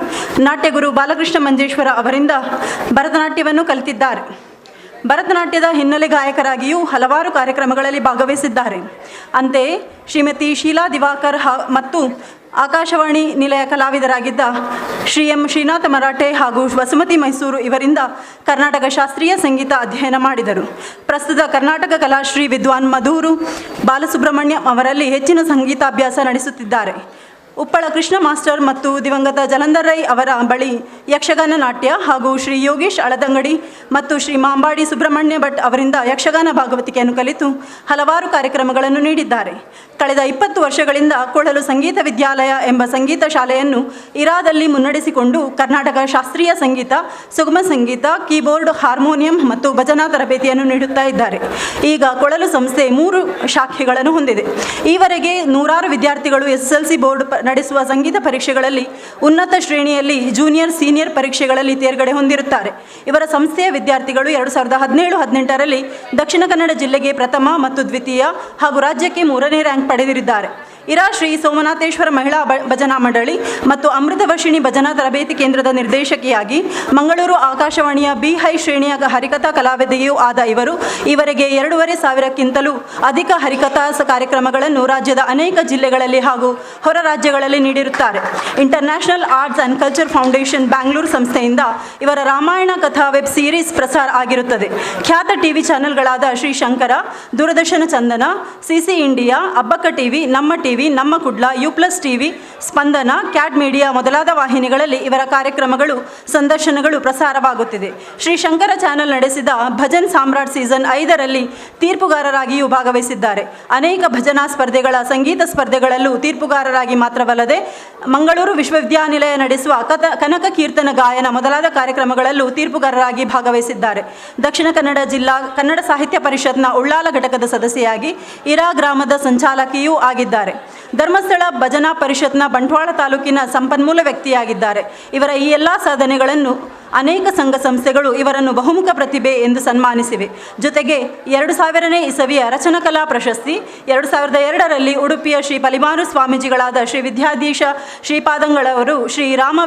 ನಾಟ್ಯಗುರು ಬಾಲಕೃಷ್ಣ ಮಂಜೇಶ್ವರ ಅವರಿಂದ ಭರತನಾಟ್ಯವನ್ನು ಕಲಿತಿದ್ದಾರೆ. ಭರತನಾಟ್ಯದ ಹಿನ್ನೆಲೆ ಗಾಯಕರಾಗಿಯೂ ಹಲವಾರು ಕಾರ್ಯಕ್ರಮಗಳಲ್ಲಿ ಭಾಗವಹಿಸಿದ್ದಾರೆ. ಅಂತೆಯೇ ಶ್ರೀಮತಿ ಶೀಲಾ ದಿವಾಕರ್ ಮತ್ತು ಆಕಾಶವಾಣಿ ನಿಲಯ ಕಲಾವಿದರಾಗಿದ್ದ ಶ್ರೀ ಎಂ ಶ್ರೀನಾಥ ಮರಾಠೆ ಹಾಗೂ ವಸುಮತಿ ಮೈಸೂರು ಇವರಿಂದ ಕರ್ನಾಟಕ ಶಾಸ್ತ್ರೀಯ ಸಂಗೀತ ಅಧ್ಯಯನ ಮಾಡಿದರು. ಪ್ರಸ್ತುತ ಕರ್ನಾಟಕ ಕಲಾಶ್ರೀ ವಿದ್ವಾನ್ ಮಧೂರು ಬಾಲಸುಬ್ರಹ್ಮಣ್ಯಂ ಅವರಲ್ಲಿ ಹೆಚ್ಚಿನ ಸಂಗೀತಾಭ್ಯಾಸ ನಡೆಸುತ್ತಿದ್ದಾರೆ. ಉಪ್ಪಳ ಕೃಷ್ಣ ಮಾಸ್ಟರ್ ಮತ್ತು ದಿವಂಗತ ಜಲಂಧರ್ ರೈ ಅವರ ಬಳಿ ಯಕ್ಷಗಾನ ನಾಟ್ಯ ಹಾಗೂ ಶ್ರೀ ಯೋಗೀಶ್ ಅಳದಂಗಡಿ ಮತ್ತು ಶ್ರೀ ಮಾಂಬಾಡಿ ಸುಬ್ರಹ್ಮಣ್ಯ ಭಟ್ ಅವರಿಂದ ಯಕ್ಷಗಾನ ಭಾಗವತಿಕೆಯನ್ನು ಕಲಿತು ಹಲವಾರು ಕಾರ್ಯಕ್ರಮಗಳನ್ನು ನೀಡಿದ್ದಾರೆ. ಕಳೆದ 20 ವರ್ಷಗಳಿಂದ ಕೊಳಲು ಸಂಗೀತ ವಿದ್ಯಾಲಯ ಎಂಬ ಸಂಗೀತ ಶಾಲೆಯನ್ನು ಇರಾದಲ್ಲಿ ಮುನ್ನಡೆಸಿಕೊಂಡು ಕರ್ನಾಟಕ ಶಾಸ್ತ್ರೀಯ ಸಂಗೀತ, ಸುಗಮ ಸಂಗೀತ, ಕೀಬೋರ್ಡ್, ಹಾರ್ಮೋನಿಯಂ ಮತ್ತು ಭಜನಾ ತರಬೇತಿಯನ್ನು ನೀಡುತ್ತಾ ಇದ್ದಾರೆ. ಈಗ ಕೊಳಲು ಸಂಸ್ಥೆ 3 ಶಾಖೆಗಳನ್ನು ಹೊಂದಿದೆ. ಈವರೆಗೆ ನೂರಾರು ವಿದ್ಯಾರ್ಥಿಗಳು SSLC board ನಡೆಸುವ ಸಂಗೀತ ಪರೀಕ್ಷೆಗಳಲ್ಲಿ ಉನ್ನತ ಶ್ರೇಣಿಯಲ್ಲಿ ಜೂನಿಯರ್, ಸೀನಿಯರ್ ಪರೀಕ್ಷೆಗಳಲ್ಲಿ ತೇರ್ಗಡೆ ಹೊಂದಿರುತ್ತಾರೆ. ಇವರ ಸಂಸ್ಥೆಯ ವಿದ್ಯಾರ್ಥಿಗಳು 2017-18ರಲ್ಲಿ ದಕ್ಷಿಣ ಕನ್ನಡ ಜಿಲ್ಲೆಗೆ ಪ್ರಥಮ ಮತ್ತು ದ್ವಿತೀಯ ಹಾಗೂ ರಾಜ್ಯಕ್ಕೆ 3ನೇ ರ್ಯಾಂಕ್ ಪಡೆದಿದ್ದಾರೆ. ಇರಾ ಶ್ರೀ ಸೋಮನಾಥೇಶ್ವರ ಮಹಿಳಾ ಭಜನಾ ಮಂಡಳಿ ಮತ್ತು ಅಮೃತವರ್ಷಿಣಿ ಭಜನಾ ತರಬೇತಿ ಕೇಂದ್ರದ ನಿರ್ದೇಶಕಿಯಾಗಿ ಮಂಗಳೂರು ಆಕಾಶವಾಣಿಯ ಬಿ ಹೈ ಶ್ರೇಣಿಯ ಹರಿಕಥಾ ಕಲಾವಿದೆಯೂ ಆದ ಇವರು ಈವರೆಗೆ 2,500ಕ್ಕಿಂತಲೂ ಅಧಿಕ ಹರಿಕಥಾ ಕಾರ್ಯಕ್ರಮಗಳನ್ನು ರಾಜ್ಯದ ಅನೇಕ ಜಿಲ್ಲೆಗಳಲ್ಲಿ ಹಾಗೂ ಹೊರ ರಾಜ್ಯಗಳಲ್ಲಿ ನೀಡಿರುತ್ತಾರೆ. International arts and culture foundation Bangalore ಸಂಸ್ಥೆಯಿಂದ ಇವರ ರಾಮಾಯಣ ಕಥಾ ವೆಬ್ ಸೀರೀಸ್ ಪ್ರಸಾರ ಆಗಿರುತ್ತದೆ. ಖ್ಯಾತ TV ಚಾನೆಲ್ಗಳಾದ Shri Shankara, Doordarshan Chandana, CC India, Abbakka TV, Namma TV, Namma Kudla, U plus TV, Spandana, CAT media ಮೊದಲಾದ ವಾಹಿನಿಗಳಲ್ಲಿ ಇವರ ಕಾರ್ಯಕ್ರಮಗಳು, ಸಂದರ್ಶನಗಳು ಪ್ರಸಾರವಾಗುತ್ತಿದೆ. ಶ್ರೀ ಶಂಕರ ಚಾನೆಲ್ ನಡೆಸಿದ ಭಜನ್ ಸಾಮ್ರಾಟ್ ಸೀಸನ್ 5ರಲ್ಲಿ ತೀರ್ಪುಗಾರರಾಗಿಯೂ ಭಾಗವಹಿಸಿದ್ದಾರೆ. ಅನೇಕ ಭಜನಾ ಸ್ಪರ್ಧೆಗಳ, ಸಂಗೀತ ಸ್ಪರ್ಧೆಗಳಲ್ಲೂ ತೀರ್ಪುಗಾರರಾಗಿ ಮಾತ್ರವಲ್ಲದೆ ಮಂಗಳೂರು ವಿಶ್ವವಿದ್ಯಾನಿಲಯ ನಡೆಸುವ ಕನಕ ಕೀರ್ತನ ಗಾಯನ ಮೊದಲಾದ ಕಾರ್ಯಕ್ರಮಗಳಲ್ಲೂ ತೀರ್ಪುಗಾರರಾಗಿ ಭಾಗವಹಿಸಿದ್ದಾರೆ. ದಕ್ಷಿಣ ಕನ್ನಡ ಜಿಲ್ಲಾ ಕನ್ನಡ ಸಾಹಿತ್ಯ ಪರಿಷತ್ನ ಉಳ್ಳಾಲ ಘಟಕದ ಸದಸ್ಯೆಯಾಗಿ ಇರಾ ಗ್ರಾಮದ ಸಂಚಾಲಕಿಯೂ ಆಗಿದ್ದಾರೆ. ಧರ್ಮಸ್ಥಳ ಭಜನಾ ಪರಿಷತ್ನ ಬಂಟ್ವಾಳ ತಾಲೂಕಿನ ಸಂಪನ್ಮೂಲ ವ್ಯಕ್ತಿಯಾಗಿದ್ದಾರೆ. ಇವರ ಈ ಎಲ್ಲ ಸಾಧನೆಗಳನ್ನು ಅನೇಕ ಸಂಘ ಸಂಸ್ಥೆಗಳು ಇವರನ್ನು ಬಹುಮುಖ ಪ್ರತಿಭೆ ಎಂದು ಸನ್ಮಾನಿಸಿವೆ. ಜೊತೆಗೆ 2000ನೇ ಇಸವಿಯ ರಚನಕಲಾ ಪ್ರಶಸ್ತಿ, 2002ರಲ್ಲಿ ಉಡುಪಿಯ ಶ್ರೀ ಪಲಿಮಾರು ಸ್ವಾಮೀಜಿಗಳಾದ ಶ್ರೀ ವಿದ್ಯಾಧೀಶ ಶ್ರೀಪಾದಂಗಳವರು ಶ್ರೀ ರಾಮ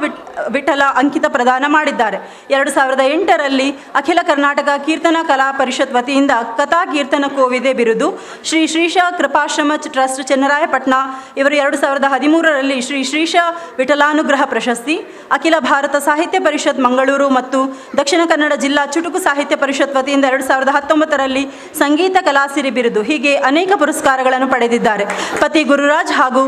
ವಿಠಲ ಅಂಕಿತ ಪ್ರದಾನ ಮಾಡಿದ್ದಾರೆ. 2008ರಲ್ಲಿ ಅಖಿಲ ಕರ್ನಾಟಕ ಕೀರ್ತನಾ ಕಲಾ ಪರಿಷತ್ ವತಿಯಿಂದ ಕಥಾ ಕೀರ್ತನ ಕೋವಿದೆ ಬಿರುದು, ಶ್ರೀ ಶ್ರೀಶ ಕೃಪಾಶ್ರಮ ಟ್ರಸ್ಟ್ ಚೆನ್ನರಾಯಪಟ್ಟಣ ಇವರು 2013ರಲ್ಲಿ ಶ್ರೀ ಶ್ರೀಶ ವಿಠಲಾನುಗ್ರಹ ಪ್ರಶಸ್ತಿ, ಅಖಿಲ ಭಾರತ ಸಾಹಿತ್ಯ ಪರಿಷತ್ ಮಂಗಳೂರು ಮತ್ತು ದಕ್ಷಿಣ ಕನ್ನಡ ಜಿಲ್ಲಾ ಚುಟುಕು ಸಾಹಿತ್ಯ ಪರಿಷತ್ ವತಿಯಿಂದ 2019ರಲ್ಲಿ ಸಂಗೀತ ಕಲಾಸಿರಿ ಬಿರುದು, ಹೀಗೆ ಅನೇಕ ಪುರಸ್ಕಾರಗಳನ್ನು ಪಡೆದಿದ್ದಾರೆ. ಪತಿ ಗುರುರಾಜ್ ಹಾಗೂ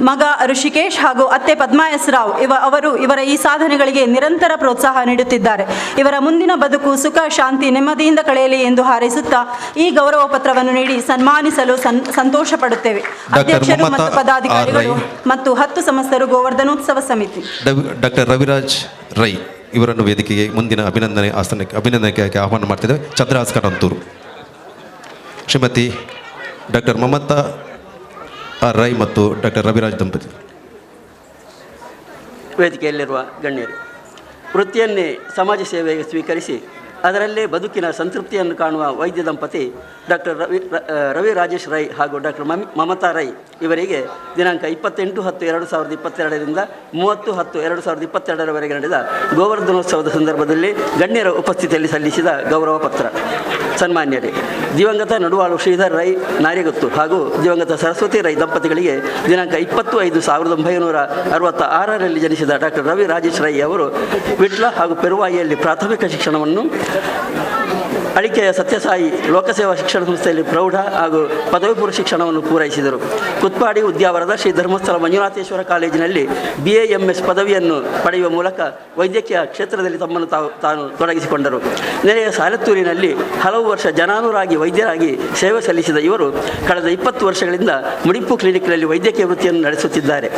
ಮಗ ಋಷಿಕೇಶ್ ಹಾಗೂ ಅತ್ತೆ ಪದ್ಮಾ ಎಸ್ ರಾವ್ ಅವರು ಇವರ ಈ ಸಾಧನೆಗಳಿಗೆ ನಿರಂತರ ಪ್ರೋತ್ಸಾಹ ನೀಡುತ್ತಿದ್ದಾರೆ. ಇವರ ಮುಂದಿನ ಬದುಕು ಸುಖ, ಶಾಂತಿ, ನೆಮ್ಮದಿಯಿಂದ ಕಳೆಯಲಿ ಎಂದು ಹಾರೈಸುತ್ತಾ ಈ ಗೌರವ ಪತ್ರವನ್ನು ನೀಡಿ ಸನ್ಮಾನಿಸಲು ಸಂತೋಷ ಪಡುತ್ತೇವೆ. ಅಧ್ಯಕ್ಷರು ಮತ್ತು ಪದಾಧಿಕಾರಿಗಳು ಮತ್ತು 10 ಸಮಸ್ತರು ಗೋವರ್ಧನೋತ್ಸವ ಸಮಿತಿ. ಡಾಕ್ಟರ್ ರವಿರಾಜ್ ರೈ ಇವರನ್ನು ವೇದಿಕೆಗೆ ಮುಂದಿನ ಅಭಿನಂದನೆ ಆಸನಕ್ಕೆ ಅಭಿನಂದನೆಗೆ ಆಹ್ವಾನ ಮಾಡ್ತಿದ್ದೇವೆ. ಚಂದ್ರಹಾಸ್ ಕರಂತೂರು, ಶ್ರೀಮತಿ ಡಾಕ್ಟರ್ ಮಮತಾ ಆರ್ ರೈ ಮತ್ತು ಡಾಕ್ಟರ್ ರವಿರಾಜ್ ದಂಪತಿ. ವೇದಿಕೆಯಲ್ಲಿರುವ ಗಣ್ಯರು, ವೃತ್ತಿಯನ್ನೇ ಸಮಾಜ ಸೇವೆಗೆ ಸ್ವೀಕರಿಸಿ ಅದರಲ್ಲೇ ಬದುಕಿನ ಸಂತೃಪ್ತಿಯನ್ನು ಕಾಣುವ ವೈದ್ಯ ದಂಪತಿ ಡಾಕ್ಟರ್ ರವಿ ರಾಜೇಶ್ ರೈ ಹಾಗೂ ಡಾಕ್ಟರ್ ಮಮತಾ ರೈ ಇವರಿಗೆ ದಿನಾಂಕ 28/10/2022ರಿಂದ 30/10/2022ರವರೆಗೆ ನಡೆದ ಗೋವರ್ಧನೋತ್ಸವದ ಸಂದರ್ಭದಲ್ಲಿ ಗಣ್ಯರ ಉಪಸ್ಥಿತಿಯಲ್ಲಿ ಸಲ್ಲಿಸಿದ ಗೌರವ ಪತ್ರ. ಸನ್ಮಾನ್ಯರೇ, ದಿವಂಗತ ನಡುವಾಳು ಶ್ರೀಧರ್ ರೈ ನಾರಿಗುತ್ತು ಹಾಗೂ ದಿವಂಗತ ಸರಸ್ವತಿ ರೈ ದಂಪತಿಗಳಿಗೆ ದಿನಾಂಕ 20/5/1966ರಲ್ಲಿ ಜನಿಸಿದ ಡಾಕ್ಟರ್ ರವಿ ರಾಜೇಶ್ ರೈ ಅವರು ವಿಟ್ಲ ಹಾಗೂ ಪೆರುವಾಯಿಯಲ್ಲಿ ಪ್ರಾಥಮಿಕ ಶಿಕ್ಷಣವನ್ನು ಅಳಿಕೆಯ ಸತ್ಯಸಾಯಿ ಲೋಕಸೇವಾ ಶಿಕ್ಷಣ ಸಂಸ್ಥೆಯಲ್ಲಿ ಪ್ರೌಢ ಹಾಗೂ ಪದವಿ ಪೂರ್ವ ಶಿಕ್ಷಣವನ್ನು ಪೂರೈಸಿದರು. ಕುತ್ಪಾಡಿ ಉದ್ಯಾವರದ ಶ್ರೀ ಧರ್ಮಸ್ಥಳ ಮಂಜುನಾಥೇಶ್ವರ ಕಾಲೇಜಿನಲ್ಲಿ BAMS ಪದವಿಯನ್ನು ಪಡೆಯುವ ಮೂಲಕ ವೈದ್ಯಕೀಯ ಕ್ಷೇತ್ರದಲ್ಲಿ ತಮ್ಮನ್ನು ತಾನು ತೊಡಗಿಸಿಕೊಂಡರು. ನೆರೆಯ ಸಾಲತ್ತೂರಿನಲ್ಲಿ ಹಲವು ವರ್ಷ ಜನಾನುರಾಗಿ ವೈದ್ಯರಾಗಿ ಸೇವೆ ಸಲ್ಲಿಸಿದ ಇವರು ಕಳೆದ 20 ವರ್ಷಗಳಿಂದ ಮುಡಿಪು ಕ್ಲಿನಿಕ್ನಲ್ಲಿ ವೈದ್ಯಕೀಯ ವೃತ್ತಿಯನ್ನು ನಡೆಸುತ್ತಿದ್ದಾರೆ.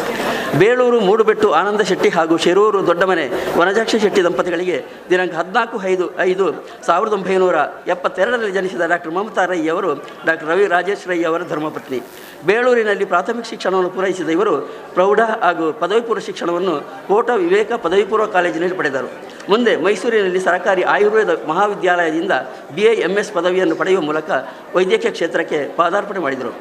ಬೇಳೂರು ಮೂಡುಬೆಟ್ಟು ಆನಂದ ಶೆಟ್ಟಿ ಹಾಗೂ ಶಿರೂರು ದೊಡ್ಡಮನೆ ವನಜಾಕ್ಷ ಶೆಟ್ಟಿ ದಂಪತಿಗಳಿಗೆ ದಿನಾಂಕ 14/5/1972ರಲ್ಲಿ ಜನಿಸಿದ ಡಾಕ್ಟರ್ ಮಮತಾ ರೈ ಅವರು ಡಾಕ್ಟರ್ ರವಿ ರಾಜೇಶ್ ರೈ ಅವರ ಧರ್ಮಪತ್ನಿ. ಬೇಳೂರಿನಲ್ಲಿ ಪ್ರಾಥಮಿಕ ಶಿಕ್ಷಣವನ್ನು ಪೂರೈಸಿದ ಇವರು ಪ್ರೌಢ ಹಾಗೂ ಪದವಿ ಪೂರ್ವ ಶಿಕ್ಷಣವನ್ನು ಕೋಟ ವಿವೇಕ ಪದವಿ ಪೂರ್ವ ಕಾಲೇಜಿನಲ್ಲಿ ಪಡೆದರು. ಮುಂದೆ ಮೈಸೂರಿನಲ್ಲಿ ಸರಕಾರಿ ಆಯುರ್ವೇದ ಮಹಾವಿದ್ಯಾಲಯದಿಂದ BAMS ಪದವಿಯನ್ನು ಪಡೆಯುವ ಮೂಲಕ ವೈದ್ಯಕೀಯ ಕ್ಷೇತ್ರಕ್ಕೆ ಪಾದಾರ್ಪಣೆ ಮಾಡಿದರು.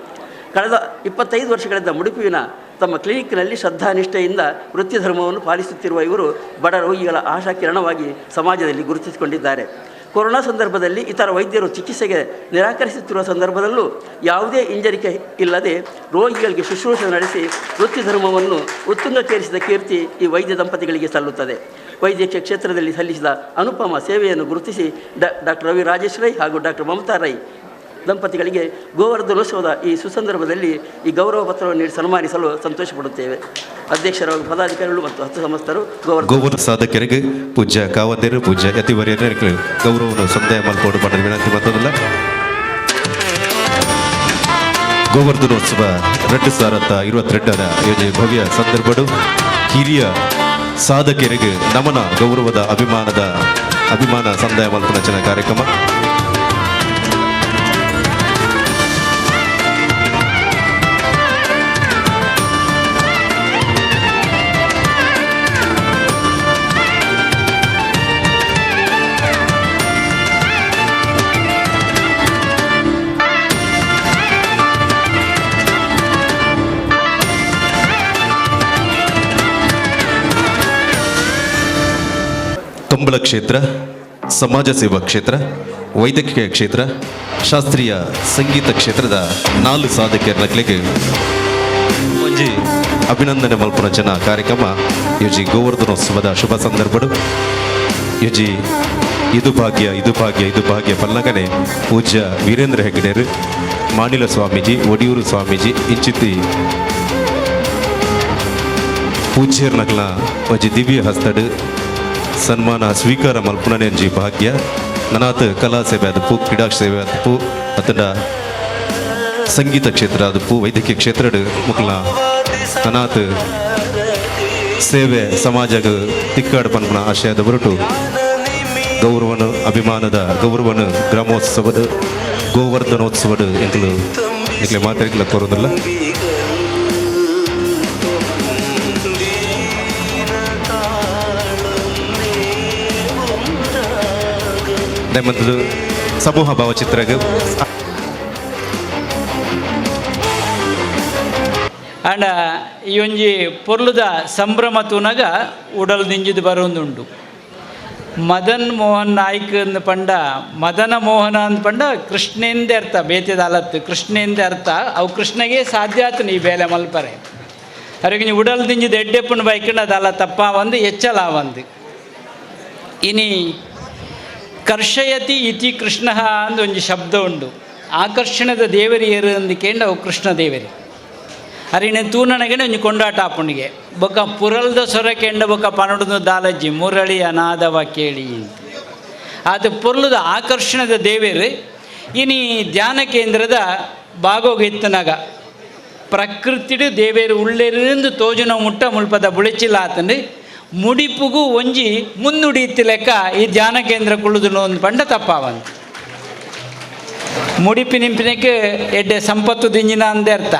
ಕಳೆದ 25 ವರ್ಷಗಳಿಂದ ಮುಡುಪಿನ ತಮ್ಮ ಕ್ಲಿನಿಕ್ನಲ್ಲಿ ಶ್ರದ್ಧಾನಿಷ್ಠೆಯಿಂದ ವೃತ್ತಿಧರ್ಮವನ್ನು ಪಾಲಿಸುತ್ತಿರುವ ಇವರು ಬಡ ರೋಗಿಗಳ ಆಶಾಕಿರಣವಾಗಿ ಸಮಾಜದಲ್ಲಿ ಗುರುತಿಸಿಕೊಂಡಿದ್ದಾರೆ. ಕೊರೋನಾ ಸಂದರ್ಭದಲ್ಲಿ ಇತರ ವೈದ್ಯರು ಚಿಕಿತ್ಸೆಗೆ ನಿರಾಕರಿಸುತ್ತಿರುವ ಸಂದರ್ಭದಲ್ಲೂ ಯಾವುದೇ ಹಿಂಜರಿಕೆ ಇಲ್ಲದೆ ರೋಗಿಗಳಿಗೆ ಶುಶ್ರೂಷೆ ನಡೆಸಿ ವೃತ್ತಿಧರ್ಮವನ್ನು ಉತ್ತುಂಗಕ್ಕೇರಿಸಿದ ಕೀರ್ತಿ ಈ ವೈದ್ಯ ದಂಪತಿಗಳಿಗೆ ಸಲ್ಲುತ್ತದೆ. ವೈದ್ಯಕೀಯ ಕ್ಷೇತ್ರದಲ್ಲಿ ಸಲ್ಲಿಸಿದ ಅನುಪಮ ಸೇವೆಯನ್ನು ಗುರುತಿಸಿ ಡಾಕ್ಟರ್ ರವಿ ರಾಜೇಶ್ ರೈ ಹಾಗೂ ಡಾಕ್ಟರ್ ಮಮತಾ ರೈ ದಂಪತಿಗಳಿಗೆ ಗೋವರ್ಧನೋತ್ಸವದ ಈ ಸುಸಂದರ್ಭದಲ್ಲಿ ಈ ಗೌರವ ಪತ್ರವನ್ನು ನೀಡಿ ಸನ್ಮಾನಿಸಲು ಸಂತೋಷಪಡುತ್ತೇವೆ. ಅಧ್ಯಕ್ಷರ ಪದಾಧಿಕಾರಿಗಳು ಮತ್ತು 10 ಸಮಸ್ತರು ಗೋವರ್ಧನ ಸಾಧಕರಿಗೆ ಪೂಜ್ಯ ಕಾವಂದೇರು ಪೂಜ್ಯ ಯತಿವರ್ಯರು ಗೌರವವನ್ನು ಸಂದಾಯ ಮಲ್ಪೋಡು ಪಡೆದ ವಿನಂತಿ ಮತ್ತೊಂದಿಲ್ಲ. ಗೋವರ್ಧನೋತ್ಸವ 2022ರ ಯೋಜನೆ ಭವ್ಯ ಸಂದರ್ಭಡು ಹಿರಿಯ ಸಾಧಕರಿಗೆ ನಮನ ಗೌರವದ ಅಭಿಮಾನ ಸಂದಾಯ ಮಲ್ಪನಚನ ಕಾರ್ಯಕ್ರಮ. ಕಂಬಳ ಕ್ಷೇತ್ರ, ಸಮಾಜ ಸೇವಾ ಕ್ಷೇತ್ರ, ವೈದ್ಯಕೀಯ ಕ್ಷೇತ್ರ, ಶಾಸ್ತ್ರೀಯ ಸಂಗೀತ ಕ್ಷೇತ್ರದ 4 ಸಾಧಕರ ನಕ್ಲೆಗೆ ಒಂಜಿ ಅಭಿನಂದನೆ ಮಲ್ಪುನಂಚಿನ ಕಾರ್ಯಕ್ರಮ ಯೋಜಿ ಗೋವರ್ಧನೋತ್ಸವದ ಶುಭ ಸಂದರ್ಭಡು ಯೋಜಿ ಇದು ಭಾಗ್ಯ ಇದು ಭಾಗ್ಯ ಇದು ಭಾಗ್ಯ ಪಲ್ಲಗನೆ ಪೂಜ್ಯ ವೀರೇಂದ್ರ ಹೆಗ್ಗಡೆರು, ಮಾಣಿಲ ಸ್ವಾಮೀಜಿ, ಒಡಿಯೂರು ಸ್ವಾಮೀಜಿ ಇಂಚಿತಿ ಪೂಜ್ಯರ ನಕಲ ಒಂಜಿ ದಿವ್ಯ ಹಸ್ತಡು ಸನ್ಮಾನ ಸ್ವೀಕಾರ ಮಲ್ಪುನನೆಂಜಿ ಭಾಗ್ಯ. ನನಾತ್ ಕಲಾ ಸೇವೆ ಅದಪ್ಪು, ಕ್ರೀಡಾ ಸೇವೆ ಅದಪ್ಪು, ಅತನ ಸಂಗೀತ ಕ್ಷೇತ್ರ ಅದಪ್ಪು, ವೈದ್ಯಕೀಯ ಕ್ಷೇತ್ರಡು ಮುಕ್ಲ ನನಾತ್ ಸೇವೆ ಸಮಾಜಗ ತಿಕ್ಕಾಡು ಪನ್ಪುನ ಆಶಯದ ಹೊರಟು ಗೌರವನು ಅಭಿಮಾನದ ಗೌರವನು ಗ್ರಾಮೋತ್ಸವದ ಗೋವರ್ಧನೋತ್ಸವದ ಎಂಕಲು ಎಂಕ್ಲೆ ಮಾತಾಡಿಲ್ಲ ಕೋರೋದಿಲ್ಲ. ದಯಮಂತದ್ದು ಸಮೂಹ ಭಾವಚಿತ್ರಗ ಆಂಡ ಈ ಒಂಜಿ ಪೊರ್ಲುದ ಸಂಭ್ರಮ ತೂನಗ ಉಡಲ್ ದಿಂಜಿದ್ ಬರೋಂದುಂಡು. ಮದನ್ ಮೋಹನ್ ನಾಯ್ಕ್ ಅಂದ್ ಪಂಡ ಮದನ ಮೋಹನ ಅಂದ್ ಪಂಡ ಕೃಷ್ಣೇಂದೇ ಅರ್ಥ, ಬೇತೆದ ಅಲತ್ತು ಕೃಷ್ಣೇಂದೇ ಅರ್ಥ. ಅವು ಕೃಷ್ಣಗೆ ಸಾಧ್ಯ ಆತು ನೀ ಬೇಲೆ ಮಲ್ಪರೆ. ಅರೆಗೆ ನೀವು ಉಡಲ್ ದಿಂಜಿದ ಎಡ್ಡೆಪ್ಪನ ಬೈಕಂಡ ಅದಲ್ಲ ತಪ್ಪ ಒಂದು ಎಚ್ಚಲ ಒಂದು. ಇನಿ ಕರ್ಷಯತಿ ಇತಿ ಕೃಷ್ಣ ಅಂದ್ ಒಂಜಿ ಶಬ್ದ ಉಂಡು. ಆಕರ್ಷಣದ ದೇವರಿ ಏರು ಅಂದು ಅವು ಕೃಷ್ಣ ದೇವರಿ. ಅರಿಣೆ ತೂನನಗೆನೆ ಒಂಜಿ ಕೊಂಡಾಟ ಆಪುಣಿಗೆ ಬೊಕ್ಕ ಪುರಲ್ದ ಸೊರಕೆಂಡ ಬೊಕ್ಕ ಪನಡುದು ದಾಲಜ್ಜಿ ಮುರಳಿ ಅನಾದವ ಕೇಳಿ ಅದು ಪೊರ್ಲುದ ಆಕರ್ಷಣದ ದೇವೇರು. ಇನಿ ಧ್ಯಾನ ಕೇಂದ್ರದ ಬಾಗೋಗಿತ್ತನಾಗ ಪ್ರಕೃತಿಡು ದೇವೇರು ಉಳ್ಳೇರಿಂದ ತೋಜುನ ಮುಟ್ಟ ಮುಲ್ಪದ ಬುಳಿಚಿಲ್ಲ ಆತಂದು ಮುಡಿಪುಗು ಒಂಜಿ ಮುನ್ನುಡಿಯಿತ್ತು ಲೆಕ್ಕ ಈ ಧ್ಯಾನ ಕೇಂದ್ರ ಕುಳ್ಳುದು ಒಂದು ಪಂಡ ತಪ್ಪಾವಂತ. ಮುಡಿಪಿ ನಿಂಪಿನಕ್ಕೆ ಎಡ್ಡೆ ಸಂಪತ್ತು ದಿಂಜಿನ ಅಂದೇ ಅರ್ಥ.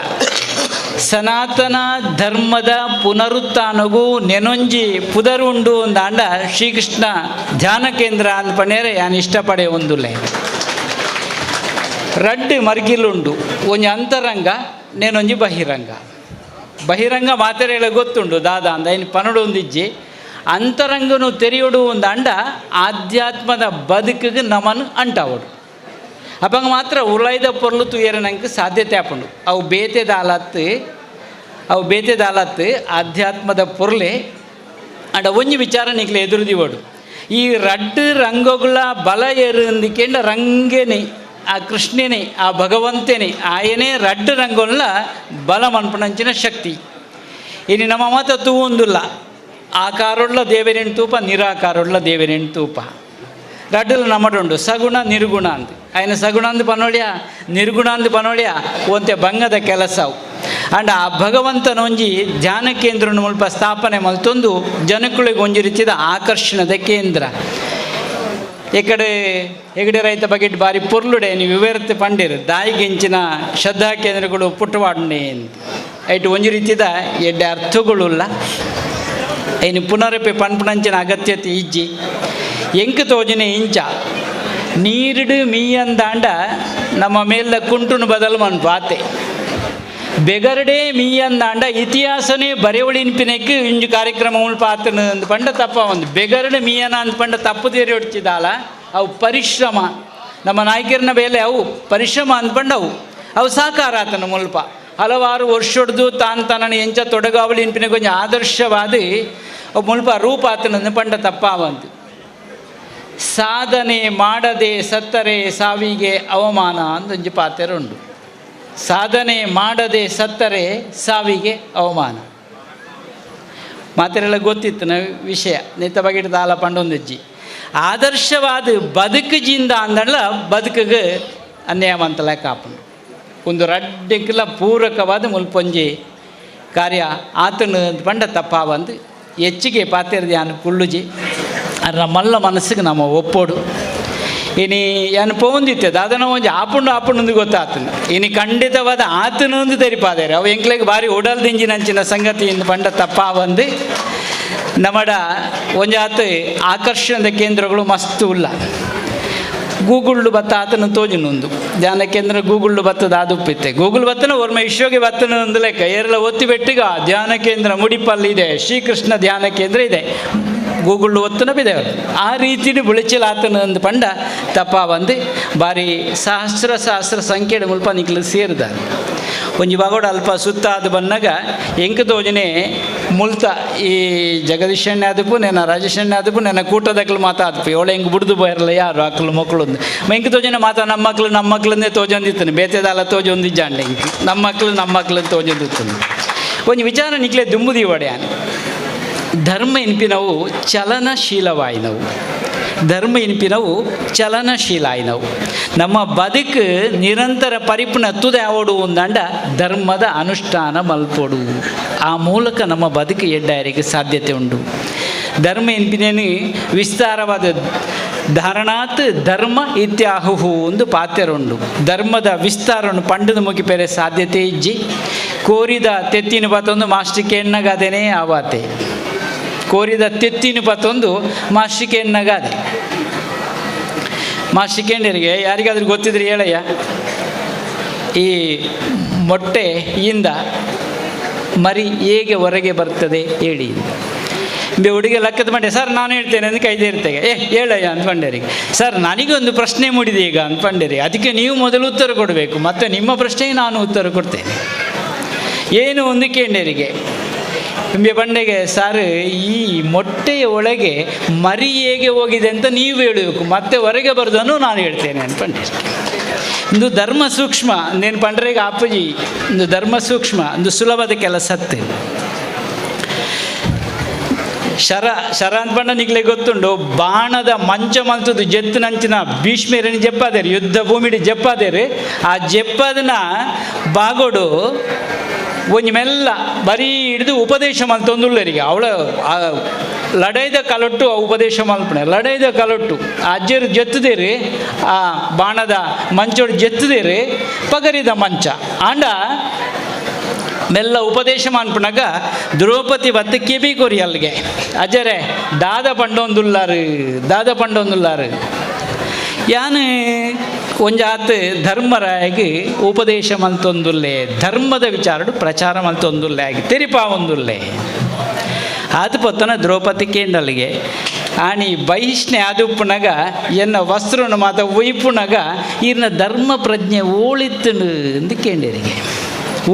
ಸನಾತನ ಧರ್ಮದ ಪುನರುತ್ಥಾನಗೂ ನೆನೊಂಜಿ ಪುದರುಂಡು ಅಂದಾಂಡ ಶ್ರೀಕೃಷ್ಣ ಧ್ಯಾನ ಕೇಂದ್ರ ಅಂದ ಪಣೇರೆ ಯಾನ್ ಇಷ್ಟಪಡೆ ಒಂದುಲೆ. ರಡ್ಡು ಮರ್ಗಿಲುಂಡು, ಒಂಜಿ ಅಂತರಂಗ ನೇನೊಂಜಿ ಬಹಿರಂಗ. ಬಹಿರಂಗ ಮಾತೆರೆಳ ಗೊತ್ತುಂಡು ದಾದಾ ಅಂದ ಇನ್ನು ಪನಡು ಒಂದಿಜ್ಜಿ. ಅಂತರಂಗನು ತೆರೆಯೋಡು ಒಂದು ಅಂಡ ಆಧ್ಯಾತ್ಮದ ಬದುಕಿಗೆ ನಮನ್ ಅಂಟಾವಡು. ಅಪ್ಪಂಗ ಮಾತ್ರ ಉಲೈದ ಪೊರ್ಲು ತುಯರ ನಂಗೆ ಸಾಧ್ಯತೆ ಆಪುಂಡು. ಅವು ಬೇತೆದಾಲತ್ತು ಆಧ್ಯಾತ್ಮದ ಪೊರ್ಲೆ ಅಂಡ ಒಂಜಿ ವಿಚಾರ ನಿಕ್ಲೆ ಎದುರುದಿವಡು. ಈ ರಡ್ಡು ರಂಗಗಳ ಬಲ ಏರುಂದಿಕೆಂಡ ರಂಗೇನೆ ಆ ಕೃಷ್ಣನೇ ಆ ಭಗವಂತನೇ ಆಯನೇ ರಡ್ಡು ರಂಗೊಲ್ಲ ಬಲ ಮನ್ಪುನಂಚಿನ ಶಕ್ತಿ. ಇನಿ ನಮ್ಮ ಮಾತ ತೂವೊಂದುಲ್ಲ ಆಕಾರುಳ್ಳ ದೇವರೇನು ತೂಪ ನಿರಾಕಾರುಳ್ಳ ದೇವರೇನು ತೂಪ ರಡ್ಡುಲ ನಮ್ಮಡುಂಡು ಸಗುಣ ನಿರ್ಗುಣ ಅಂತ. ఆయన ಸಗುಣ ಅಂದು ಪನೋಳ್ಯ ನಿರ್ಗುಣ ಅಂದು ಪನೋಳ್ಯ ಒಂತೆ ಬಂಗದ ಕೆಲಸವು. ಅಂಡ್ ಆ ಭಗವಂತನ ಒಂಜಿ ಧ್ಯಾನ ಕೇಂದ್ರ ಮುಲ್ಪ ಸ್ಥಾಪನೆ ಮಲ್ತೊಂದು ಜನಕುಳಿಗೆ ಒಂಜಿ ರೀತಿಯ ಆಕರ್ಷಣದ ಕೇಂದ್ರ. ಈ ಕಡೆ ಹೆಗಡೆ ರೈತ ಬಗ್ಗೆ ಬಾರಿ ಪೊರ್ಲುಡೆ ನೀವು ವಿವರತೆ ಪಂಡಿರು ದಾಯಿಗೆಂಚಿನ ಶ್ರದ್ಧಾ ಕೇಂದ್ರಗಳು ಪುಟ್ಟವಾಡನೆ ಅಂತ ಐಟು ಒಂಜಿ ರೀತಿದ ಎಡ್ಡೆ ಅರ್ಥಗಳುಲ್ಲ. ಐನು ಪುನರಪಿ ಪನ್ಪುನಂಚಿನ ಅಗತ್ಯತೆ ಇಜ್ಜಿ. ಎಂಕ್ ತೋಜಿನ ಇಂಚ ನೀರಿಡು ಮೀಯಂದಾಂಡ ನಮ್ಮ ಮೇಲ ಕುಂಟುನು ಬದಲು ಮನ್ಪಾತೆ ಬೆಗರಡೆ ಮೀಯಂದಾಂಡ ಇತಿಹಾಸನೇ ಬರೆವಳಿನ್ಪಿನಕ್ಕೆ ಇಂಜು ಕಾರ್ಯಕ್ರಮ ಉಳ್ಪಾತನ ಅಂದ್ ಪಂಡ ತಪ್ಪ ಒಂದು ಬೆಗರಡೆ ಮೀಯನ ಅಂದ್ ಪಂಡ ತಪ್ಪು ತೇರಿ ಹೊಡ್ಚಿದಾಲ ಅವು ಪರಿಶ್ರಮ ನಮ್ಮ ನಾಯಕರನ ಬೇಲೆ ಅವು ಪರಿಶ್ರಮ ಅಂದ್ಪಂಡವು ಅವು ಸಾಕಾರ ಆತನ ಮುಲ್ಪ ಹಲವಾರು ವರ್ಷೊಡ್ದು ತಾನು ತನ್ನನ್ನು ಎಂಚ ತೊಡಗಾವಳಿ ಇನ್ಪಿನ ಕೊಂಚ ಆದರ್ಶವಾದಿ ಅವು ಮುಲ್ಪ ರೂಪ ಆತನ ಪಂಡ ತಪ್ಪಾವಂತು. ಸಾಧನೆ ಮಾಡದೆ ಸತ್ತರೆ ಸಾವಿಗೆ ಅವಮಾನ ಅಂದೊಂಜಿ ಪಾತೆರ ಉಂಡು. ಸಾಧನೆ ಮಾಡದೆ ಸತ್ತರೆ ಸಾವಿಗೆ ಅವಮಾನ ಮಾತೆರೆಲ್ಲ ಗೊತ್ತಿತ್ತು ನ ವಿಷಯ ನಿತ್ತ ಬಗೆಟ್ ದಾಲ ಪಂಡೊಂದಜ್ಜಿ ಆದರ್ಶವಾದ ಬದುಕು ಜಿಂದ ಅಂದಲ್ಲ ಬದುಕಿಗೆ ಅನ್ಯಾಯವಂತಲ ಕಾಪುಂಡು. ಒಂದು ರಡ್ಡೆಕ್ಕೆಲ್ಲ ಪೂರಕವಾದ ಮುಲ್ಪೊಂಜಿ ಕಾರ್ಯ ಆತನ ಪಂಡ ತಪ್ಪಾವಂದು ಹೆಚ್ಚಿಗೆ ಪಾತೆರದ ಯಾನು ಕುಳ್ಳುಜಿ ಅದ್ರ ಮಲ್ಲ ಮನಸ್ಸಿಗೆ ನಮ್ಮ ಒಪ್ಪೋಡು. ಇನಿ ಯಾನು ಪೋಂದಿತ್ತೆ ದಾದನ ಒಂಜಿ ಆಪುಂಡು ಆಪುಂಡು ಗೊತ್ತಾತನು ಇನಿ ಖಂಡಿತವಾದ ಆತನೊಂದು ತೆರಿಪಾದೇರು ಅವು ಎಂಕ್ಲೆಗ್ ಬಾರಿ ಉಡಲ್ದಿಂಜಿನಂಚಿನ ಸಂಗತಿ ಇಂದು ಪಂಡ ತಪ್ಪಾವಂದು. ನಮ್ಮಡ ಒಂಜಾತ ಆಕರ್ಷಣದ ಕೇಂದ್ರಗಳು ಮಸ್ತು ಉಲ್ಲ. ಗೂಗುಲ್ಡು ಬತ್ತ ಆತನ ತೋಜಿನೊಂದು ಧ್ಯಾನ ಕೇಂದ್ರ ಗೂಗುಲ್ಡು ಬತ್ತದ ಆದುಪ್ಪಿತ್ತೆ ಗೂಗುಲ್ ಬತ್ತನ ಒರ್ಮ ವಿಶ್ವಗೆ ಬತ್ತನ ಒಂದು ಲೆಕ್ಕ ಏರೆಲ್ಲ ಒತ್ತಿ ಬೆಟ್ಟಿಗ ಧ್ಯಾನ ಕೇಂದ್ರ ಮುಡಿಪಲ್ಲಿ ಇದೆ, ಶ್ರೀಕೃಷ್ಣ ಧ್ಯಾನ ಕೇಂದ್ರ ಇದೆ, ಗೂಗುಲ್ ಒತ್ತನ ಬಿದೆ ಆ ರೀತಿಲಿ ಬುಳಿಚಲಾತನ ಒಂದು ಪಂಡ ತಪ್ಪ ಬಂದು ಬಾರಿ ಸಹಸ್ರ ಸಹಸ್ರ ಸಂಖ್ಯೆ ಮುಲ್ಪ ನಿಕ್ಲು ಸೇರಿದ. ಒಂಜಿ ಬಾಗೋಡ ಅಲ್ಪ ಸುತ್ತ ಅದು ಬಂದಾಗ ಎಂಕ ತೋಜನೆ ಮುಲ್ತ ಈ ಜಗದೀಶಣ್ಣ ಆದಪು ನೆನ ರಾಜೇಶಣ್ಣ ಆದಪು ನೆನ ಕೂಟದಕ್ಲು ಮಾತಾದಪು ಏಳು ಹೆಂಗೆ ಬುಡ್ದು ಬರಲ್ಲ ಯಾರು ಅಕ್ಲು ಮಕ್ಕಳು ಎಂಕ ತೋಜನೆ ಮಾತಾ ನಮ್ಮ ಮಕ್ಳು ನಮ್ಮ ಮಕ್ಳನ್ನೇ ತೋಜೊಂದಿತ್ತಾನೆ ಬೇತೆದಾಲ ತೋಜೊಂದಿಜ್ಜಾಂಡೆ ಎಂಕ್ ನಮ್ಮ ಮಕ್ಳು ನಮ್ಮ ಮಕ್ಳನ್ನ ತೋಜೊಂದಿತ್ತಾನೆ. ಒಂಜಿ ವಿಚಾರ ನಿಕ್ಲೆ ದುಂಬುದಿ ಒಡೆಯಾನೆ ಧರ್ಮ ಎನ್ಪಿನವು ಚಲನಶೀಲವಾಯಿನವು ಧರ್ಮ ಎನ್ಪಿನವು ಚಲನಶೀಲ ಆಯಿನವು. ನಮ್ಮ ಬದುಕು ನಿರಂತರ ಪರಿಪುಣ ತುದೆ ಆವಡು ಒಂದಂಡ ಧರ್ಮದ ಅನುಷ್ಠಾನ ಮಲ್ಪೊಡು ಆ ಮೂಲಕ ನಮ್ಮ ಬದುಕು ಎಡ್ಡಾಯರಿಗೆ ಸಾಧ್ಯತೆ ಉಂಟು. ಧರ್ಮ ಎನ್ಪಿನೇನು ವಿಸ್ತಾರವಾದ ಧಾರಣಾತ್ ಧರ್ಮ ಇತ್ಯಾಹುಹು ಒಂದು ಪಾತೆರುಂಡು. ಧರ್ಮದ ವಿಸ್ತಾರವನ್ನು ಪಂಡದ ಮುಗಿಪೆರೆ ಸಾಧ್ಯತೆ ಇಜ್ಜಿ. ಕೋರಿದ ತೆತ್ತಿನ ಪತ್ತೊಂದು ಮಾಸ್ಟಿಕೆ ಎಣ್ಣಗಾದೇನೆ ಆವಾತೆ ಕೋರಿದ ತೆತ್ತಿನ ಪತ್ತೊಂದು ಮಾಸ್ಟಿಕೆ ಎಣ್ಣಗಾದೆ ಮಾಸ್ಟಿಕೆಂಡರಿಗೆ ಯಾರಿಗಾದ್ರೂ ಗೊತ್ತಿದ್ರೆ ಹೇಳಯ್ಯ. ಈ ಮೊಟ್ಟೆಯಿಂದ ಮರಿ ಹೇಗೆ ಹೊರಗೆ ಬರ್ತದೆ ಹೇಳಿ. ಬೆ ಹುಡುಗಿ ಲಕ್ಕದ ಮಂಡೆ ಸರ್ ನಾನು ಹೇಳ್ತೇನೆ ಅಂತ ಕೈದೇ ಇರ್ತೇನೆ. ಏ ಹೇಳಯ್ಯ ಅಂದ್ಕೊಂಡೇರಿ. ಸರ್ ನನಗೊಂದು ಪ್ರಶ್ನೆ ಮೂಡಿದೆ ಈಗ ಅಂದ್ಕೊಂಡೇರಿ, ಅದಕ್ಕೆ ನೀವು ಮೊದಲು ಉತ್ತರ ಕೊಡಬೇಕು, ಮತ್ತು ನಿಮ್ಮ ಪ್ರಶ್ನೆಗೆ ನಾನು ಉತ್ತರ ಕೊಡ್ತೇನೆ. ಏನು ಒಂದು ಕೇಂಡೇರಿಗೆ ನಿಮಗೆ ಬಂಡೆಗೆ ಸರ್ ಈ ಮೊಟ್ಟೆಯ ಒಳಗೆ ಮರಿ ಹೇಗೆ ಹೋಗಿದೆ ಅಂತ ನೀವು ಹೇಳಬೇಕು, ಮತ್ತೆ ಹೊರಗೆ ಬರೋದನ್ನು ನಾನು ಹೇಳ್ತೇನೆ ಅನ್ಕೊಂಡೆ. ಇಂದು ಧರ್ಮ ಸೂಕ್ಷ್ಮ ನೇನು ಪಂಡ್ರೆಗೆ ಆಪುಜಿ, ಇಂದು ಧರ್ಮ ಸೂಕ್ಷ್ಮ ಒಂದು ಸುಲಭದ ಕೆಲಸತ್ತೆ. ಶರ ಶರ ಅಂತ ನಿಗ್ಲೆ ಗೊತ್ತುಂಡು, ಬಾಣದ ಮಂಚ ಮಂಚದು ಜೆತ್ತಿನಂಚಿನ ಭೀಷ್ಮೇರನಿ ಜಪ್ಪಾದೇರಿ, ಯುದ್ಧ ಭೂಮಿಡಿ ಜಪ್ಪಾದೇರಿ. ಆ ಜಪ್ಪದನ ಬಾಗೋಡು ಒಂಜಿ ಮೆಲ್ಲ ಬರೀ ಹಿಡಿದು ಉಪದೇಶ ಮಲ್ತೊಂದುಳ್ಳರಿಗೆ ಅವಳ ಲಡೈದ ಕಲೊಟ್ಟು ಆ ಉಪದೇಶ ಮಲ್ಪಣೆ ಲಡೈದ ಕಲೊಟ್ಟು ಆ ಅಜ್ಜರು ಜತ್ತುದೇರಿ, ಆ ಬಾಣದ ಮಂಚೋಡು ಜತ್ತುದೇರಿ ಪಗರಿದ ಮಂಚ ಆಂಡ ಮೆಲ್ಲ ಉಪದೇಶ ಮಾನ್ಪುಣಗ ದ್ರೌಪದಿ ಬತ್ತು ಕೆಬಿ ಕೊರಿ ಅಲ್ಲಿಗೆ ಅಜ್ಜರೆ ದಾದ ಪಂಡೊಂದುಲ್ಲಾರು ದಾದ ಪಂಡೊಂದುಲ್ಲಾರು ಯಾನು ಒಂಜಾತ್ ಧರ್ಮರಾಯಗೆ ಉಪದೇಶ ಮಲ್ತೊಂದುಲ್ಲೆ, ಧರ್ಮದ ವಿಚಾರಡು ಪ್ರಚಾರ ಮಲ್ತೊಂದುಲ್ಲೆ ಆಗಿ ತೆರಿಪಾ ಒಂದುಲ್ಲೆ. ಆತ ಪೊತ್ತನ ದ್ರೌಪದಿ ಕೇಂಡಲ್ಲಿಗೆ ಆಣಿ ಬಹಿಷ್ಣೆ ಆದುಪ್ಪುನಗ ಎನ್ನ ವಸ್ತ್ರನು ಮಾತ ಒಯ್ಪುನಗ ಈರ್ನ ಧರ್ಮ ಪ್ರಜ್ಞೆ ಓಳಿತ್ತನು ಎಂದು ಕೇಂಡರಿಗೆ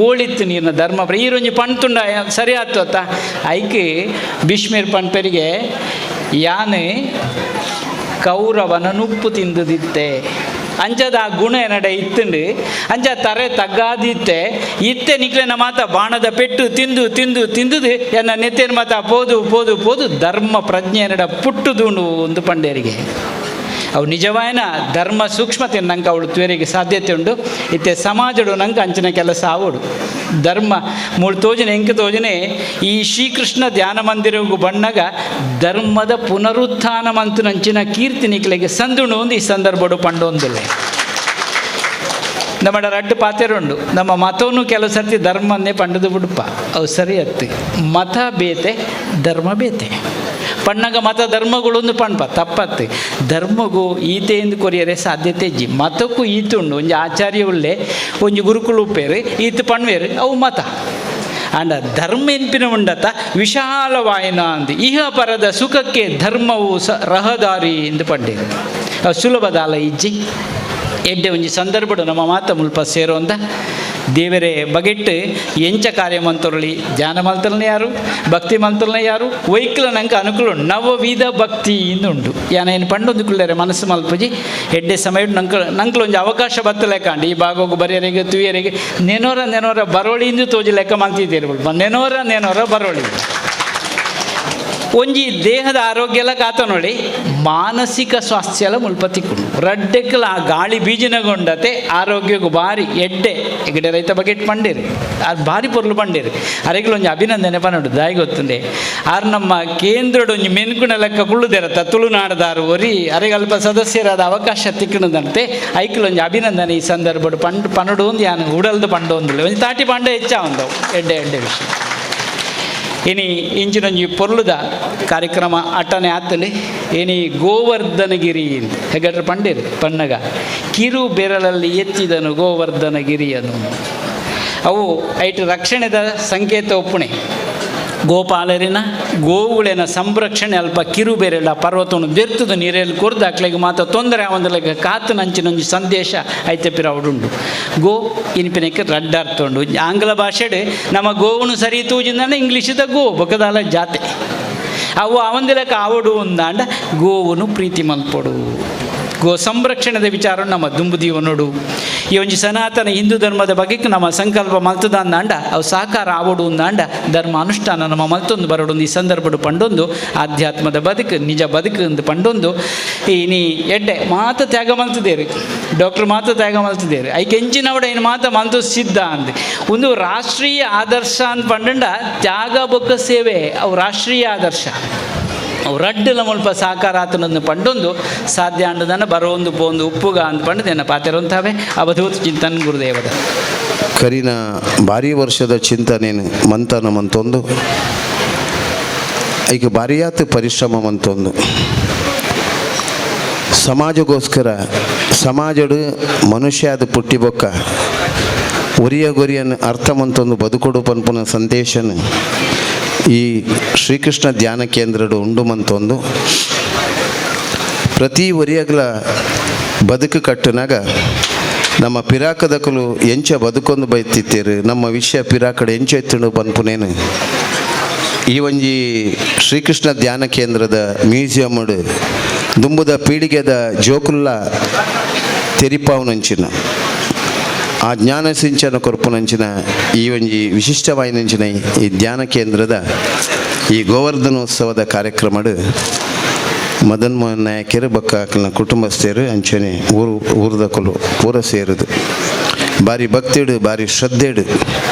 ಓಳಿತ್ತು ನೀರಿನ ಧರ್ಮ ಈರೊಂಜಿ ಪಣ್ತುಂಡ ಸರಿ ಆತು ಅತ್ತ ಐಕೆ ಭೀಷ್ಮೇರ್ ಪಣ್ಪೆರಿಗೆ ಯಾನೆ ಕೌರವನ ನುಪ್ಪು ತಿಂದುದಿತ್ತೆ ಅಂಚದ ಆ ಗುಣ ಎನ್ನಡ ಇತ್ತುಂಡು ಅಂಚ ತರೆ ತಗ್ಗಾದಿತ್ತೆ ಇತ್ತೆ ನಿಕ್ಲೆನ ಮಾತ ಬಾಣದ ಪೆಟ್ಟು ತಿಂದು ತಿಂದು ತಿಂದುದು ಎನ್ನ ನೆತ್ತೇನು ಮಾತ ಪೋದು ಪೋದು ಪೋದು ಧರ್ಮ ಪ್ರಜ್ಞೆ ಎನ್ನಡ ಪುಟ್ಟುದುಂಡು ಒಂದು ಪಂಡೇರಿಗೆ. ಅವು ನಿಜವಾಯನ ಧರ್ಮ ಸೂಕ್ಷ್ಮತೆ ನಂಗೆ ಅವಳು ತುವರಿಗೆ ಸಾಧ್ಯತೆ ಉಂಡು. ಇತ್ತೆ ಸಮಾಜಡು ನಂಗೆ ಅಂಚಿನ ಕೆಲಸ ಆವಡು ಧರ್ಮ ಮೂಳು ತೋಜನೆ ಎಂಕ ತೋಜನೆ ಈ ಶ್ರೀಕೃಷ್ಣ ಧ್ಯಾನ ಮಂದಿರಗೂ ಬಣ್ಣಗ ಧರ್ಮದ ಪುನರುತ್ಥಾನ ಮಂತು ನಂಚಿನ ಕೀರ್ತಿ ನಿಕ್ಲೆಗೆ ಸಂದುಣು ಒಂದು ಈ ಸಂದರ್ಭಡು ಪಂಡೊಂದುಲೆ. ನಮ್ಮ ರಡ್ಡು ಪಾತೆರುಂಡು ನಮ್ಮ ಮತವನ್ನು ಕೆಲವು ಸರ್ತಿ ಧರ್ಮನ್ನೇ ಪಂಡದು ಬಿಡುಪ ಅವು ಸರಿ ಅತ್ತು. ಮತ ಬೇತೆ ಧರ್ಮ ಬೇತೆ ಪಣ್ಣಗ ಮತ ಧರ್ಮಗಳೊಂದು ಪಣ್ಪ ತಪ್ಪತ್ತು. ಧರ್ಮಗೂ ಈತೆ ಎಂದು ಕೊರಿಯರೆ ಸಾಧ್ಯತೆ ಇಜ್ಜಿ. ಮತಕ್ಕೂ ಈತುಂಡು ಒಂಜಿ ಆಚಾರ್ಯ ಉಳ್ಳೆ ಒಂಜಿ ಗುರುಕುಲು ಉಪ್ಪೇರು ಈತ ಪಣ್ವೇರು ಅವು ಮತ. ಆಂಡ ಧರ್ಮ ಎನ್ಪಿನ ಉಂಡತ ವಿಶಾಲವಾಯಿನ ಅಂದು ಇಹ ಪರದ ಸುಖಕ್ಕೆ ಧರ್ಮವು ರಹದಾರಿ ಎಂದು ಪಂಡೇರು. ಅವು ಸುಲಭದ ಅಲ್ಲ ಇಜ್ಜಿ. ಎಡ್ಡೆ ಒಂಜಿ ಸಂದರ್ಭಡು ನಮ್ಮ ಮಾತ ಮುಲ್ಪ ಸೇರೋಂದ ದೇವರೇ ಬಗೆಟ್ಟು ಎಂಚ ಕಾರ್ಯ ಮಂತೊರಳಿ ಧ್ಯಾನ ಮಲ್ತಲ್ನ ಯಾರು ಭಕ್ತಿ ಮಂತಲ್ನ ಯಾರು ವೈಕ್ಲ ನಂಗೆ ಅನುಕೂಲ ಉಂಡು ನವವಿಧ ಭಕ್ತಿ ಇಂದುಂಡು. ಯಾನೇನು ಪಂಡೊಂದು ಕುಳ್ಳರೆ ಮನಸ್ಸು ಮಲ್ಪುಜಿ ಎಡ್ಡೆ ಸಮಯ ನಂಕ ನಂಕ್ಲ ಒಂಜಿ ಅವಕಾಶ ಬತ್ತ ಲೆಕ್ಕಾಂಡು ಈ ಭಾಗಕ್ಕೆ ಬರೆಯರಿಗೆ ತುಯರಿಗೆ ನೆನೋರ ನೆನೋರ ಬರೋಳಿ ಇಂದು ತೋಜಿ ಲೆಕ್ಕ ಮಲ್ತಿದ್ದೀರಿ ನೆನೋರ ನೆನೋರ ಬರೋಳಿ. ಒಂಜಿ ದೇಹದ ಆರೋಗ್ಯ ಎಲ್ಲ ಕಾತ ನೋಡಿ ಮಾನಸಿಕ ಸ್ವಾಸ್ಥ್ಯ ಎಲ್ಲ ಮುಲ್ಪ ತಿಕ್ಕೊಂಡು ರಡ್ಡೆಕ್ಕಲ ಆ ಗಾಳಿ ಬೀಜಿನಗೊಂಡತೆ ಆರೋಗ್ಯಕ್ಕೂ ಭಾರಿ ಎಡ್ಡೆ ಎಗಡೆ ರೈತ ಬಗೆಟ್ ಪಂಡೇರಿ ಅದು ಭಾರಿ ಪೊರ್ಲು ಪಂಡೇರಿ ಅರೆಗ್ಲ ಒಂಜಿ ಅಭಿನಂದನೆ ಪನ್ನೋಡು ದಾಯಿ ಗೊತ್ತುಂಡೆ ಆರ್ ನಮ್ಮ ಕೇಂದ್ರಡು ಒಂಜಿ ಮೆನ್ಕುನ ಲೆಕ್ಕ ಕುಳ್ಳುದಿರತ್ತ ತುಳುನಾಡದಾರು ಒರಿ ಅರೆಗಲ್ಪ ಸದಸ್ಯರಾದ ಅವಕಾಶ ತಿಕ್ಕಣದಂತೆ ಐಕ್ಲೊಂಜಿ ಅಭಿನಂದನೆ ಈ ಸಂದರ್ಭಡು ಪಂಡು ಪನ್ನಡು ಒಂದು ಯಾನು ಉಡಲ್ದು ಪಂಡು ಒಂದಿಲ್ಲ ಒಂಜಿ ತಾಟಿ ಪಂಡ ಹೆಚ್ಚ ಒಂದು ಎಡ್ಡೆ ಎಡ್ಡೆ ವಿಷಯ. ಇನಿ ಇಂಚಿನೊಂಜಿ ಪೊರ್ಲುದ ಕಾರ್ಯಕ್ರಮ ಅಟ್ಟನೆ ಆತಲಿ ಏನಿ ಗೋವರ್ಧನಗಿರಿ ಹೆಗಡ್ರ ಪಂಡೇರು ಪಣ್ಣಗ ಕಿರು ಬೆರಳಲ್ಲಿ ಎತ್ತಿದನು ಗೋವರ್ಧನಗಿರಿಯನು. ಅವು ಐಟ್ ರಕ್ಷಣೆದ ಸಂಕೇತ ಒಪ್ಪುಣೆ ಗೋಪಾಲರಿನ ಗೋವುಳೆನ ಸಂರಕ್ಷಣೆ ಅಲ್ಪ ಕಿರು ಬೆರಳ ಪರ್ವತವನ್ನು ಬೆರ್ತದ ನೀರಲ್ಲಿ ಕೊರ್ದು ಅಕ್ಲೆಗೆ ಮಾತ್ರ ತೊಂದರೆ ಆವಂದಲೆಗೆ ಕಾತನಂಚಿನೊಂಜಿ ಸಂದೇಶ ಐತೆ ಪಿರವುಡುಂಡು. ಗೋ ಇನ್ಪಿನಕ್ಕೆ ರಡ್ಡಾರ್ಥ ಉಂಡು. ಆಂಗ್ಲ ಭಾಷೆಡ್ ನಮ್ಮ ಗೋವನ್ನು ಸರಿ ತೂಜಿಂದ ಇಂಗ್ಲೀಷದ ಗೋ ಬೊಕದಾಲ ಜಾತೆ ಅವು ಅವಂದಿಲಕ ಆವಡು ಅಂದಾಂಡ ಗೋವನ್ನು ಪ್ರೀತಿ ಮಲ್ಪೊಡು. ಗೋ ಸಂರಕ್ಷಣೆದ ವಿಚಾರ ನಮ್ಮ ದುಂಬುದೀವನೋಡು ಈ ಒಂಜಿ ಸನಾತನ ಹಿಂದೂ ಧರ್ಮದ ಬಗ್ಗೆ ನಮ್ಮ ಸಂಕಲ್ಪ ಮಲ್ತದ ಅಂದಾಂಡ ಅವು ಸಾಕಾರ ಆವಡು ಅಂದಾಂಡ ಧರ್ಮ ಅನುಷ್ಠಾನ ನಮ್ಮ ಮಲ್ತೊಂದು ಬರೋಡು ಈ ಸಂದರ್ಭಡು ಪಂಡೊಂದು ಆಧ್ಯಾತ್ಮದ ಬದುಕು ನಿಜ ಬದುಕು ಎಂದು ಪಂಡೊಂದು ಈ ನೀ ಎಡ್ಡೆ ಮಾತ ತ್ಯಾಗ ಮಲ್ತದೇರು ಡಾಕ್ಟರ್ ಮಾತ ತ್ಯಾಗ ಮಲ್ತದೇರು ಐಕೆ ಎಂಚಿನವಡ ಏನು ಮಾತ ಮಲ್ತು ಸಿದ್ಧ ಅಂದ್ ಒಂದು ರಾಷ್ಟ್ರೀಯ ಆದರ್ಶ ಅಂತ ಪಂಡಂಡ ತ್ಯಾಗ ಬೊಕ್ಕ ಸೇವೆ ಅವು ರಾಷ್ಟ್ರೀಯ ಆದರ್ಶ. ಅವು ರಡ್ಡಲ ಮುಲ್ಪ ಸಾಕಾರ ಆತನೊಂದು ಪಂಡೊಂದು ಸಾಧ್ಯ ಅಂಡದನ್ನು ಬರೋಂದು ಪೋಂದು ಉಪ್ಪುಗ ಅಂತ ಪಂಡದನ್ನ ಪಾತಿರುವಂತಹವೇ ಅವಧೂತ ಚಿಂತನ್ ಗುರುದೇವದ. ಕರಿನ ಭಾರಿ ವರ್ಷದ ಚಿಂತನೆ ಮಂತನ ಮಂತೊಂದು ಈಗ ಭಾರಿಯಾತ ಪರಿಶ್ರಮ ಮಂತೊಂದು ಸಮಾಜಗೋಸ್ಕರ ಸಮಾಜಡು ಮನುಷ್ಯ ಅದು ಪುಟ್ಟಿ ಬೊಕ್ಕ ಒರಿಯ ಗೊರಿಯನ್ನು ಅರ್ಥ ಮಂತೊಂದು ಬದುಕೊಡು ಪನ್ಪುನ ಸಂದೇಶನ ಈ ಶ್ರೀಕೃಷ್ಣ ಧ್ಯಾನ ಕೇಂದ್ರಡು ಉಂಡು ಮಂತೊಂದು ಪ್ರತಿ ಒರಿಯಗ್ಲ ಬದುಕು ಕಟ್ಟುನಾಗ ನಮ್ಮ ಪಿರಾಕದಕಲು ಎಂಚ ಬದುಕೊಂದು ಬೈತಿತ್ತೇರು ನಮ್ಮ ವಿಷಯ ಪಿರಾಕಡೆ ಎಂಚ ಎತ್ತುಂಡು ಪನ್ಪುನೇನು ಈ ಒಂಜಿ ಶ್ರೀಕೃಷ್ಣ ಧ್ಯಾನ ಕೇಂದ್ರದ ಮ್ಯೂಸಿಯಮ್ಡು ದುಂಬುದ ಪೀಳಿಗೆದ ಜೋಕುಲ್ಲ ತೆರಿಪಾವನಂಚಿನ ಆ ಜ್ಞಾನ ಸಿಂಚನ ಕೊರ್ಪುನಂಚಿನ ಈ ಒಂಜಿ ವಿಶಿಷ್ಟವಾಯಿನಂಚಿನ ಈ ಧ್ಯಾನ ಕೇಂದ್ರದ ಈ ಗೋವರ್ಧನೋತ್ಸವದ ಕಾರ್ಯಕ್ರಮಡು ಮದನ್ ಮೋಹನ್ ನಾಯಕರು ಬೊಕ್ಕ ಅಕ್ಲೆನ ಕುಟುಂಬಸ್ಥರು ಅಂಚನೆ ಊರು ಊರ್ದಕುಲು ಪೂರ ಸೇರುದು ಬಾರಿ ಭಕ್ತಿಡು ಬಾರಿ ಶ್ರದ್ಧೆಡು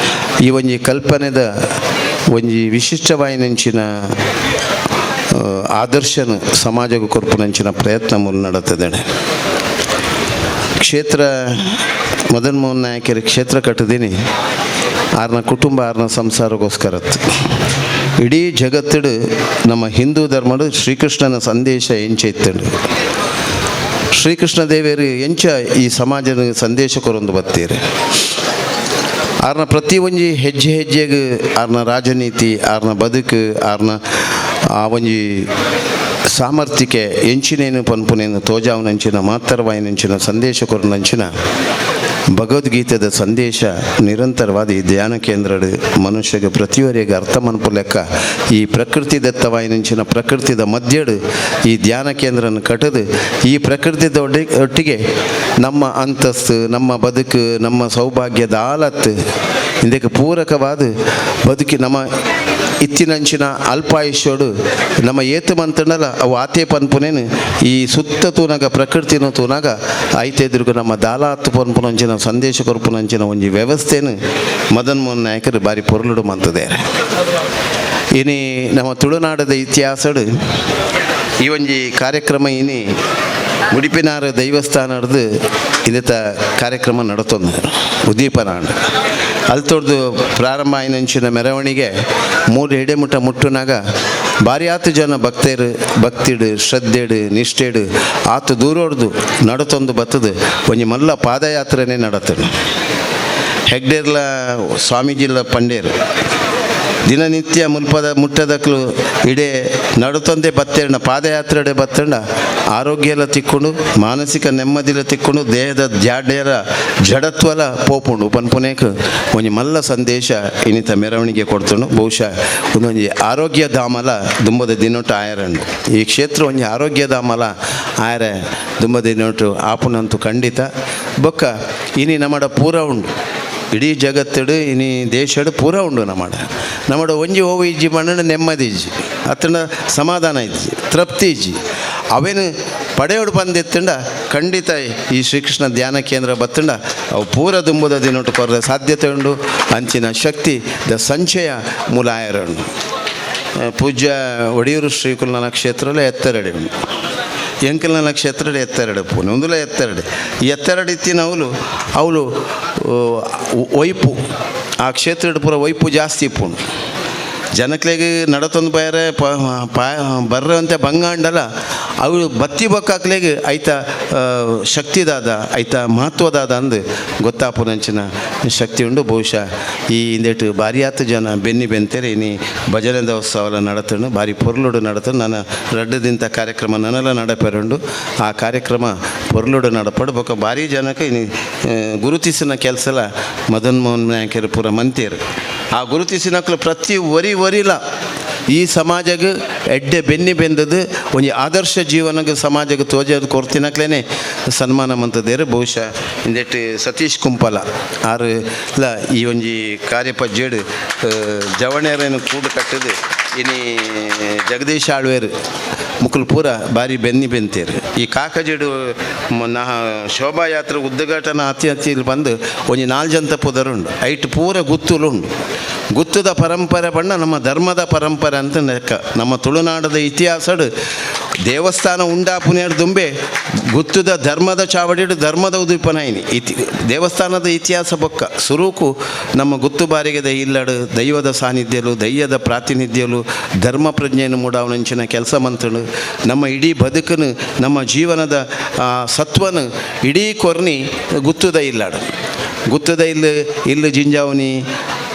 ಈ ಒಂಜಿ ಕಲ್ಪನೆದ ಒಂಜಿ ವಿಶಿಷ್ಟವಾಯಿನಂಚಿನ ಆದರ್ಶನ ಸಮಾಜಕ್ಕೆ ಕೊರ್ಪುನಂಚಿನ ಪ್ರಯತ್ನ ಮುನ್ನಡತದೆ. ಕ್ಷೇತ್ರ ಮದನ್ ಮೋಹನ್ ನಾಯಕರ ಕ್ಷೇತ್ರ ಕಟ್ಟದೀನಿ ಆರ್ನ ಕುಟುಂಬ ಆರ್ನ ಸಂಸಾರಕ್ಕೋಸ್ಕರತ್ತು ಇಡೀ ಜಗತ್ತಿಡು ನಮ್ಮ ಹಿಂದೂ ಧರ್ಮಡು ಶ್ರೀಕೃಷ್ಣನ ಸಂದೇಶ ಎಂಚ ಇತ್ತಂಡು ಶ್ರೀಕೃಷ್ಣ ದೇವರು ಎಂಚ ಈ ಸಮಾಜದ ಸಂದೇಶ ಕೊರೊಂದು ಬತ್ತೀರಿ ಆರ್ನ ಪ್ರತಿ ಒಂಜಿ ಹೆಜ್ಜೆ ಹೆಜ್ಜೆಗೆ ಆರ್ನ ರಾಜನೀತಿ ಆರ್ನ ಬದುಕು ಆರ್ನ ಆ ಒಂಜಿ ಸಾಮರ್ಥ್ಯಕ್ಕೆ ಎಂಚಿನೇನು ಪನ್ಪುನೇನು ತೋಜಾವನಂಚಿನ ಮಾತರವಾಯಿನಂಚಿನ ಸಂದೇಶ ಕೊರನಂಚಿನ ಭಗವದ್ಗೀತೆದ ಸಂದೇಶ ನಿರಂತರವಾದ ಈ ಧ್ಯಾನ ಕೇಂದ್ರಡು ಮನುಷ್ಯಗೆ ಪ್ರತಿಯೊರಿಗೆ ಅರ್ಥ ಮನ್ಪು ಲೆಕ್ಕ ಈ ಪ್ರಕೃತಿ ದತ್ತವಾಯಿನಂಚಿನ ಪ್ರಕೃತಿದ ಮಧ್ಯಡು ಈ ಧ್ಯಾನ ಕೇಂದ್ರನ ಕಟ್ಟದು ಈ ಪ್ರಕೃತಿದ ಒಟ್ಟಿಗೆ ನಮ್ಮ ಅಂತಸ್ತು, ನಮ್ಮ ಬದುಕು, ನಮ್ಮ ಸೌಭಾಗ್ಯದ ಆಲತ್ತು ಇದಕ್ಕೆ ಪೂರಕವಾದ ಬದುಕಿ ನಮ್ಮ ಇತ್ತಿನಂಚಿನ ಅಲ್ಪಾಯುಷ್ಯೋಡು ನಮ್ಮ ಏತು ಮಂತಂಡಲ ಅವು ಆತೆ ಪನ್ಪುನೇನು ಈ ಸುತ್ತ ತೂನಾಗ ಪ್ರಕೃತಿನ ತೂನಾಗ ಐತೆದುರ್ಗು ನಮ್ಮ ದಾಲಾತು ಪನ್ಪುನಂಚಿನ ಸಂದೇಶ ಕೊರ್ಪುನಂಚಿನ ಒಂಜಿ ವ್ಯವಸ್ಥೆನು ಮದನ್ ಮೋಹನ್ ನಾಯಕರು ಬಾರಿ ಪೊರ್ಲುಡು ಮಂತದೇರೆ. ಇನಿ ನಮ್ಮ ತುಳುನಾಡದ ಇತಿಹಾಸಡು ಈ ಒಂಜಿ ಕಾರ್ಯಕ್ರಮ ಇನಿ ಉಡುಪಿನಾರ ದೈವಸ್ಥಾನದ ಇದತ್ತ ಕಾರ್ಯಕ್ರಮ ನಡತೊಂದು ಉದ್ದೀಪನ ಅಲ್ತೊಡ್ದು ಪ್ರಾರಂಭ ಆಯಿನಂಚಿನ ಮೆರವಣಿಗೆ ಮೂರು ಹಿಡೆಮುಟ್ಟ ಮುಟ್ಟುನಾಗ ಭಾರಿ ಆತು ಜನ ಭಕ್ತರು ಭಕ್ತಿಡು ಶ್ರದ್ಧೆಡು ನಿಷ್ಠೆಡು ಆತು ದೂರೋಡ್ದು ನಡತೊಂದು ಬತ್ತದು ಒಂಜಿ ಮಲ್ಲ ಪಾದಯಾತ್ರೆನೇ ನಡತದೆ. ಹೆಗ್ಡೇರ್ಲ ಸ್ವಾಮೀಜಿಲ ಪಂಡೇರು ದಿನನಿತ್ಯ ಮುಲ್ಪದ ಮುಟ್ಟದಕ್ಲು ಇಡೇ ನಡುತ್ತಂದೆ ಬತ್ತೇರಣ ಪಾದಯಾತ್ರೆಡೆ ಬತ್ತಂಡ ಆರೋಗ್ಯ ಎಲ್ಲ ತಿಕ್ಕೊಂಡು ಮಾನಸಿಕ ನೆಮ್ಮದಿಲ ತಿಕ್ಕೊಂಡು ದೇಹದ ಜಾಡ್ಯರ ಜಡತ್ವಲ ಪೋಪುಂಡು ಪನ್ಪುನೇಕ್ ಒಂಜಿ ಮಲ್ಲ ಸಂದೇಶ ಇನ್ನಿತ ಮೆರವಣಿಗೆ ಕೊಡ್ತುಂಡು. ಬಹುಶಃ ಒಂದೊಂಜಿ ಆರೋಗ್ಯ ಧಾಮಲ ದುಂಬದ ದಿನೊಟ್ಟು ಆಯರಂಡು ಈ ಕ್ಷೇತ್ರ ಒಂಜಿ ಆರೋಗ್ಯ ಧಾಮಲ ಆಯರೆ ದುಂಬದ ದಿನೊಟ್ಟು ಆಪುನಂತೂ ಖಂಡಿತ. ಬೊಕ್ಕ ಇನಿ ನಮ್ಮಡ ಪೂರ ಉಂಡು ಇಡೀ ಜಗತ್ತಡು ಇನಿ ದೇಶಡು ಪೂರ ಉಂಡು ನಮ್ಮಡ ನಮ್ಮಡ ಒಂಜಿ ಓವು ಇಜ್ಜಿ ಮಣ್ಣು ನೆಮ್ಮದಿ ಇಜ್ಜಿ ಅತ್ತಂಡ ಸಮಾಧಾನ ಇಜ್ಜಿ ತೃಪ್ತಿ ಇಜ್ಜಿ ಅವೇನು ಪಡೆಯೋಡು ಬಂದಿತ್ತಂಡ ಖಂಡಿತ ಈ ಶ್ರೀಕೃಷ್ಣ ಧ್ಯಾನ ಕೇಂದ್ರ ಬತ್ತಂಡ ಅವು ಪೂರ ದುಂಬುದ ದಿನೊಟ್ಟು ಕೊರದ ಸಾಧ್ಯತೆ ಉಂಡು. ಅಂಚಿನ ಶಕ್ತಿ the ಸಂಚಯ ಮೂಲಾಯರುಂಡು. ಪೂಜ್ಯ ಒಡಿಯೂರು ಶ್ರೀಕುಲನ ಕ್ಷೇತ್ರಲೇ ಎತ್ತರಡೆ ಉಂಡು, ಎಂಕಲ್ನ ಕ್ಷೇತ್ರಡೆ ಎತ್ತೆರಡು ಪೂನೆ ಒಂದುಲ ಎತ್ತೆರಡು ಎತ್ತೆರಡು ಇತ್ತಿನ ಅವಳು ಅವಳು ಒಯ್ಪು ಆ ಕ್ಷೇತ್ರದ ಪೂರ ಒಯ್ಪು ಜಾಸ್ತಿ ಇಪ್ಪುಂಡು. ಜನಕ್ಲೆಗ್ ನಡತೊಂದು ಬಯರೆ ಬರ್ರಂತೆ ಬಂಗಾಂಡಲ ಅವು ಬತ್ತಿ ಬೊಕ್ಕಾಕ್ಲೆಗ್ ಐತ ಶಕ್ತಿದಾದ ಐತ ಮಹತ್ವದಾದ ಅಂದು ಗೊತ್ತಾಪುನಂಚಿನ ಶಕ್ತಿ ಉಂಡು. ಬಹುಶಃ ಈ ಹಿಂದೆಟ್ಟು ಭಾರಿ ಆತು ಜನ ಬೆನ್ನಿ ಬೆಂತೇರೆ ಇನಿ ಭಜನೆ ದೋತ್ಸವ ನಡತುಂಡು ಭಾರಿ ಪೊರ್ಲುಡು ನಡತುಂಡು. ನಾನು ರಡ್ಡು ದಿಂತ ಕಾರ್ಯಕ್ರಮ ನನಲ ನಡಪೆರುಂಡು ಆ ಕಾರ್ಯಕ್ರಮ ಪೊರ್ಲುಡು ನಡಪಡು ಬೊಕ್ಕ ಭಾರಿ ಜನಕ್ಕೆ ಇನಿ ಗುರುತಿಸಿನ ಕೆಲಸಲ ಮದನ್ ಮೋಹನ್ ನಾಯಕರು ಪೂರ ಮಂತೇರು. ಆ ಗುರುತಿಸಿನಕ್ಲು ಪ್ರತಿ ಒರಿ ಒರಿಲ ಈ ಸಮಾಜಗೆ ಎಡ್ಡೆ ಬೆನ್ನಿ ಬೆಂದದ್ದು ಒಂಜಿ ಆದರ್ಶ ಜೀವನಗೆ ಸಮಾಜಕ್ಕೆ ತೋಜದು ಕೊರ್ತಿನಕ್ಲೇನೆ ಸನ್ಮಾನ ಮಂತದೇರು. ಬಹುಶಃ ಇಂದೆಟ್ಟು ಸತೀಶ್ ಕುಂಪಲ ಆರು ಲ ಈ ಒಂಜಿ ಕಾರ್ಯಪಜ್ಜೇಡು ಜವಣೇರೇನು ಕೂಡು ಕಟ್ಟದು ಇನಿ ಜಗದೀಶ್ ಆಳ್ವೇರು ಮುಕುಲ್ ಪೂರ ಭಾರಿ ಬೆನ್ನಿ ಬೆಂತೇರು. ಈ ಕಾಕಜೇಡು ನಾ ಶೋಭಾಯಾತ್ರೆ ಉದ್ಘಾಟನಾ ಅತಿ ಅತಿ ಇಲ್ಲಿ ಬಂದು ಒಂಜಿ ನಾಲ್ಕು ಜಂತ ಪುದರುಂಡು ಐಟ್ ಪೂರ ಗುತ್ತುಲು ಉಂಡು. ಗುತ್ತದ ಪರಂಪರೆ ಬಣ್ಣ ನಮ್ಮ ಧರ್ಮದ ಪರಂಪರೆ ಅಂತ ಲೆಕ್ಕ. ನಮ್ಮ ತುಳುನಾಡದ ಇತಿಹಾಸಡು ದೇವಸ್ಥಾನ ಉಂಡಾಪುನೇರು ದುಂಬೆ ಗುತ್ತದ ಧರ್ಮದ ಚಾವಡಿಡು ಧರ್ಮದ ಉದೀಪನ ಇನಿ ಇತಿ ದೇವಸ್ಥಾನದ ಇತಿಹಾಸ ಬೊಕ್ಕ ಸುರುಕು ನಮ್ಮ ಗುತ್ತು ಬಾರಿಗೆದ ಇಲ್ಲಡು ದೈವದ ಸಾನ್ನಿಧ್ಯಲು ದೈವದ ಪ್ರಾತಿನಿಧ್ಯಲು ಧರ್ಮ ಪ್ರಜ್ಞೆಯನ್ನು ಮೂಡಾವನಂಚಿನ ಕೆಲಸ ಮಂತನು ನಮ್ಮ ಇಡೀ ಬದುಕನ್ನು ನಮ್ಮ ಜೀವನದ ಸತ್ವನು ಇಡೀ ಕೊರ್ನಿ ಗುತ್ತದ ಇಲ್ಲಡು ಗುತ್ತದ ಇಲ್ಲು ಇಲ್ಲು ಜಿಂಜಾವನಿ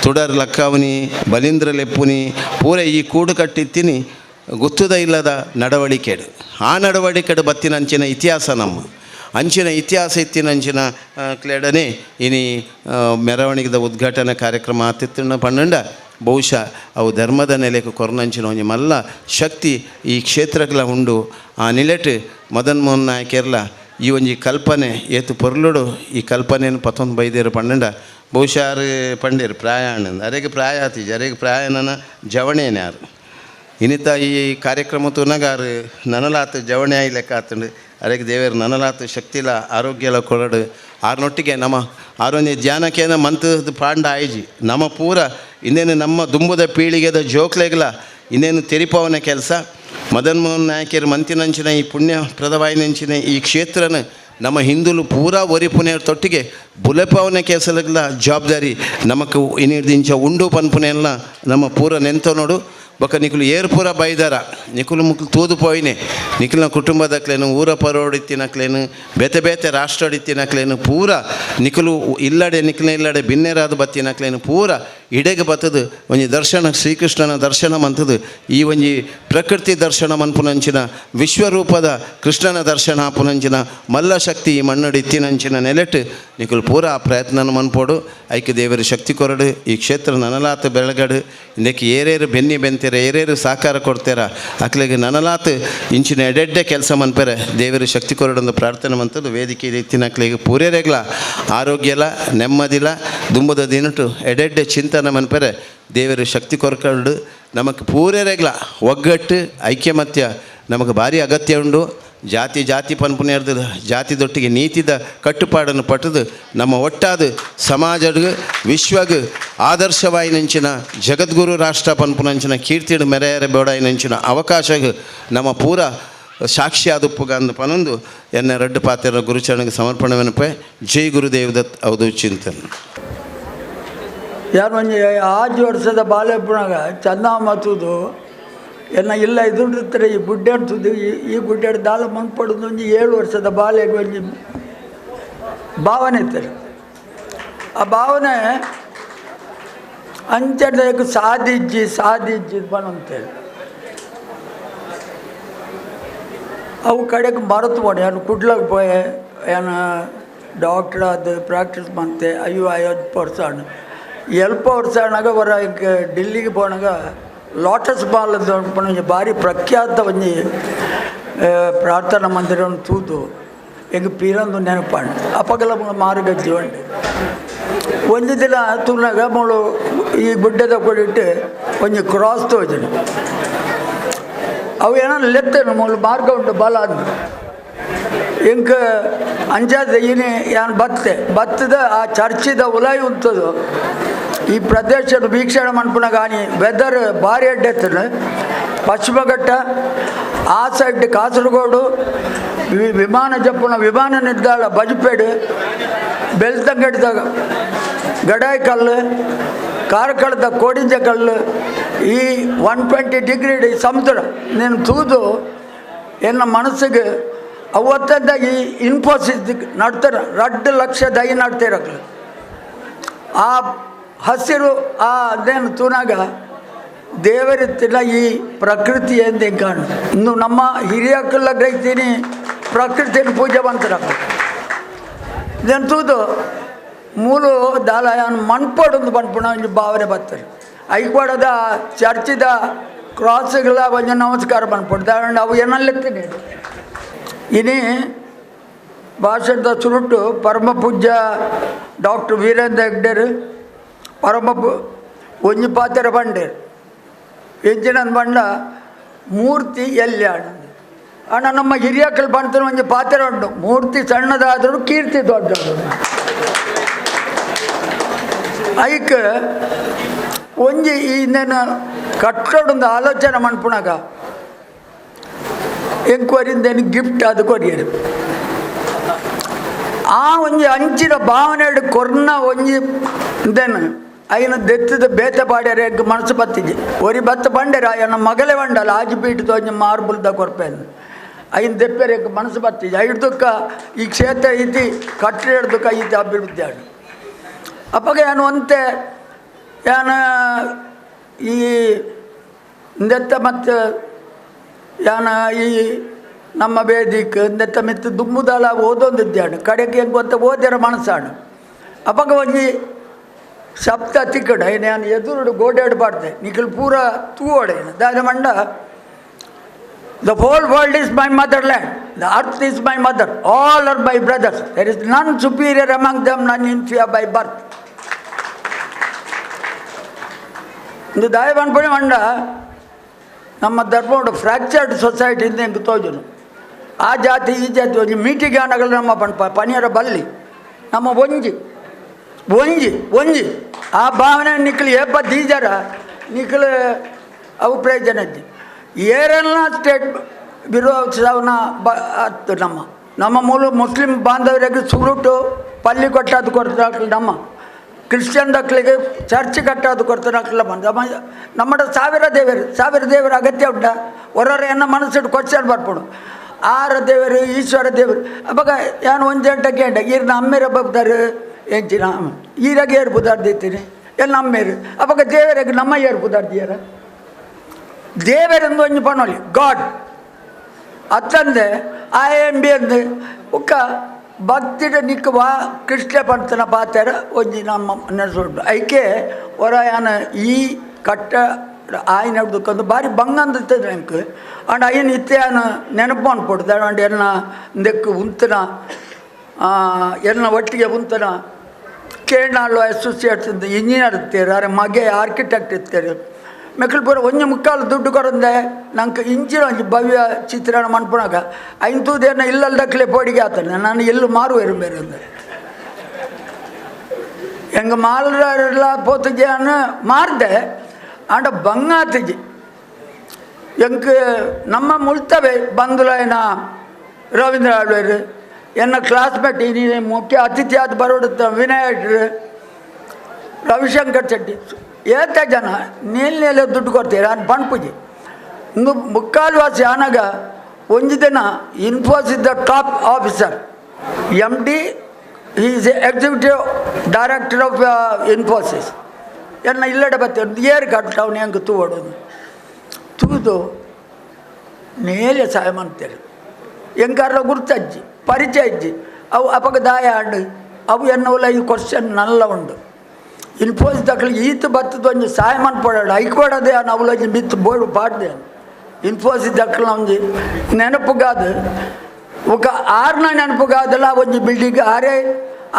ತುಡರ್ ಲಕ್ಕಾವನಿ ಬಲೀಂದ್ರ ಲೆಪ್ಪುನಿ ಪೂರ ಈ ಕೂಡು ಕಟ್ಟಿತ್ತೀನಿ ಗುತ್ತದ ಇಲ್ಲದ ನಡವಳಿಕೆಡು ಆ ನಡವಳಿಕೆಡು ಬತ್ತಿನ ಅಂಚಿನ ಇತಿಹಾಸ ನಮ್ಮ ಅಂಚಿನ ಇತಿಹಾಸ ಇತ್ತಿನ ಅಂಚಿನ ಕ್ಲೇಡನೆ ಇನಿ ಮೆರವಣಿಗೆದ ಉದ್ಘಾಟನಾ ಕಾರ್ಯಕ್ರಮ ಆತಿತ್ತಣ್ಣ ಪನ್ನಂಡ ಬಹುಶಃ ಅವು ಧರ್ಮದ ನೆಲೆಗೆ ಕೊರ್ನಂಚಿನ ಒಂಜಿ ಮಲ್ಲ ಶಕ್ತಿ ಈ ಕ್ಷೇತ್ರಗಳ ಉಂಡು. ಆ ನಿಲೆಟ್ ಮದನ್ ಮೋಹನ್ ನಾಯಕೆರ್ಲ ಈ ಒಂಜಿ ಕಲ್ಪನೆ ಏತು ಪೊರ್ಲುಡು ಈ ಕಲ್ಪನೆಯನ್ನು ಪತ್ತೊಂದು ಬೈದೇರು ಪನ್ನಂಡ ಬಹುಶಃ ಆರು ಪಂಡೇರು ಪ್ರಾಯ ಅಣ್ಣಂದು ಅರೆಗೆ ಪ್ರಾಯ ಆತಿಜಿ ಅರೆಗೆ ಪ್ರಾಯ ನನ್ನ ಜವಣೇನೆ ಯಾರು ಇನ್ನಿತ ಈ ಕಾರ್ಯಕ್ರಮ ತೂನಾಗ ಆರು ನನಲಾತು ಜವಣೆ ಆಯಿ ಲೆಕ್ಕ ಆತಂಡು ಅರೆಗೆ ದೇವರು ನನಲಾತು ಶಕ್ತಿಲ ಆರೋಗ್ಯಲ ಕೊರಡು ಆರ್ನೊಟ್ಟಿಗೆ ನಮ್ಮ ಆರೊಂದು ಧ್ಯಾನಕ್ಕೇನ ಮಂತದ ಪಾಂಡ ಆಯ್ಜಿ ನಮ್ಮ ಪೂರ ಇನ್ನೇನು ನಮ್ಮ ದುಂಬುದ ಪೀಳಿಗೆದ ಜೋಕ್ಲೆಗ್ಲ ಇನ್ನೇನು ತೆರಿಪವನ ಕೆಲಸ ಮದನ್ ಮೋಹನ್ ನಾಯಕರು ಮಂತಿನಂಚಿನ ಈ ಪುಣ್ಯ ಪ್ರದವಾಯಿನಂಚಿನ ಈ ಕ್ಷೇತ್ರನ ನಮ್ಮ ಹಿಂದೂಲು ಪೂರಾ ಒರಿ ಪುಣೆಯರ್ ತೊಟ್ಟಿಗೆ ಬುಲೆಪವನ ಕೆಲಸಲಗ್ಲ ಜವಾಬ್ದಾರಿ ನಮಕ್ ಇನ್ನಿಂಚ ಉಂಡು ಪನ್ಪುನೆಲ್ಲ ನಮ್ಮ ಪೂರ ನೆಂತ ನೋಡು. ಬೊಕ ನಿಕುಲು ಏರ್ ಪೂರ ಬೈದಾರ ನಿಕುಲು ಮುಕ್ಲು ತೂದು ಪೋಯಿನೆ ನಿಖಿಲ್ನ ಕುಟುಂಬದಕ್ಲೇನು ಊರ ಪರೋಡಿತ್ತಿನಕ್ಲೇನು ಬೇತೆ ಬೇತೆ ರಾಷ್ಟ್ರಡಿತ್ತಿನಕ್ಲೇನು ಪೂರ ನಿಕುಲು ಇಲ್ಲಡೆ ನಿಖಿಲ್ನ ಇಲ್ಲಡೆ ಬಿನ್ನೆರಾದ ಬತ್ತಿನಕ್ಲೇನು ಪೂರ ಇಡೆಗೆ ಬತ್ತದು ಒಂಜಿ ದರ್ಶನ ಶ್ರೀಕೃಷ್ಣನ ದರ್ಶನ ಮಂತದು ಈ ಒಂಜಿ ಪ್ರಕೃತಿ ದರ್ಶನ ಮನ್ಪುನಂಚಿನ ವಿಶ್ವರೂಪದ ಕೃಷ್ಣನ ದರ್ಶನ ಆಪುನಂಚಿನ ಮಲ್ಲ ಶಕ್ತಿ ಈ ಮಣ್ಣಡು ಇತ್ತಿನಂಚಿನ ನೆಲೆಟ್ ನಿಕುಲು ಪೂರ ಆ ಪ್ರಯತ್ನ ಮನ್ಪೋಡು. ಐಕೆ ದೇವರ ಶಕ್ತಿ ಕೊರಡು ಈ ಕ್ಷೇತ್ರ ನನಲಾತ ಬೆಳಗಡು ಇಂದಕ್ಕೆ ಏರೇರು ಬೆನ್ನಿ ಬೆಂತೀರ ಏರೇರು ಸಹಕಾರ ಕೊಡ್ತೀರ ಅಕ್ಲೆಗೆ ನನಲಾತ ಇಂಚಿನ ಎಡೆಡ್ಡೆ ಕೆಲಸ ಮನ್ಪೆರೆ ದೇವರ ಶಕ್ತಿ ಕೊರಡೊಂದು ಪ್ರಾರ್ಥನೆ ಮಂತದ್ದು ವೇದಿಕೆ ಇತ್ತಿನ ಅಕ್ಲೆಗೆ ಪೂರೇರೆಗ್ಲ ಆರೋಗ್ಯಲ ನೆಮ್ಮದಿಲ ದುಂಬದ ದಿನಟು ಎಡೆಡ್ಡೆ ಚಿಂತನೆ ಮನ್ಪೆರೆ ದೇವರ ಶಕ್ತಿ ಕೊರಕಡು ನಮಕ್ ಪೂರೇರೆಗ್ಲ ಒಗ್ಗಟ್ಟು ಐಕ್ಯಮತ್ಯ ನಮಗೆ ಭಾರಿ ಅಗತ್ಯ ಉಂಡು. ಜಾತಿ ಜಾತಿ ಪನ್ಪುನೇರ್ದು ಜಾತಿ ದೊಟ್ಟಿಗೆ ನೀತಿದ ಕಟ್ಟುಪಾಡನ್ನು ಪಟ್ಟದು ನಮ್ಮ ಒಟ್ಟಾದ ಸಮಾಜದ ವಿಶ್ವಗ್ ಆದರ್ಶವಾಯಿನಂಚಿನ ಜಗದ್ಗುರು ರಾಷ್ಟ್ರ ಪನ್ಪುನಂಚಿನ ಕೀರ್ತಿಡು ಮೆರೆಯರೆ ಬೇಡಾಯಿನಂಚಿನ ಅವಕಾಶಗ್ ನಮ್ಮ ಪೂರ ಸಾಕ್ಷಿ ಆದುಪ್ಪುಗಂದು ಪನೊಂದು ಎನ್ನ ರಡ್ಡು ಪಾತ್ರ ಗುರುಚರಣಗೆ ಸಮರ್ಪಣೆ ವೆನಪೆ. ಜೈ ಗುರುದೇವ್ ದತ್ ಅವಧು ಚಿಂತನ್. ಯಾರು ಒಂಜಿ ಆಜಿ ವರ್ಷದ ಬಾಲೆಪ್ಪುನಾಗ ಚಂದ ಮತ್ತುದು ಎನ್ನ ಇಲ್ಲ ಇದುರ್ತಾರೆ ಈ ಗುಡ್ಡೆ ಅಂತದ್ದು ಈ ಗುಡ್ಡೆ ದಾಲ ಮನ್ಪಡೋದು ಒಂಜಿ 7 ವರ್ಷದ ಬಾಲೆಗೆ ಒಂಜಿ ಭಾವನೆ ಇತ್ತಾರೆ. ಆ ಭಾವನೆ ಅಂಚೆಡಕ್ಕೆ ಸಾಧಿಜ್ಜಿ ಸಾಧಿಜ್ಜಿ ಬಂತೇಳಿ ಅವು ಕಡೆಗೆ ಮರೆತು ಮಾಡಿ ಏನು ಕುಡ್ಲಕ್ಕೆ ಪೋಯೆ ಏನು ಡಾಕ್ಟ್ರ್ ಅದು ಪ್ರಾಕ್ಟೀಸ್ ಮಂತೆ ಅಯ್ಯೋ 50 ವರ್ಷ ಎಲ್ಪ ವರ್ಷ ಅಣ್ಣಾಗ ಹೊರ ಡೆಲ್ಲಿಗೆ ಪೋನಾಗ ಲೋಟಸ್ ಬಾಲ್ ಅಂತ ಭಾರಿ ಪ್ರಖ್ಯಾತ ಒಂಜಿ ಪ್ರಾರ್ಥನಾ ಮಂದಿರವನ್ನು ತೂದು ಎಂಗ್ ಪೀರಂದು ನೆನಪಾಂಡ್ ಅಪಗಲ ಮಾರುಗಜ್ಜಿ ಉಂಡು. ಒಂಜಿ ದಿನ ತೂನಾಗ ಮೂಳು ಈ ಗುಡ್ಡದ ಕೊಡಿಟ್ಟು ಒಂಜಿ ಕ್ರಾಸ್ ತೋಜಿನ ಅವು ಏನೋ ಲೆತ್ತೇನು ಮೂಳು ಮಾರ್ಗ ಉಂಟು ಬಲ ಅಂದು ಎಂಕ್ ಅಂಜಾದ ಇನಿ ಯಾನ್ ಬತ್ತೆ ಬತ್ತದ ಆ ಚರ್ಚಿದ ಉಲಾಯಿ ಉಂಟದು ಈ ಪ್ರದೇಶದ ವೀಕ್ಷಣೆ ಮನ್ಪುನಾಗ ಆನಿ ವೆದರ್ ಭಾರಿ ಅಡ್ಡೆತ್ತದ. ಪಶ್ಚಿಮ ಘಟ್ಟ ಆ ಸೈಡ್ ಕಾಸರಗೋಡು ವಿಮಾನ ಜಪ್ಪುನ ವಿಮಾನ ನಿಲ್ದಾಣ ಬಜಪೇಡು ಬೆಳ್ತಂಗಡಿದ ಗಡಾಯಿ ಕಲ್ಲು ಕಾರ್ಕಳದ ಕೋಡಿಂಜ ಕಲ್ಲು ಈ 120 ಡಿಗ್ರಿ ಸಮುದ್ರ ನೀನು ತೂದು ಎನ್ನ ಮನಸ್ಸಿಗೆ ಅವತ್ತಂದ ಈ ಇನ್ಫೋಸಿಸ್ ನಡ್ತಾರೆ 2 ಲಕ್ಷ ದೈ ನಡ್ತಿರಕ್ಲು ಆ ಹಸಿರು ಆ ಅದೇನು ತೂನಾಗ ದೇವರಿತ್ತಿಲ್ಲ ಈ ಪ್ರಕೃತಿ ಎಂದೇ ಕಾಣು. ಇನ್ನು ನಮ್ಮ ಹಿರಿಯಕ್ಕಲ್ಲ ಗ್ರಹಿತೀನಿ ಪ್ರಕೃತಿಯನ್ನು ಪೂಜೆ ಬಂತಾರೆ ಇದನ್ನು ತೂದು ಮೂಲು ದಾಲ ಮಣ್ಪಡೊಂದು ಪನ್ಪುಣ ಒಂಜಿ ಭಾವನೆ ಬರ್ತಾರೆ. ಐಕ್ವಾಡದ ಚರ್ಚಿದ ಕ್ರಾಸ್ಗಳ ಒಂಜಿ ನಮಸ್ಕಾರ ಮನ್ಪೊಡು ಅವು ಏನಲ್ಲೆತ್ತೀನಿ. ಇನಿ ಭಾಷಣದ ಸುರುಟು ಪರಮ ಪೂಜ್ಯ ಡಾಕ್ಟರ್ ವೀರೇಂದ್ರ ಹೆಗ್ಡೆರು ಪರಮ ಒಂಜಿ ಪಾತ್ರ ಬಂಡೇರು ಎಂಚಿನಂದು ಬಂಡ ಮೂರ್ತಿ ಎಲ್ಯಾಣ ಅಣ್ಣ ನಮ್ಮ ಹಿರಿಯಕ್ಕಲು ಬಂತನ ಒಂಜಿ ಪಾತ್ರ ಉಂಟು. ಮೂರ್ತಿ ಸಣ್ಣದಾದರೂ ಕೀರ್ತಿ ದೊಡ್ಡದು. ಐಕ್ ಒಂಜಿ ಇನ್ನೇನು ಕಟ್ಟಡೊಂದು ಆಲೋಚನೆ ಮನ್ಪುನಾಗ ಎಂಕ್ವರಿಂದ ಗಿಫ್ಟ್ ಅದು ಕೊರಿಯರು ಆ ಒಂಜಿ ಅಂಚಿನ ಭಾವನೆ ಕೊರ್ನ ಒಂಜಿ ಇದೇನು ಐನ ದೆತ್ತದ ಬೇತೆ ಪಾಡ್ಯಾರ ಎಂಕ್ ಮನಸ್ಸು ಬತ್ತಿಜಿ ಒರಿ ಬತ್ತ ಬಂಡೆರ ಆಯನ ಮಗಲೇ ಬಂಡಲ್ಲ ಆಜಿ ಪೀಠದ ಒಂಜಿ ಮಾರ್ಬುಲ್ದ ಕೊರ್ಪೇನು ಐನ ದೆಪ್ಪೆರೆ ಎಂಕ್ ಮನಸ್ಸು ಬತ್ತಿಜಿ ಐಡ್ದುಕ್ಕ ಈ ಕ್ಷೇತ್ರ ಐತಿ ಕಟ್ಟಡ ಐತಿ ಅಭಿವೃದ್ಧಿ ಆಡು. ಅಪ್ಪಗ ಏನು ಒಂತೆ ಯಾನ ಈ ಇಂದೆತ್ತ ಮತ್ತು ಯಾನ ಈ ನಮ್ಮ ವೇದಿಕ್ ಇಂದೆತ್ತ ಮಿತ್ತು ದುಮ್ಮುದಾಲ ಓದೊಂದಿದ್ದಾಡು ಕಡೆಗೆ ಹೆಂಗೆ ಗೊತ್ತ ಓದ್ಯಾರ ಮನಸ್ಸಾಡು. ಅಪ್ಪಗ ಒಂಜಿ ಶಬ್ದ ತಿಕ್ಕಡ ನಾನು ಎದುರುಡು ಗೋಡಾಡಬಾರ್ದೆ ನಿಖಲ್ ಪೂರ ತೂವಡೆ ದಾದ ಮಂಡ the whole world is my motherland, the earth is my mother, all are my brothers, there is none superior among them, none inferior by birth. ಇಂದು ದಾಯ ಪನ್ಪುಣಿ ಮಂಡ ನಮ್ಮ ಧರ್ಮ ಫ್ರ್ಯಾಕ್ಚರ್ಡ್ ಸೊಸೈಟಿ ಇಂದ ಎಂಕ್ ತೋಜುನು. ಆ ಜಾತಿ ಈ ಜಾತಿ ಒಂಜಿ ಮೀಟಿಂಗ್ ಆನಗಲು ನಮ್ಮ ಪನ್ಪ ಪನಿಯರ ಬಲ್ಲಿ ನಮ್ಮ ಒಂಜಿ ಒಂಜಿ ಒಂಜಿ ಆ ಭಾವನೆ ನಿಕ್ಲು ಏಪ ದೀಜರ ನಿಕ್ಲು ಅವು ಪ್ರಯೋಜನ ಇದ್ದಿ. ಏರೆಲ್ಲ ಸ್ಟೇಟ್ ವಿರೋಧಿಸವನ ಬ ಅತ್ತು ನಮ್ಮ ನಮ್ಮ ಮೂಲ ಮುಸ್ಲಿಂ ಬಾಂಧವರಿಗೆ ಸುರುಟು ಪಲ್ಲಿ ಕೊಟ್ಟದ್ದು ಕೊಡ್ತಾರೆ ನಮ್ಮ ಕ್ರಿಶ್ಚಿಯನ್ ದಕ್ಕಲಿಗೆ ಚರ್ಚ್ ಕಟ್ಟೋದು ಕೊಡ್ತಾರೆ ನಮ್ಮ ನಮ್ಮಡ ಸಾವಿರ ದೇವರು ಸಾವಿರ ದೇವರ ಅಗತ್ಯ ಉಂಟ ಹೊರರ ಎನ್ನ ಮನಸ್ಸಿಟ್ಟು ಕ್ವಶನ್ ಬರ್ಪುಡು ಆರ ದೇವರು ಈಶ್ವರ ದೇವರು ಅವಾಗ ಏನು ಒಂದು ಗಂಟೆ ಕೇಂಡ ಈರ್ನ ಅಮ್ಮಿರ ಬಬ್ದಾರು ಎಂಚಿನ ಈರಾಗ ಏರ್ಬುದಾರ್ ದೀತೀನಿ ಎನ್ನ ಅಮ್ಮೇರು ಅಪಗ ದೇವರಿಗೆ ನಮ್ಮ ಏರು ಪುದಾರ್ದಿಯರ ದೇವರೆಂದು ಒಂಜಿ ಪಣೋಲಿ ಗಾಡ್ ಅತ್ತಂದೆ ಆ ಎಂ ಬಿ ಅಂದು ಒಕ್ಕ ಭಕ್ತಿಡ ನಿಕ್ಕ ವಾ ಕೃಷ್ಣ ಪಂತನ ಪಾತೆರ ಒಂಜಿ ನಮ್ಮ ನೆನೆಸೋಡು ಐಕೆ ಒರಯಾನ ಈ ಕಟ್ಟ ಆಯ್ನ ಹಿಡ್ದುಕೊಂಡು ಭಾರಿ ಬಂಗಂದಿರ್ತದೆ ಎಂಕ್ ಅಂಡ್ ಅಯ್ಯನ ಇತ್ತೆಯಾನ ನೆನಪು ಅನ್ಪೊಡು ಅಂಡ್ ಎನ್ನ ದೆಕ್ಕು ಉಂತನ ಎನ್ನ ಒಟ್ಟಿಗೆ ಉಂತನ ಕೇರಳ ಅಸೋಸಿಯೇಟ್ಸ್ ಇಂಜಿನಿಯರ್ ಇರ್ತಾರೆ ಅರೆ ಮಗೆ ಆರ್ಕಿಟೆಕ್ಟ್ ಇರ್ತಾರೆ ಮೆಕ್ಕಲು ಪೂರ ಒಂಜಿ ಮುಕ್ಕಾಲು ದುಡ್ಡು ಕೊರಂದೆ ನಂಗೆ ಇಂಚಿನ ಒಂಜಿ ಭವ್ಯ ಚಿತ್ರಣ ಮನ್ಪುನಾಗ ಐಂತೂದೇನ ಇಲ್ಲಲ್ದಕ್ಲೆ ಪೋಡಿಗೆ ಆತನೆ ನಾನು ಎಲ್ಲು ಮಾರುವೆರು ಬೇರೆ ಅಂದ್ರೆ ಎಂಗ ಮಾಲ್ರೆಲ್ಲ ಪೋತುಜಿಯಾನ ಮಾರ್ದೆ ಆಂಡ ಬಂಗಾತಿಜಿ ಎಂಕ್ ನಮ್ಮ ಮುಳ್ತವೆ ಬಂದುಲಾಯನ ರವೀಂದ್ರ ಆಳ್ವೇರು ಎನ್ನ ಕ್ಲಾಸ್ಮೇಟ್ ಇನಿ ಮುಖ್ಯ ಅತಿಥಿ ಆದ ಬರೋಡುತ್ತ ವಿನಾಯಕರು ರವಿಶಂಕರ್ ಶೆಟ್ಟಿ ಏತ ಜನ ನೀಲ್ ನೀಲೆ ದುಡ್ಡು ಕೊಡ್ತೀರ ನಾನು ಪಣ್ಪುಜಿ ಇಂದು ಮುಕ್ಕಾಲು ವಾಸಿ ಆನಾಗ ಒಂಜಿ ದಿನ Infosys the top officer M D is executive director of Infosys ಎನ್ನ ಇಲ್ಲಡೆ ಬತ್ತೆ ಏರ್ ಕಟ್ಟವನು ಹೆಂಗೆ ತೂವಡೋದು ತೂದು ನೇಲೆ ಸಹಾಯ ಮಾಡ್ತಾರೆ ಎಂಗಾರ ಗುರ್ತಜ್ಜಿ ಪರಿಚಯ ಅಜ್ಜಿ ಅವು ಅಪಗ ದಾಯ ಆಂಡು ಅವು ಎನ್ನವಲ್ಲ ಈ ಕ್ವಶನ್ ನಲ್ಲ ಉಂಡು ಇನ್ಫೋಸಿಸ್ ದಕ್ಕಲು ಈತ ಬತ್ತದ ಒಂಜಿ ಸಹಾಯ ಮನ್ಪೊಡಾಡು ಐಕೊಡದೆ ಅವಲೊಂಜಿ ಬಿತ್ತು ಬೋಡು ಪಾಡ್ದೆ ಇನ್ಫೋಸಿಸ್ ದಕ್ಕಲು ಒಂಜಿ ನೆನಪುಗಾದು ఒక ಆರ್ನ ನೆನಪುಗಾದಲ್ಲ ಒಂಜಿ ಬಿಲ್ಡಿಂಗ್ ಆರೇ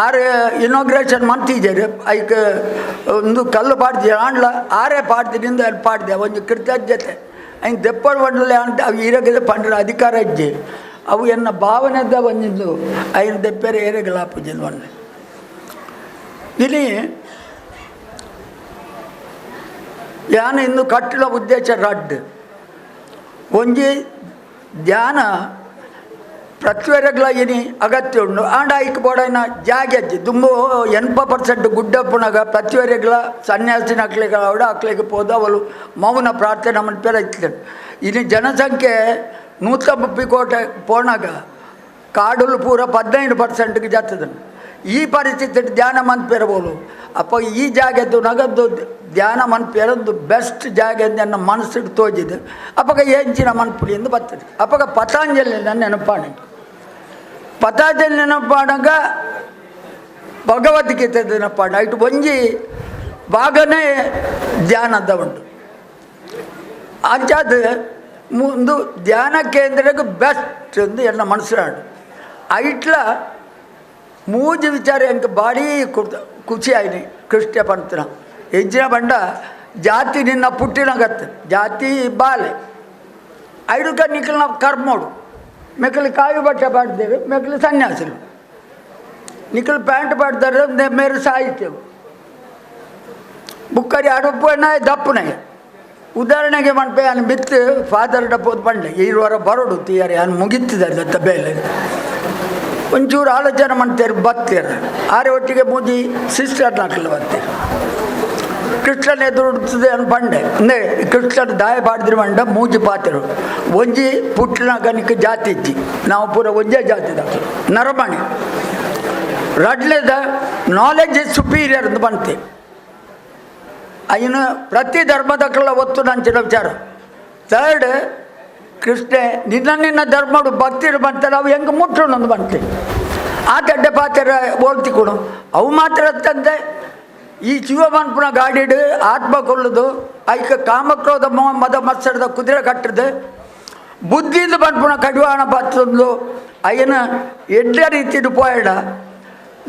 ಆರೆ ಇನಾಗ್ರೇಷನ್ ಮಂತಿದ್ದಾರೆ ಐಕ್ ಒಂದು ಕಲ್ಲು ಪಾಡ್ದಿ ಆಂಡ್ಲ ಆರೇ ಪಾಡ್ದಿನಿಂದ ಅಲ್ಲಿ ಪಾಡ್ದೆ ಒಂಜಿ ಕೃತಜ್ಞತೆ ಐನ್ ದೆಪ್ಪಡು ಬಂಡಲೆ ಅಂತ ಅವು ಈರಗದ ಪಂಡ್ರ ಅಧಿಕಾರ ಇಜ್ಜಿ ಅವು ಎನ್ನ ಭಾವನೆದ ಒಂಜಿಂದು ಐನ್ ದೆಪ್ಪೆರೆ ಏರೆಗಲಾಪುಜಿನ ಒಂಡೆ ಇಲ್ಲಿ ಯಾನ ಇನ್ನು ಕಟ್ಟಡ ಉದ್ದೇಶ ರಡ್ಡ್ ಒಂಜಿ ಧ್ಯಾನ ಪ್ರತಿಯೊರಗ್ಲ ಏನಿ ಅಗತ್ಯ ಉಂಡು ಆಂಡ ಐಕ್ ಬೋಡೈನ ಜಾಗೆ ಅಜ್ಜಿ ದುಂಬು 80% ಗುಡ್ಡಪ್ಪನಾಗ ಪ್ರತಿಯೊರಗ್ಲ ಸನ್ಯಾಸಿನ ಅಕ್ಲೆಗ ಅವಡ ಅಕ್ಲೆಗೆ ಪೋದ ಅವಳು ಮೌನ ಪ್ರಾರ್ಥನೆ ಮನ್ಪೇರ ಇತ್ತು. ಇನ್ನು ಜನಸಂಖ್ಯೆ 130 ಕೋಟಿ ಪೋಣಾಗ ಕಾಡುಲು ಪೂರ 15%ಗೆ ಜಾತದ. ಈ ಪರಿಸ್ಥಿತಿ ಧ್ಯಾನ ಮನ್ಪೇರಬೋದು. ಅಪ್ಪ ಈ ಜಾಗೆದ್ದು ನಗದ್ದು ಧ್ಯಾನ ಮನ್ಪೇರೊಂದು ಬೆಸ್ಟ್ ಜಾಗ ನನ್ನ ಮನಸ್ಸಿಗೆ ತೋಜಿದ್ದು. ಅಪ್ಪಗ ಎಂಚಿನ ಮನ್ಪುಡಿ ಎಂದು ಬರ್ತದೆ. ಅಪ್ಪಗ ಪತಾಂಜಲಿ ನನ್ನ ನೆನಪಾಣ ಪತಾಂಜಲಿ ನೆನಪಾಣಗ ಭಗವದ್ಗೀತೆ ನೆನಪಾಣ ಇಟ್ಟು ಒಂಜಿ ಭಾಗನೇ ಧ್ಯಾನದ ಉಂಟು. ಅಂಚಾದ ಒಂದು ಧ್ಯಾನ ಕೇಂದ್ರಕ್ಕೆ ಬೆಸ್ಟ್ ಎಂದು ಎನ್ನ ಮನಸ್ಸಿನಾಡು. ಐಟ್ಲ ಮೂಜಿ ವಿಚಾರ ಎಂಕ ಭಾರಿ ಖುಷಿ ಆಯ್ನಿ ಕೃಷ್ಣ ಪಂತನ ಹೆಜ್ಜಿನ ಬಂಡ ಜಾತಿ ನಿನ್ನ ಪುಟ್ಟಿನಗತ್ತೆ ಜಾತಿ ಬಾಲೆ ಐಡುಕ ನಿಖಲ್ ನಾವು ಕರ್ಮೋಡು ಮೆಕ್ಕಲು ಕಾಯಿ ಬಟ್ಟೆ ಪಾಡ್ತೇವೆ ಮೆಕ್ಕಲು ಸನ್ಯಾಸಿಲು ನಿಖಲ್ ಪ್ಯಾಂಟ್ ಪಾಡ್ತಾರೆ ಮೇರು ಸಾಹಿತ್ಯವು ಬುಕ್ಕರಿ ಅಡುಪು ದಪ್ಪನೆ ಉದಾಹರಣೆಗೆ ಮನ್ಪೆ ಅನ್ ಬಿತ್ತು ಫಾದರ್ ಡಪ್ಪೋದು ಬಂಡೆ ಈರುವರ ಬರೋಡು ತೀಯಾರೆ ಅನ್ ಮುಗಿತ್ತಿದೆ ಬೇಲೆ ಒಂಚೂರು ಆಲೋಚನೆ ಮಾಡ್ತಾರೆ ಬತ್ತೀರ ಆರೆ ಒಟ್ಟಿಗೆ ಮೂಜಿ ಸಿಸ್ಟರ್ ನಾಕಲ್ಲ ಬರ್ತೀರ ಕೃಷ್ಣನ ಎದುರುತ್ತದೆ ಅನ್ ಬಂಡೆ ಅಂದರೆ ಕೃಷ್ಣನ ದಾಯ ಪಾಡಿದ್ರೆ ಬಂಡ ಮೂಜಿ ಪಾತ್ರು ಒಂಜಿ ಪುಟ್ಟನ ಗನಿಕ ಜಾತಿ ಇಜ್ಜಿ ನಾವು ಪೂರ ಒಂಜೇ ಜಾತಿ ನರಮಣಿ ರಡ್ಲೆದ ನಾಲೆಜ್ is superior ಅಂತ ಬಂತೆ ಅಯ್ಯನು ಪ್ರತಿ ಧರ್ಮದಕ್ಕೆಲ್ಲ ಒತ್ತು ನಂಚಿನ ವಿಚಾರ. ಥರ್ಡ್ ಕೃಷ್ಣೆ ನಿನ್ನ ನಿನ್ನ ಧರ್ಮಡು ಭಕ್ತಿರು ಬಂತಾರೆ ಅವು ಹೆಂಗೆ ಮುಟ್ಟೋಣ ಅಂತ ಬಂತೆ ಆ ದಡ್ಡ ಪಾತ್ರ ಹೋಲ್ತಿ ಕೊಡು ಅವು ಮಾತ್ರ ತಂದೆ ಈ ಶಿವಮನ್ಪುನ ಗಾಡಿಡು ಆತ್ಮ ಕೊಲ್ಲುದು ಐಕ ಕಾಮಕ್ರೋಧ ಮದ ಮತ್ಸರದ ಕುದುರೆ ಕಟ್ಟದು ಬುದ್ಧಿಂದ ಬನ್ಪುನ ಕಡಿವಾಣ ಬತ್ತಂದು ಅಯ್ಯನ ಎಡ್ಡ ರೀತಿಡು ಪೋಯಡ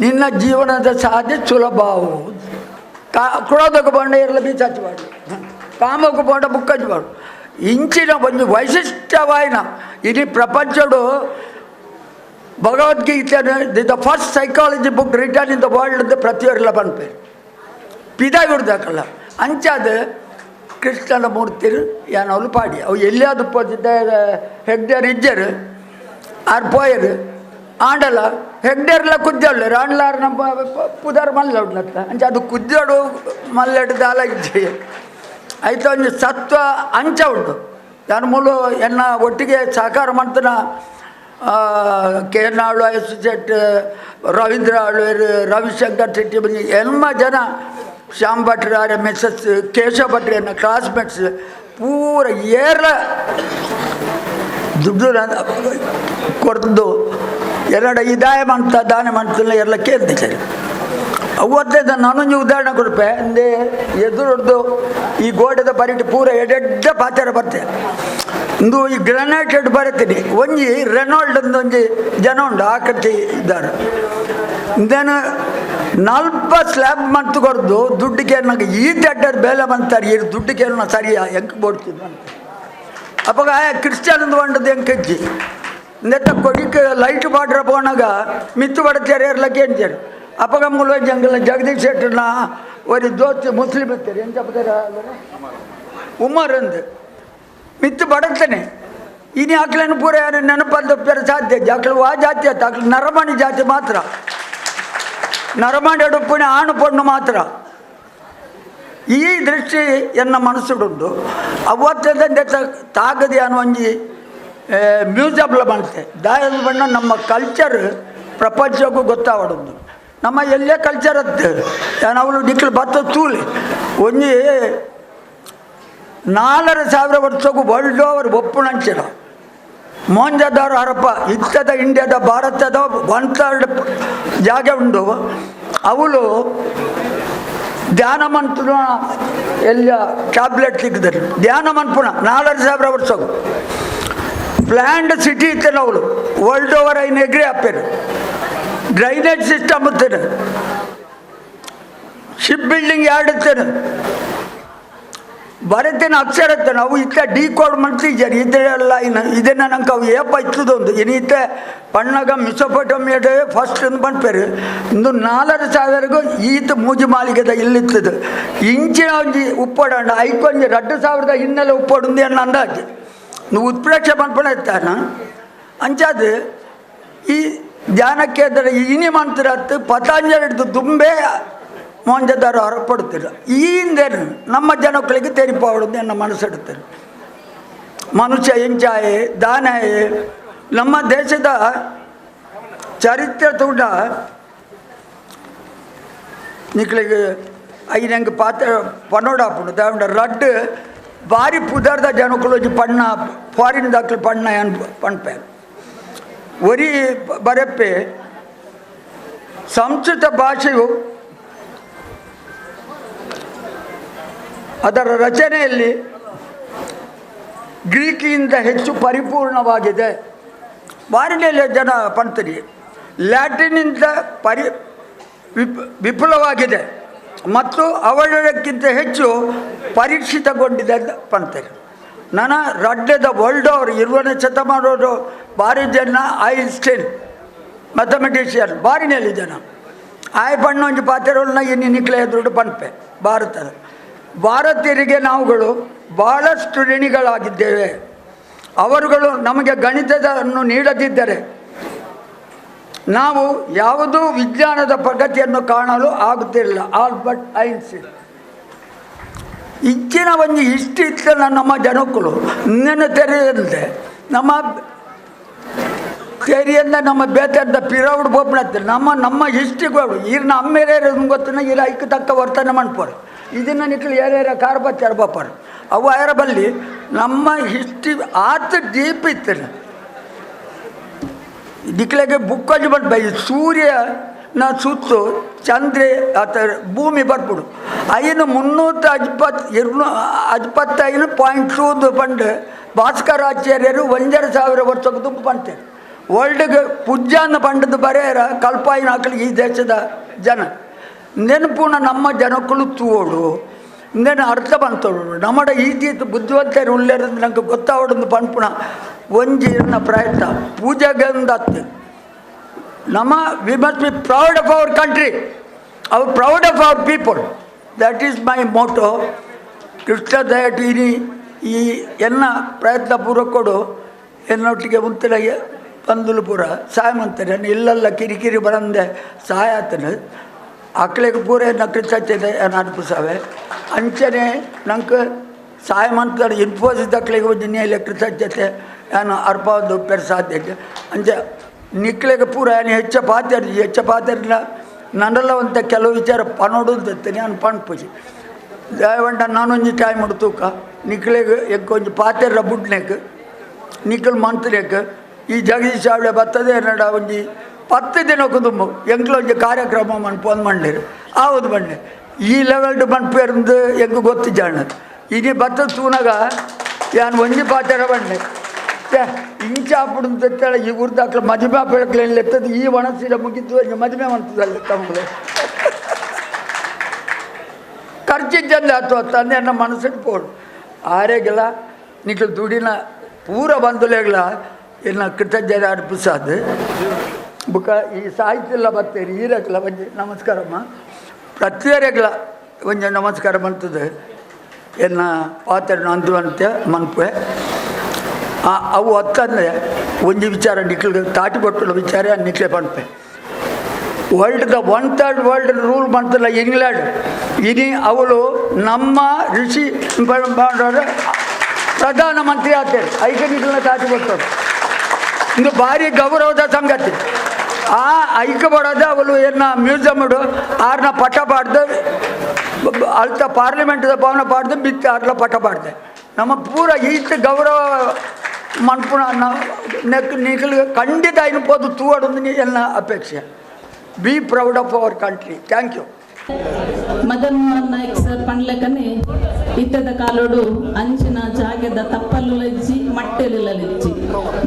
ನಿನ್ನ ಜೀವನದ ಸಾಧ್ಯ ಸುಲಭವು. ಕ್ರೋಧಕ್ಕೆ ಬಂಡ ಇರಲಿ ಬೀಚಾಚಬಾರ್ದು ಕಾಮಕ್ಕೆ ಬಂಡ ಬುಕ್ಕಚ್ಚಬಾರ್ದು ಇಂಚಿನ ಒಂದು ವೈಶಿಷ್ಟ್ಯವಾಯಿನ ಇಡೀ ಪ್ರಪಂಚಡು Bhagavad Gita the first psychology book written in the world ಪ್ರತಿಯೊರೆಲ್ಲ ಪನ್ಪೇರು ಪಿದಾಗುಡ್ದಾಕಲ್ಲ ಅಂಚಾದ ಕೃಷ್ಣನ ಮೂರ್ತಿ ಏನವಳು ಪಾಡಿ ಅವು ಎಲ್ಲಿಯಾದ್ರು ಪೋತಿದ್ದ ಹೆಗ್ಡೇರ್ ಇಜ್ಜರು ಆರು ಪೋಯರು ಆಂಡಲ ಹೆಗ್ಡೇರ್ಲ ಕುದ್ದೋಳು ರಾಂಡ್ಲಾರ್ ನಮ್ಮ ಪುದಾರ್ ಮಲ್ಲ ಉಂಡ್ಲತ್ತ ಅಂಚ ಅದು ಕುದ್ದೋಡು ಮಲ್ಲೆಡು ದಾಲ ಇಜ್ಜಿ ಆಯ್ತು ಒಂಜಿ ಸತ್ವ ಅಂಚ ಉಂಟು. ನಾನು ಮೂಲು ಎನ್ನ ಒಟ್ಟಿಗೆ ಸಹಕಾರ ಮಾಡ್ತಾನ ಕೇರ್ನಾಳು ಅಸೋಸಿಯೇಟ್ ರವೀಂದ್ರ ಆಳ್ವೇರು ರವಿಶಂಕರ್ ಶೆಟ್ಟಿ ಬಂದು ಎನ್ಮ ಜನ ಶ್ಯಾಮ್ ಭಟ್ರ ಆರ ಮಿಸ್ಸಸ್ ಕೇಶವ ಭಟ್ರ ಕ್ಲಾಸ್ಮೇಟ್ಸ್ ಪೂರ ಏರ್ಲ ದುಡ್ಡು ಕೊರ್ದು ಎರಡ ಇದಾಯ ಮಂತ ದಾನ ಮಂತಲ್ಲ ಎಲ್ಲ ಕೇಳ್ತಿದ್ದಾರೆ. ಅವತ್ತೇ ನಾನೊಂದು ಉದಾಹರಣೆ ಕೊಡ್ಪೆ ಅಂದೆ ಎದುರೊಡ್ದು ಈ ಗೋಡೆದ ಬರಿಟ್ ಪೂರ ಎಡೆಡ್ಡ ಪಾತ್ರ ಬರ್ತೆ ಇಂದು ಈ ಗ್ರನೈಟೆಡ್ ಬರತೀನಿ ಒಂಜಿ ರೆನಾಲ್ಡ್ ಅಂದ್ ಒಂಜಿ ಜನ ಉಂಡು ಆಕೃತಿ ಇದ್ದಾರೆ. ಇಂದೇನು ನಲ್ಪ ಸ್ಲ್ಯಾಬ್ ಮಂತು ಕೊರ್ದು ದುಡ್ಡು ಕೇಳಿನಾಗ ಈ ದಡ್ಡದ ಬೇಲೆ ಬಂತಾರೆ ಈ ದುಡ್ಡು ಕೇಳೋಣ ಸರಿಯಾ ಎಂಕ್ ಬೋಡ್ತಿದ್ದು ಅಂತ. ಅಪ್ಪಗ ಕ್ರಿಶ್ಚಿಯನ್ ಬಂಡದ್ದು ಎಂಕಜ್ಜಿ ನೆತ್ತ ಕೊಡಿಕ್ ಲೈಟ್ ಬಾಡ್ರ ಪೋನಾಗ ಮಿತ್ತು ಬಡಚಾರ ಇರ್ಲಕ್ಕೆ ಎಂಚಾರು. ಅಪ್ಪಗ ಮೂಲ ಜಂಗಲ್ ಜಗದೀಶ್ ಶೆಟ್ಟರ್ನ ಒಂದು ದೋಸ್ತಿ ಮುಸ್ಲಿಂ ಇರ್ತಾರೆ ಎಂತ ಉಮರ್ ಅಂದು ಮಿತ್ತು ಬಡತಾನೆ. ಇನಿ ಆಕ್ಲನ್ನು ಪೂರ ನೆನಪಂದ ಸಾಧ್ಯ ಆಕ್ಲು ಆ ಜಾತಿ ಆಯ್ತು ಆಕ್ಲು ನರಮಣಿ ಜಾತಿ ಮಾತ್ರ ನರಮಣಿ ಉಡುಪಿನ ಆಣು ಪೊಣ್ಣು ಮಾತ್ರ. ಈ ದೃಷ್ಟಿ ಎನ್ನ ಮನಸ್ಸುಡುಂಡು. ಅವತ್ತದ ತಾಗದೆ ಅನ್ನೋ ಒಂಜಿ ಮ್ಯೂಸಿಯಂಲ ಬಂತೆ ದಾಯದ ಬಣ್ಣ ನಮ್ಮ ಕಲ್ಚರ್ ಪ್ರಪಂಚಕ್ಕೂ ಗೊತ್ತಾವಡುಂಡು. ನಮ್ಮ ಎಲ್ಲೇ ಕಲ್ಚರ್ ಅತ್ತೆ ಅವಳು ನಿಕ್ಲು ಬತ್ತ ತೂಲಿ ಒಂಜಿ 4,500 ವರ್ಷಕ್ಕೂ ವರ್ಲ್ಡ್ ಓವರ್ ಒಪ್ಪುಣಂಚಿನ ಮೋಂಜದಾರ ಹರಪ್ಪ ಇತ್ತದ ಇಂಡಿಯಾದ ಭಾರತದ 1/3 ಜಾಗ ಉಂಡು. ಅವಳು ಧ್ಯಾನ ಮಂತ್ರ ಎಲ್ಲ ಟ್ಯಾಬ್ಲೆಟ್ ಸಿಕ್ಕಿದ್ರು ಧ್ಯಾನ ಮನ್ಪುಣ 4,500 ವರ್ಷಕ್ಕೂ ಪ್ಲ್ಯಾಂಡ್ ಸಿಟಿ ಇತ್ತಲ್ಲ ಅವಳು ವರ್ಲ್ಡ್ ಓವರ್ ಐನ್ ಎಗ್ರಿ ಹಾಪೇರು ಡ್ರೈನೇಜ್ ಸಿಸ್ಟಮ್ ಇತ್ತೇನೆ ಶಿಪ್ ಬಿಲ್ಡಿಂಗ್ ಯಾರ್ಡ್ ಇತ್ತೇನೆ ಬರತೇನೆ ಅಕ್ಷರ ಇತ್ತೇನೆ ಅವು ಇತ್ತ ಡಿ ಕೋಡ್ ಮಾಡ್ತಿದ್ದಾರೆ ಇದೆಲ್ಲ ಇನ್ನು ಇದನ್ನು ನಂಗೆ ಅವು ಏಪ ಇತ್ತದೊಂದು ಇನ್ನಿತ್ತೆ ಪಣ್ಣಗ ಮಿಸೊಪೊಟೋಮಿಯಾದ ಫಸ್ಟ್ ಒಂದು ಪನ್ಪೇರು ಇಂದು 4,500 ಈತ ಮೂಜಿ ಮಾಲಿಗೆದ ಇಲ್ಲಿತ್ತದು ಇಂಚಿನ ಒಂಜಿ ಉಪ್ಪಡಂಡ ಐಕೊಂಜಿ 2,000 ಹಿನ್ನೆಲೆ ಉಪ್ಪಡುಂದು ಅನ್ನ ಅಂದಾಜು ನೀವು ಉತ್ಪ್ರೇಕ್ಷೆ ಪನ್ಪಣ ಇತ್ತಾನ ಅಂಚಾದ ಈ ಧ್ಯಾನಕ್ಕೆ ಅಂದರೆ ಇನಿ ಮಂತ್ರ ಪತಂಜಲಿ ಹಿಡಿದು ದುಂಬೆ ಮೋಂಜದಾರ ಹೊರಪಡುತ್ತಿಲ್ಲ. ಈ ಹಿಂದೆ ನಮ್ಮ ಜನಕ್ಕಳಿಗೆ ತೆರಿಪಾವಡುದು ಎನ್ನ ಮನಸ್ಸಿಡುತ್ತಾರೆ. ಮನುಷ್ಯ ಎಂಚಾಯೆ ದಾನಾಯೆ ನಮ್ಮ ದೇಶದ ಚರಿತ್ರೆ ತೂಟ ನಿಕ್ಲಿಗೆ ಐನಂಗೆ ಪಾತ್ರ ಪನ್ನೋಡಾಪುಂಡು ದಾವಂಡ ರಡ್ಡು ಬಾರಿ ಪುದರ್ದ ಜನಕ್ಕಳು ಪಣ್ಣ ಫಾರಿನ್ ದಾಖಲು ಪಣ್ಣ ಪಣ್ಪೆ ಒರಿ ಬರಪ್ಪೆ ಸಂಸ್ಕೃತ ಭಾಷೆಯು ಅದರ ರಚನೆಯಲ್ಲಿ ಗ್ರೀಕಿಯಿಂದ ಹೆಚ್ಚು ಪರಿಪೂರ್ಣವಾಗಿದೆ. ಬಾರಿನಲ್ಲಿ ಜನ ಪಂತರಿ ಲ್ಯಾಟಿನಿಂದ ವಿಪುಲವಾಗಿದೆ ಮತ್ತು ಅವಳಕ್ಕಿಂತ ಹೆಚ್ಚು ಪರೀಕ್ಷಿತಗೊಂಡಿದೆ ಅಂತ ಪಂತರಿ. ನನ್ನ ರಡ್ಡದ ವರ್ಲ್ಡ್ ಓವರ್ 20ನೇ ಶತಮಾನದ ಭಾರಿ ಜನ ಐನ್ಸ್ಟೈನ್ ಮ್ಯಾಥಮೆಟಿಷಿಯನ್ ಬಾರಿನಲ್ಲಿ ಜನ ಆಯ್ ಪಣ್ಣೊಂಜಿ ಪಾತ್ರಗಳನ್ನ ಇನ್ನು ನಿಕ್ಲೆ ಎದುರು ಪನ್ಪೆ. ಭಾರತದ ಭಾರತೀಯರಿಗೆ ನಾವುಗಳು ಭಾಳಷ್ಟು ಋಣಿಗಳಾಗಿದ್ದೇವೆ. ಅವರುಗಳು ನಮಗೆ ಗಣಿತದನ್ನು ನೀಡದಿದ್ದರೆ ನಾವು ಯಾವುದೂ ವಿಜ್ಞಾನದ ಪ್ರಗತಿಯನ್ನು ಕಾಣಲು ಆಗುತ್ತಿರಲಿಲ್ಲ. ಆಲ್ಬರ್ಟ್ ಐನ್ಸ್ಟೈನ್ ಇಚ್ಚಿನ ಒಂದು ಇಷ್ಟು ಇತ್ತಲ್ಲ ನಮ್ಮ ಜನಕ್ಕಳು ಇನ್ನೇನು ತೆರೆಯಂತೆ ನಮ್ಮ ತೆರೆಯಿಂದ ನಮ್ಮ ಬೇತದ ಪಿರೌಡ್ ಬೋಪ್ನತ್ತೆ ನಮ್ಮ ನಮ್ಮ ಹಿಸ್ಟ್ರಿಗಳು ಈರ್ನ ಅಮ್ಮೇಲೆ ಗೊತ್ತನ ಈರ ಐಕ್ಕ ತಕ್ಕ ವರ್ತನೆ ಮಾಡ್ಪೋರು ಇದನ್ನು ನಿಕ್ಲು ಏರೇರ ಕಾರ್ಬ ತೆರಬಪ್ಪರು ಅವು ಆಯರ ಬಲ್ಲಿ ನಮ್ಮ ಹಿಸ್ಟ್ರಿ ಆತ ಡೀಪ್ ಇತ್ತು. ನಿಕ್ಲೆಗೆ ಬುಕ್ಕಾಜಿ ಬಂದು ಸೂರ್ಯನ ಸುತ್ತು ಚಂದ್ರೆ ಆತ ಭೂಮಿ ಬರ್ಬಿಡು ಐನು 325.2 ಪಂಡು ಭಾಸ್ಕರಾಚಾರ್ಯರು 1,500 ವರ್ಷಕ್ಕೆ ದುಂಬು ಪಂತೇರು ವರ್ಲ್ಡ್ಗೆ ಪೂಜ್ಯಾನ್ನ ಪಂಡದ ಬರೆಯರ ಕಲ್ಪಾಯಿನ ಹಾಕಲಿ ಈ ದೇಶದ ಜನ ನೆನಪುನ ನಮ್ಮ ಜನಕ್ಕಳು ತೂವೋಡು ಇನ್ನೇನು ಅರ್ಥ ಬಂತೋಡು ನಮ್ಮಡ ಈತಿ ಬುದ್ಧಿವಂತರು ಉಳ್ಳೇರಂದು ನಂಗೆ ಗೊತ್ತಾವಡೊಂದು ಪನ್ಪುಣ ಒಂಜಿ ಪ್ರಯತ್ನ ಪೂಜೆಗೆ ನಮ್ಮ we must be proud of our country, our proud of our people. That is my motto. Krishna ದಯಟೀನಿ ಈ ಎನ್ನ ಪ್ರಯತ್ನ ಪೂರ್ವಕೊಡು ಎನ್ನೊಟ್ಟಿಗೆ ಮುಂತಿನ ಬಂದುಲು ಪೂರ ಸಹಾಯ ಮಂತಾರೆ ಇಲ್ಲೆಲ್ಲ ಕಿರಿಕಿರಿ ಬರಂದೆ ಸಹಾಯ ಆತನು ಅಕ್ಳಿಗೆ ಪೂರ ಎನ್ನ ಕೃತಜ್ಞತೆ ಅರ್ಪಿಸಾವೆ ಅಂಚನೆ ನಂಗೆ ಸಹಾಯ ಮಂತಾರೆ ಇನ್ಫೋಸಿಸ್ ಅಕ್ಳಿಗೆ ಒಂಜಿನ ಕೃತಜ್ಞತೆ ನಾನು ಅರ್ಪವನ್ನು ಪೆರ್ ಸಾಧ್ಯ ಅಂಚೆ ನಿಕ್ಲೆಗೆ ಪೂರ ಏನು ಹೆಚ್ಚ ಪಾತ್ರ ಹೆಚ್ಚ ಪಾತ್ರನ ನನಲ್ಲ ಒಂತ ಕೆಲವು ವಿಚಾರ ಪನೋಡು ಅಂತೆ ನಾನು ಪನ್ಪುಜಿ ದಯವಂಡ ನಾನೊಂಜಿ ಟೈಮ್ ತೂಕ ನಿಕ್ಲೆಗ್ ಎಂಕೊಂಜಿ ಪಾತೆರ ಬುಡ್ನೆಕ್ ನಿಕ್ಲು ಮಂತ್ಲೆಕ್ ಈ ಜಗದೀಶ್ ಆವಳೆ ಬರ್ತದೆ ಎನ್ನಡ ಒಂಜಿ 10 ದಿನಕ್ಕೂ ದುಂಬು ಎಂಕ್ಲೊಂಜಿ ಕಾರ್ಯಕ್ರಮ ಮನ್ಪು ಅಂದ್ ಮಂಡೇರು ಆವದು ಬಂಡೆ ಈ ಲೆವೆಲ್ಡ್ ಮನ್ಪೇರಂದು ಎಂಕ್ ಗೊತ್ತಿಜ್ಜಾಣ ಇನಿ ಬತ್ತ ತೂನಗ ಯಾನ್ ಒಂಜಿ ಪಾತೆರ ಬಂಡೆ ಇಂಚ ಆಪುಡು ತೆತ್ತಳ ಈ ಊರ್ದಾಕ್ಲ ಮದಿಮೆ ಆಪಳಕ್ಲೇನು ಎತ್ತದು ಈ ಒಣಸಿದ ಮುಗಿದ್ದು ಒಂಜಿ ಮದಿಮೆ ಮಂತದಲ್ಲ ತಮ್ಮಲೆ ಖರ್ಚಿಜ್ಜಂದ ಅಥವಾ ತಂದೆ ನನ್ನ ಮನಸ್ಸಿಗೆ ಪೋಡು ಆರೆಗೆಲ್ಲ ನಿಕ್ಲು ದುಡಿನ ಪೂರ ಬಂದುಲೆಗ್ಲ ಎನ್ನ ಕೃತಜ್ಞತೆ ಅರ್ಪಿಸಾದು ಬುಕ್ಕ ಈ ಸಾಹಿತ್ಯ ಎಲ್ಲ ಬರ್ತೇರಿ ಈರಕ್ಲ ಒಂಜಿ ನಮಸ್ಕಾರಮ್ಮ ಪ್ರತಿಯೊರೆಗ್ಲ ಒಂಜಿ ನಮಸ್ಕಾರ ಬಂತದೆ ಎನ್ನ ಪಾತ್ರ ಅಂದುವಂತೆ ಮನ್ಪೆ ಅವು ಅತ್ತಂದರೆ ಒಂಜಿ ವಿಚಾರ ನಿಕ್ಲು ತಾಟಿ ಕೊಟ್ಟುള്ള ವಿಚಾರ ನಿಕ್ಲೆ ಪನ್ಪೆ ವರ್ಲ್ಡ್ ದ 1/3 ವರ್ಲ್ಡ್ ರೂಲ್ ಮಾಡ್ತಲ್ಲ ಇಂಗ್ಲೆಂಡ್ ಇನಿ ಅವಳು ನಮ್ಮ ಋಷಿ ಪ್ರಧಾನಮಂತ್ರಿ ಆಗ್ತಾರೆ ಐಕೆ ನಿಕ್ಲನ್ನ ತಾಟಿ ಕೊಟ್ಟರು ಇದು ಭಾರಿ ಗೌರವದ ಸಂಗತಿ. ಆ ಐಕ್ಯ ಬಡೋದು ಅವಳು ಏನ ಮ್ಯೂಸಿಯಮ್ ಆರ್ನ ಪಟ ಪಾಡ್ದು ಅಲ್ತ ಪಾರ್ಲಿಮೆಂಟ್ದ ಭವನ ಪಾಡ್ದು ಬಿತ್ತು ಆರ್ಲ ಪಟ ಪಾಡ್ದೆ ನಮ್ಮ ಪೂರ ಈತ ಗೌರವ ಮನ್ಪುಣ ನೆಕ್ ನಿಖಲ್ ಖಂಡಿತ ಐನು ತೂವಡೊಂದು ಎಲ್ಲ ಅಪೇಕ್ಷೆ. Be proud of our country. Thank you. Madan Mohan Naik sir ಪಂಡ್ಲೆಕನೆ ಇತ್ತದ ಕಾಲೋಡು ಅಂಚಿನ ಜಾಗದ ತಪ್ಪಲ್ಲುಲಜ್ಜಿ ಮಟ್ಟೆಲುಲಜ್ಜಿ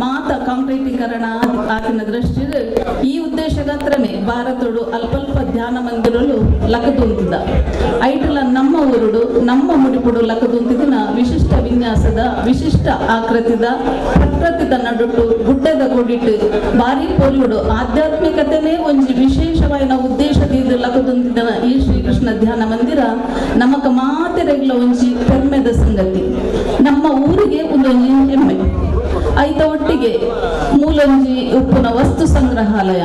ಮಾತ ಕಾಂಕ್ರೀಟೀಕರಣ ಆತಿನ ದೃಷ್ಟಿ ಈ ಉದ್ದೇಶಗಾತ್ರನೇ ಭಾರತೋಡು ಅಲ್ಪಲ್ಪ ಧ್ಯಾನ ಮಂದಿರಲು ಲಕದುಂತಿದ ಐಟಲ ನಮ್ಮ ಊರುಡು ನಮ್ಮ ಮುಡಿಪುಡು ಲಕದುಂತಿದಿನ ವಿಶಿಷ್ಟ ವಿನ್ಯಾಸದ ವಿಶಿಷ್ಟ ಆಕೃತಿದ ಪ್ರಕೃತಿದ ನಡುಟು ಗುಡ್ಡದ ಕೊಡಿಟ್ಟು ಭಾರಿ ಪೊರ್ಲುಡು ಆಧ್ಯಾತ್ಮಿಕತೆನೇ ಒಂಜಿ ವಿಶೇಷವಾದ ಉದ್ದೇಶದ ಲಕದುಂತಿದನ ಈ ಶ್ರೀಕೃಷ್ಣ ಧ್ಯಾನ ಮಂದಿರ ನಮಕ ಮಾತೆರೆಗ್ಲ ಒಂಜಿ ಪೆರ್ಮೆದ ಸಂಗತಿ, ನಮ್ಮ ಊರಿಗೆ ಒಂದೊಂಜಿ ಹೆಮ್ಮೆ. ಐತ ಒಟ್ಟಿಗೆ ಮೂಲೊಂಜಿ ಉಪ್ಪುನ ವಸ್ತು ಸಂಗ್ರಹಾಲಯ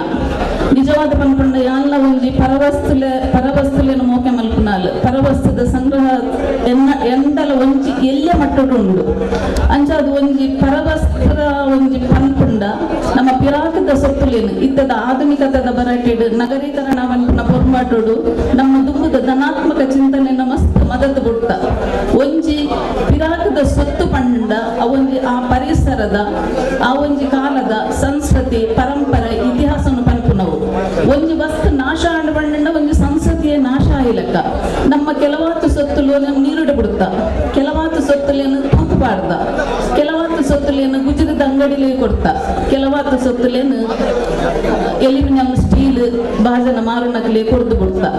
ನಿಜವಾದ ಪನ್ಪಂಡ ಯಾನ್ಲ ಒಂಜಿ ಪರವಸ್ತುಲೇನು ಮೋಕೆ ಮಲ್ಪುನಾಲ್ ಪರವಸ್ತುದ ಸಂಗ್ರಹ ಎಂಡಲ ಒಂಜಿ ಎಲ್ಲೆ ಮಟ್ಟಡು ಉಂಡು ಅಂಚ ಅದು ಒಂಜಿ ಪರವಸ್ತ್ರ ಒಂಜಿ ಪನ್ಪುಂಡ ನಮ್ಮ ಪಿರಾಕದ ಸೊತ್ತುಲೇನು ಇತ್ತದ ಆಧುನಿಕತದ ಬರಟೆಡು ನಗರೀಕರಣ ಪನ್ಪುನ ಪೊರ್ಮಾಟೋಡು ನಮ್ಮ ದುಂಬುದ ಧನಾತ್ಮಕ ಚಿಂತನೆಯನ್ನು ಮಸ್ತ್ ಮದತ್ ಬುಡ್ತ ಒಂಜಿ ಪಿರಾಕದ ಸೊತ್ತು ಪಂಡ ಅವೊಂಜಿ ಆ ಪರಿಸರದ ಆ ಒಂಜಿ ಕಾಲದ ಸಂಸ್ಕೃತಿ ಪರಂಪರೆ ಇತಿಹಾಸವನ್ನು ಪನ್ಪುನವು ಒಂಜಿ ವಸ್ತು ನಾಶ ಆಂಡ ಪಂಡ ಒಂಜಿ ಸಂಸ್ಕೃತಿಯ ನಾಶ ಆಯಿಲಕ್ಕ ನಮ್ಮ ಕೆಲವಾತು ಸೊತ್ತುಲು ನೀರುಡ ಬಿಡುತ್ತ ಕೆಲವಾತು ಸೊತ್ತುಲೇನು ತೂಕು ಪಾಡ್ದ ಕೆಲವಾತು ಸೊತ್ತುಲೇನು ಗುಜರದ ಅಂಗಡಿಲೇ ಕೊಡ್ತಾ ಕೆಲವಾತು ಸೊತ್ತುಲೇನು ಎಲ್ಯೂಮಿನಿಯಂ ಸ್ಟೀಲ್ ಬಾಜನ ಮಾರುನಕಲೆ ಕೊಡ್ದು ಬಿಡ್ತಾ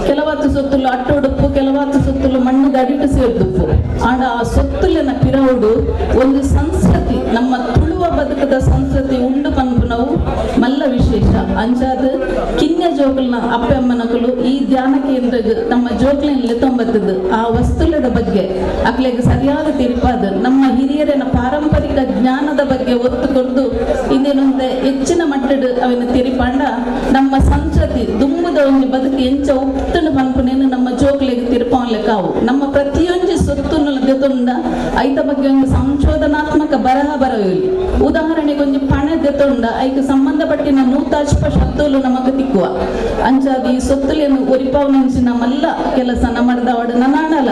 ಕೆಲವಾತು ಸೊತ್ತುಲು ಅಟ್ಟೊಡುಪ್ಪು ಕೆಲವಾತು ಸೊತ್ತುಲು ಮಣ್ಣು ಗಡಿಟು ಸೇರ್ದುಪ್ಪು ಆಂಡ ಆ ಸೊತ್ತುಲೆನ ಪಿರವುಡು ಒಂದು ಸಂಸ್ಕೃತಿ ನಮ್ಮ ತುಳುವ ಬದುಕದ ಸಂಸ್ಕೃತಿ ಉಂಡು ಪನ್ಪುನವು ಮಲ್ಲ ವಿಶೇಷ. ಅಂಚಾದ ಕಿನ್ಯ ಜೋಕುಲ್ನ ಅಪ್ಪಮ್ಮನಕುಲು ಈ ಧ್ಯಾನ ಕೇಂದ್ರಗ್ ನಮ್ಮ ಜೋಕ್ಲಿನ ತೊಂಬತ್ತದು ಆ ವಸ್ತುಲದ ಬಗ್ಗೆ ಅಕ್ಲೆಗ್ ಸರಿಯಾದ ತಿರುಪಾದ ನಮ್ಮ ಹಿರಿಯರನ ಪಾರಂಪರಿಕ ಜ್ಞಾನದ ಬಗ್ಗೆ ಒತ್ತು ಕೊಡ್ದು ಇನ್ನೇನೊಂದು ಹೆಚ್ಚಿನ ಮಟ್ಟದ ಅವನ ತಿರಿಪಾಂಡ ನಮ್ಮ ಸಂಸ್ಕೃತಿ ದುಂಬುದ ಒಂಜಿ ಬದುಕು ಎಂಚ ಉಪ್ತನ ಪನ್ಪುನೇನು ನಮ್ಮ ಜೋಕ್ಲೆಗ್ ತಿರುಪಾನ್ಲೆಕಾವು ನಮ್ಮ ಪ್ರತಿಯೊಂಜಿ ಸೊತ್ತು ದೆತೊಂಡ ಐತ ಬಗ್ಗೆ ಒಂದು ಸಂಶೋಧನಾತ್ಮಕ ಬರಹ ಬರವಿಲ್ಲ. ಉದಾಹರಣೆಗೆ ಒಂಜಿ ಪಣೆ ದೆತೊಂಡ ಐಕ್ ಸಂಬಂಧಪಟ್ಟಿನ ನೂತಾಜ್ಪ ಶಬ್ದಲು ನಮಗ ತಿಕ್ಕುವ ಅಂಚಾದ ಈ ಸೊತ್ತುಲೇನು ಒರಿಪಾವನಂಚಿನ ಮಲ್ಲ ಕೆಲಸ ನಮ್ಮದವಡು ನನಾಣಲ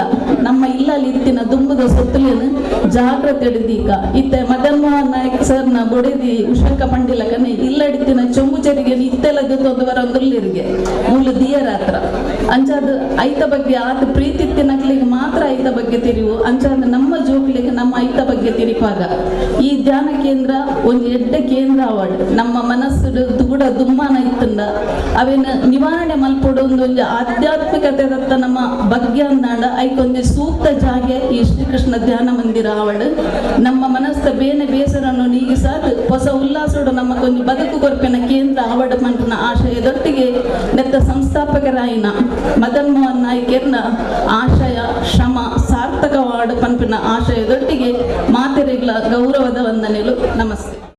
ನಮ್ಮ ಇಲ್ಲಲ್ಲಿ ಇತ್ತಿನ ದುಂಬುದ ಸೊತ್ತುಲೇನು ಜಾಗ್ರತೆ ಹಿಡಿದೀಕ ಇತ್ತೆ ಮದನ್ ಮೋಹನ್ ನಾಯಕ್ ಸರ್ನ ಬೊಡೆದಿ ಉಷಕ್ಕ ಪಂಡಿಲಕನೆ ಇಲ್ಲಡಿತ್ತಿನ ಚೊಂಬು ಚೆರಿಗೆ ಇತ್ತೆಲ್ಲ ದೆತ್ತೊಂದು ಬರೊಂದುಲ್ಲಿರಿಗೆ ಮೂಲ ದಿಯರಾತ್ರ ಅಂಚಾದ ಐತ ಬಗ್ಗೆ ಆತ ಪ್ರೀತಿ ತಿನ್ನಕ್ಲಿಗೆ ಮಾತ್ರ ಐತ ಬಗ್ಗೆ ತಿರಿವು ಅಂಚಾದ ನಮ್ಮ ಜೋಕ್ಲಿಗೆ ನಮ್ಮ ಐತ ಬಗ್ಗೆ ತಿರಿಪಾಗ ಈ ಧ್ಯಾನ ಕೇಂದ್ರ ಒಂದು ಎಡ್ಡೆ ಕೇಂದ್ರ ಅವಾರ್ಡ್ ನಮ್ಮ ಮನಸ್ಸು ದುಗುಡ ದುಮ್ಮಾನ ಇತ್ತಂದ ಅವೇನು ನಿವಾರಣೆ ಮಲ್ಪೊಡು ಒಂದೊಂದು ಆಧ್ಯಾತ್ಮಿಕತೆ ದತ್ತ ನಮ್ಮ ಬಗ್ಗೆ ಅಂದಾಂಡ ಐಕೊಂದು ಸೂಕ್ತ ಜಾಗೆ ಈ ಶ್ರೀಕೃಷ್ಣ ಧ್ಯಾನ ಮಂದಿರ ಆವಡ್ ನಮ್ಮ ಮನಸ್ಸ ಬೇನೆ ಬೇಸರನ್ನು ನೀಗಿಸಾದ ಹೊಸ ಉಲ್ಲಾಸೋಡು ನಮ್ಮಕ್ಕೊಂದು ಬದುಕು ಕೊರ್ಪಿನ ಕೇಂದ್ರ ಆವಡ್ ಮಂಟನ ಆಶಯದೊಟ್ಟಿಗೆ ನೆತ್ತ ಸಂಸ್ಥಾಪಕರಾಯಿನ ಮದನ್ ಮೋಹನ್ ನಾಯ್ಕೆರ್ನ ಆಶಯ ಶ್ರಮ ಸಾರ್ಥಕವಾಡು ಪನ್ಪಿನ ಆಶಯದೊಟ್ಟಿಗೆ ಮಾತೆರೆಗ್ಲ ಗೌರವದ ವಂದನೆಗಳು. ನಮಸ್ತೆ.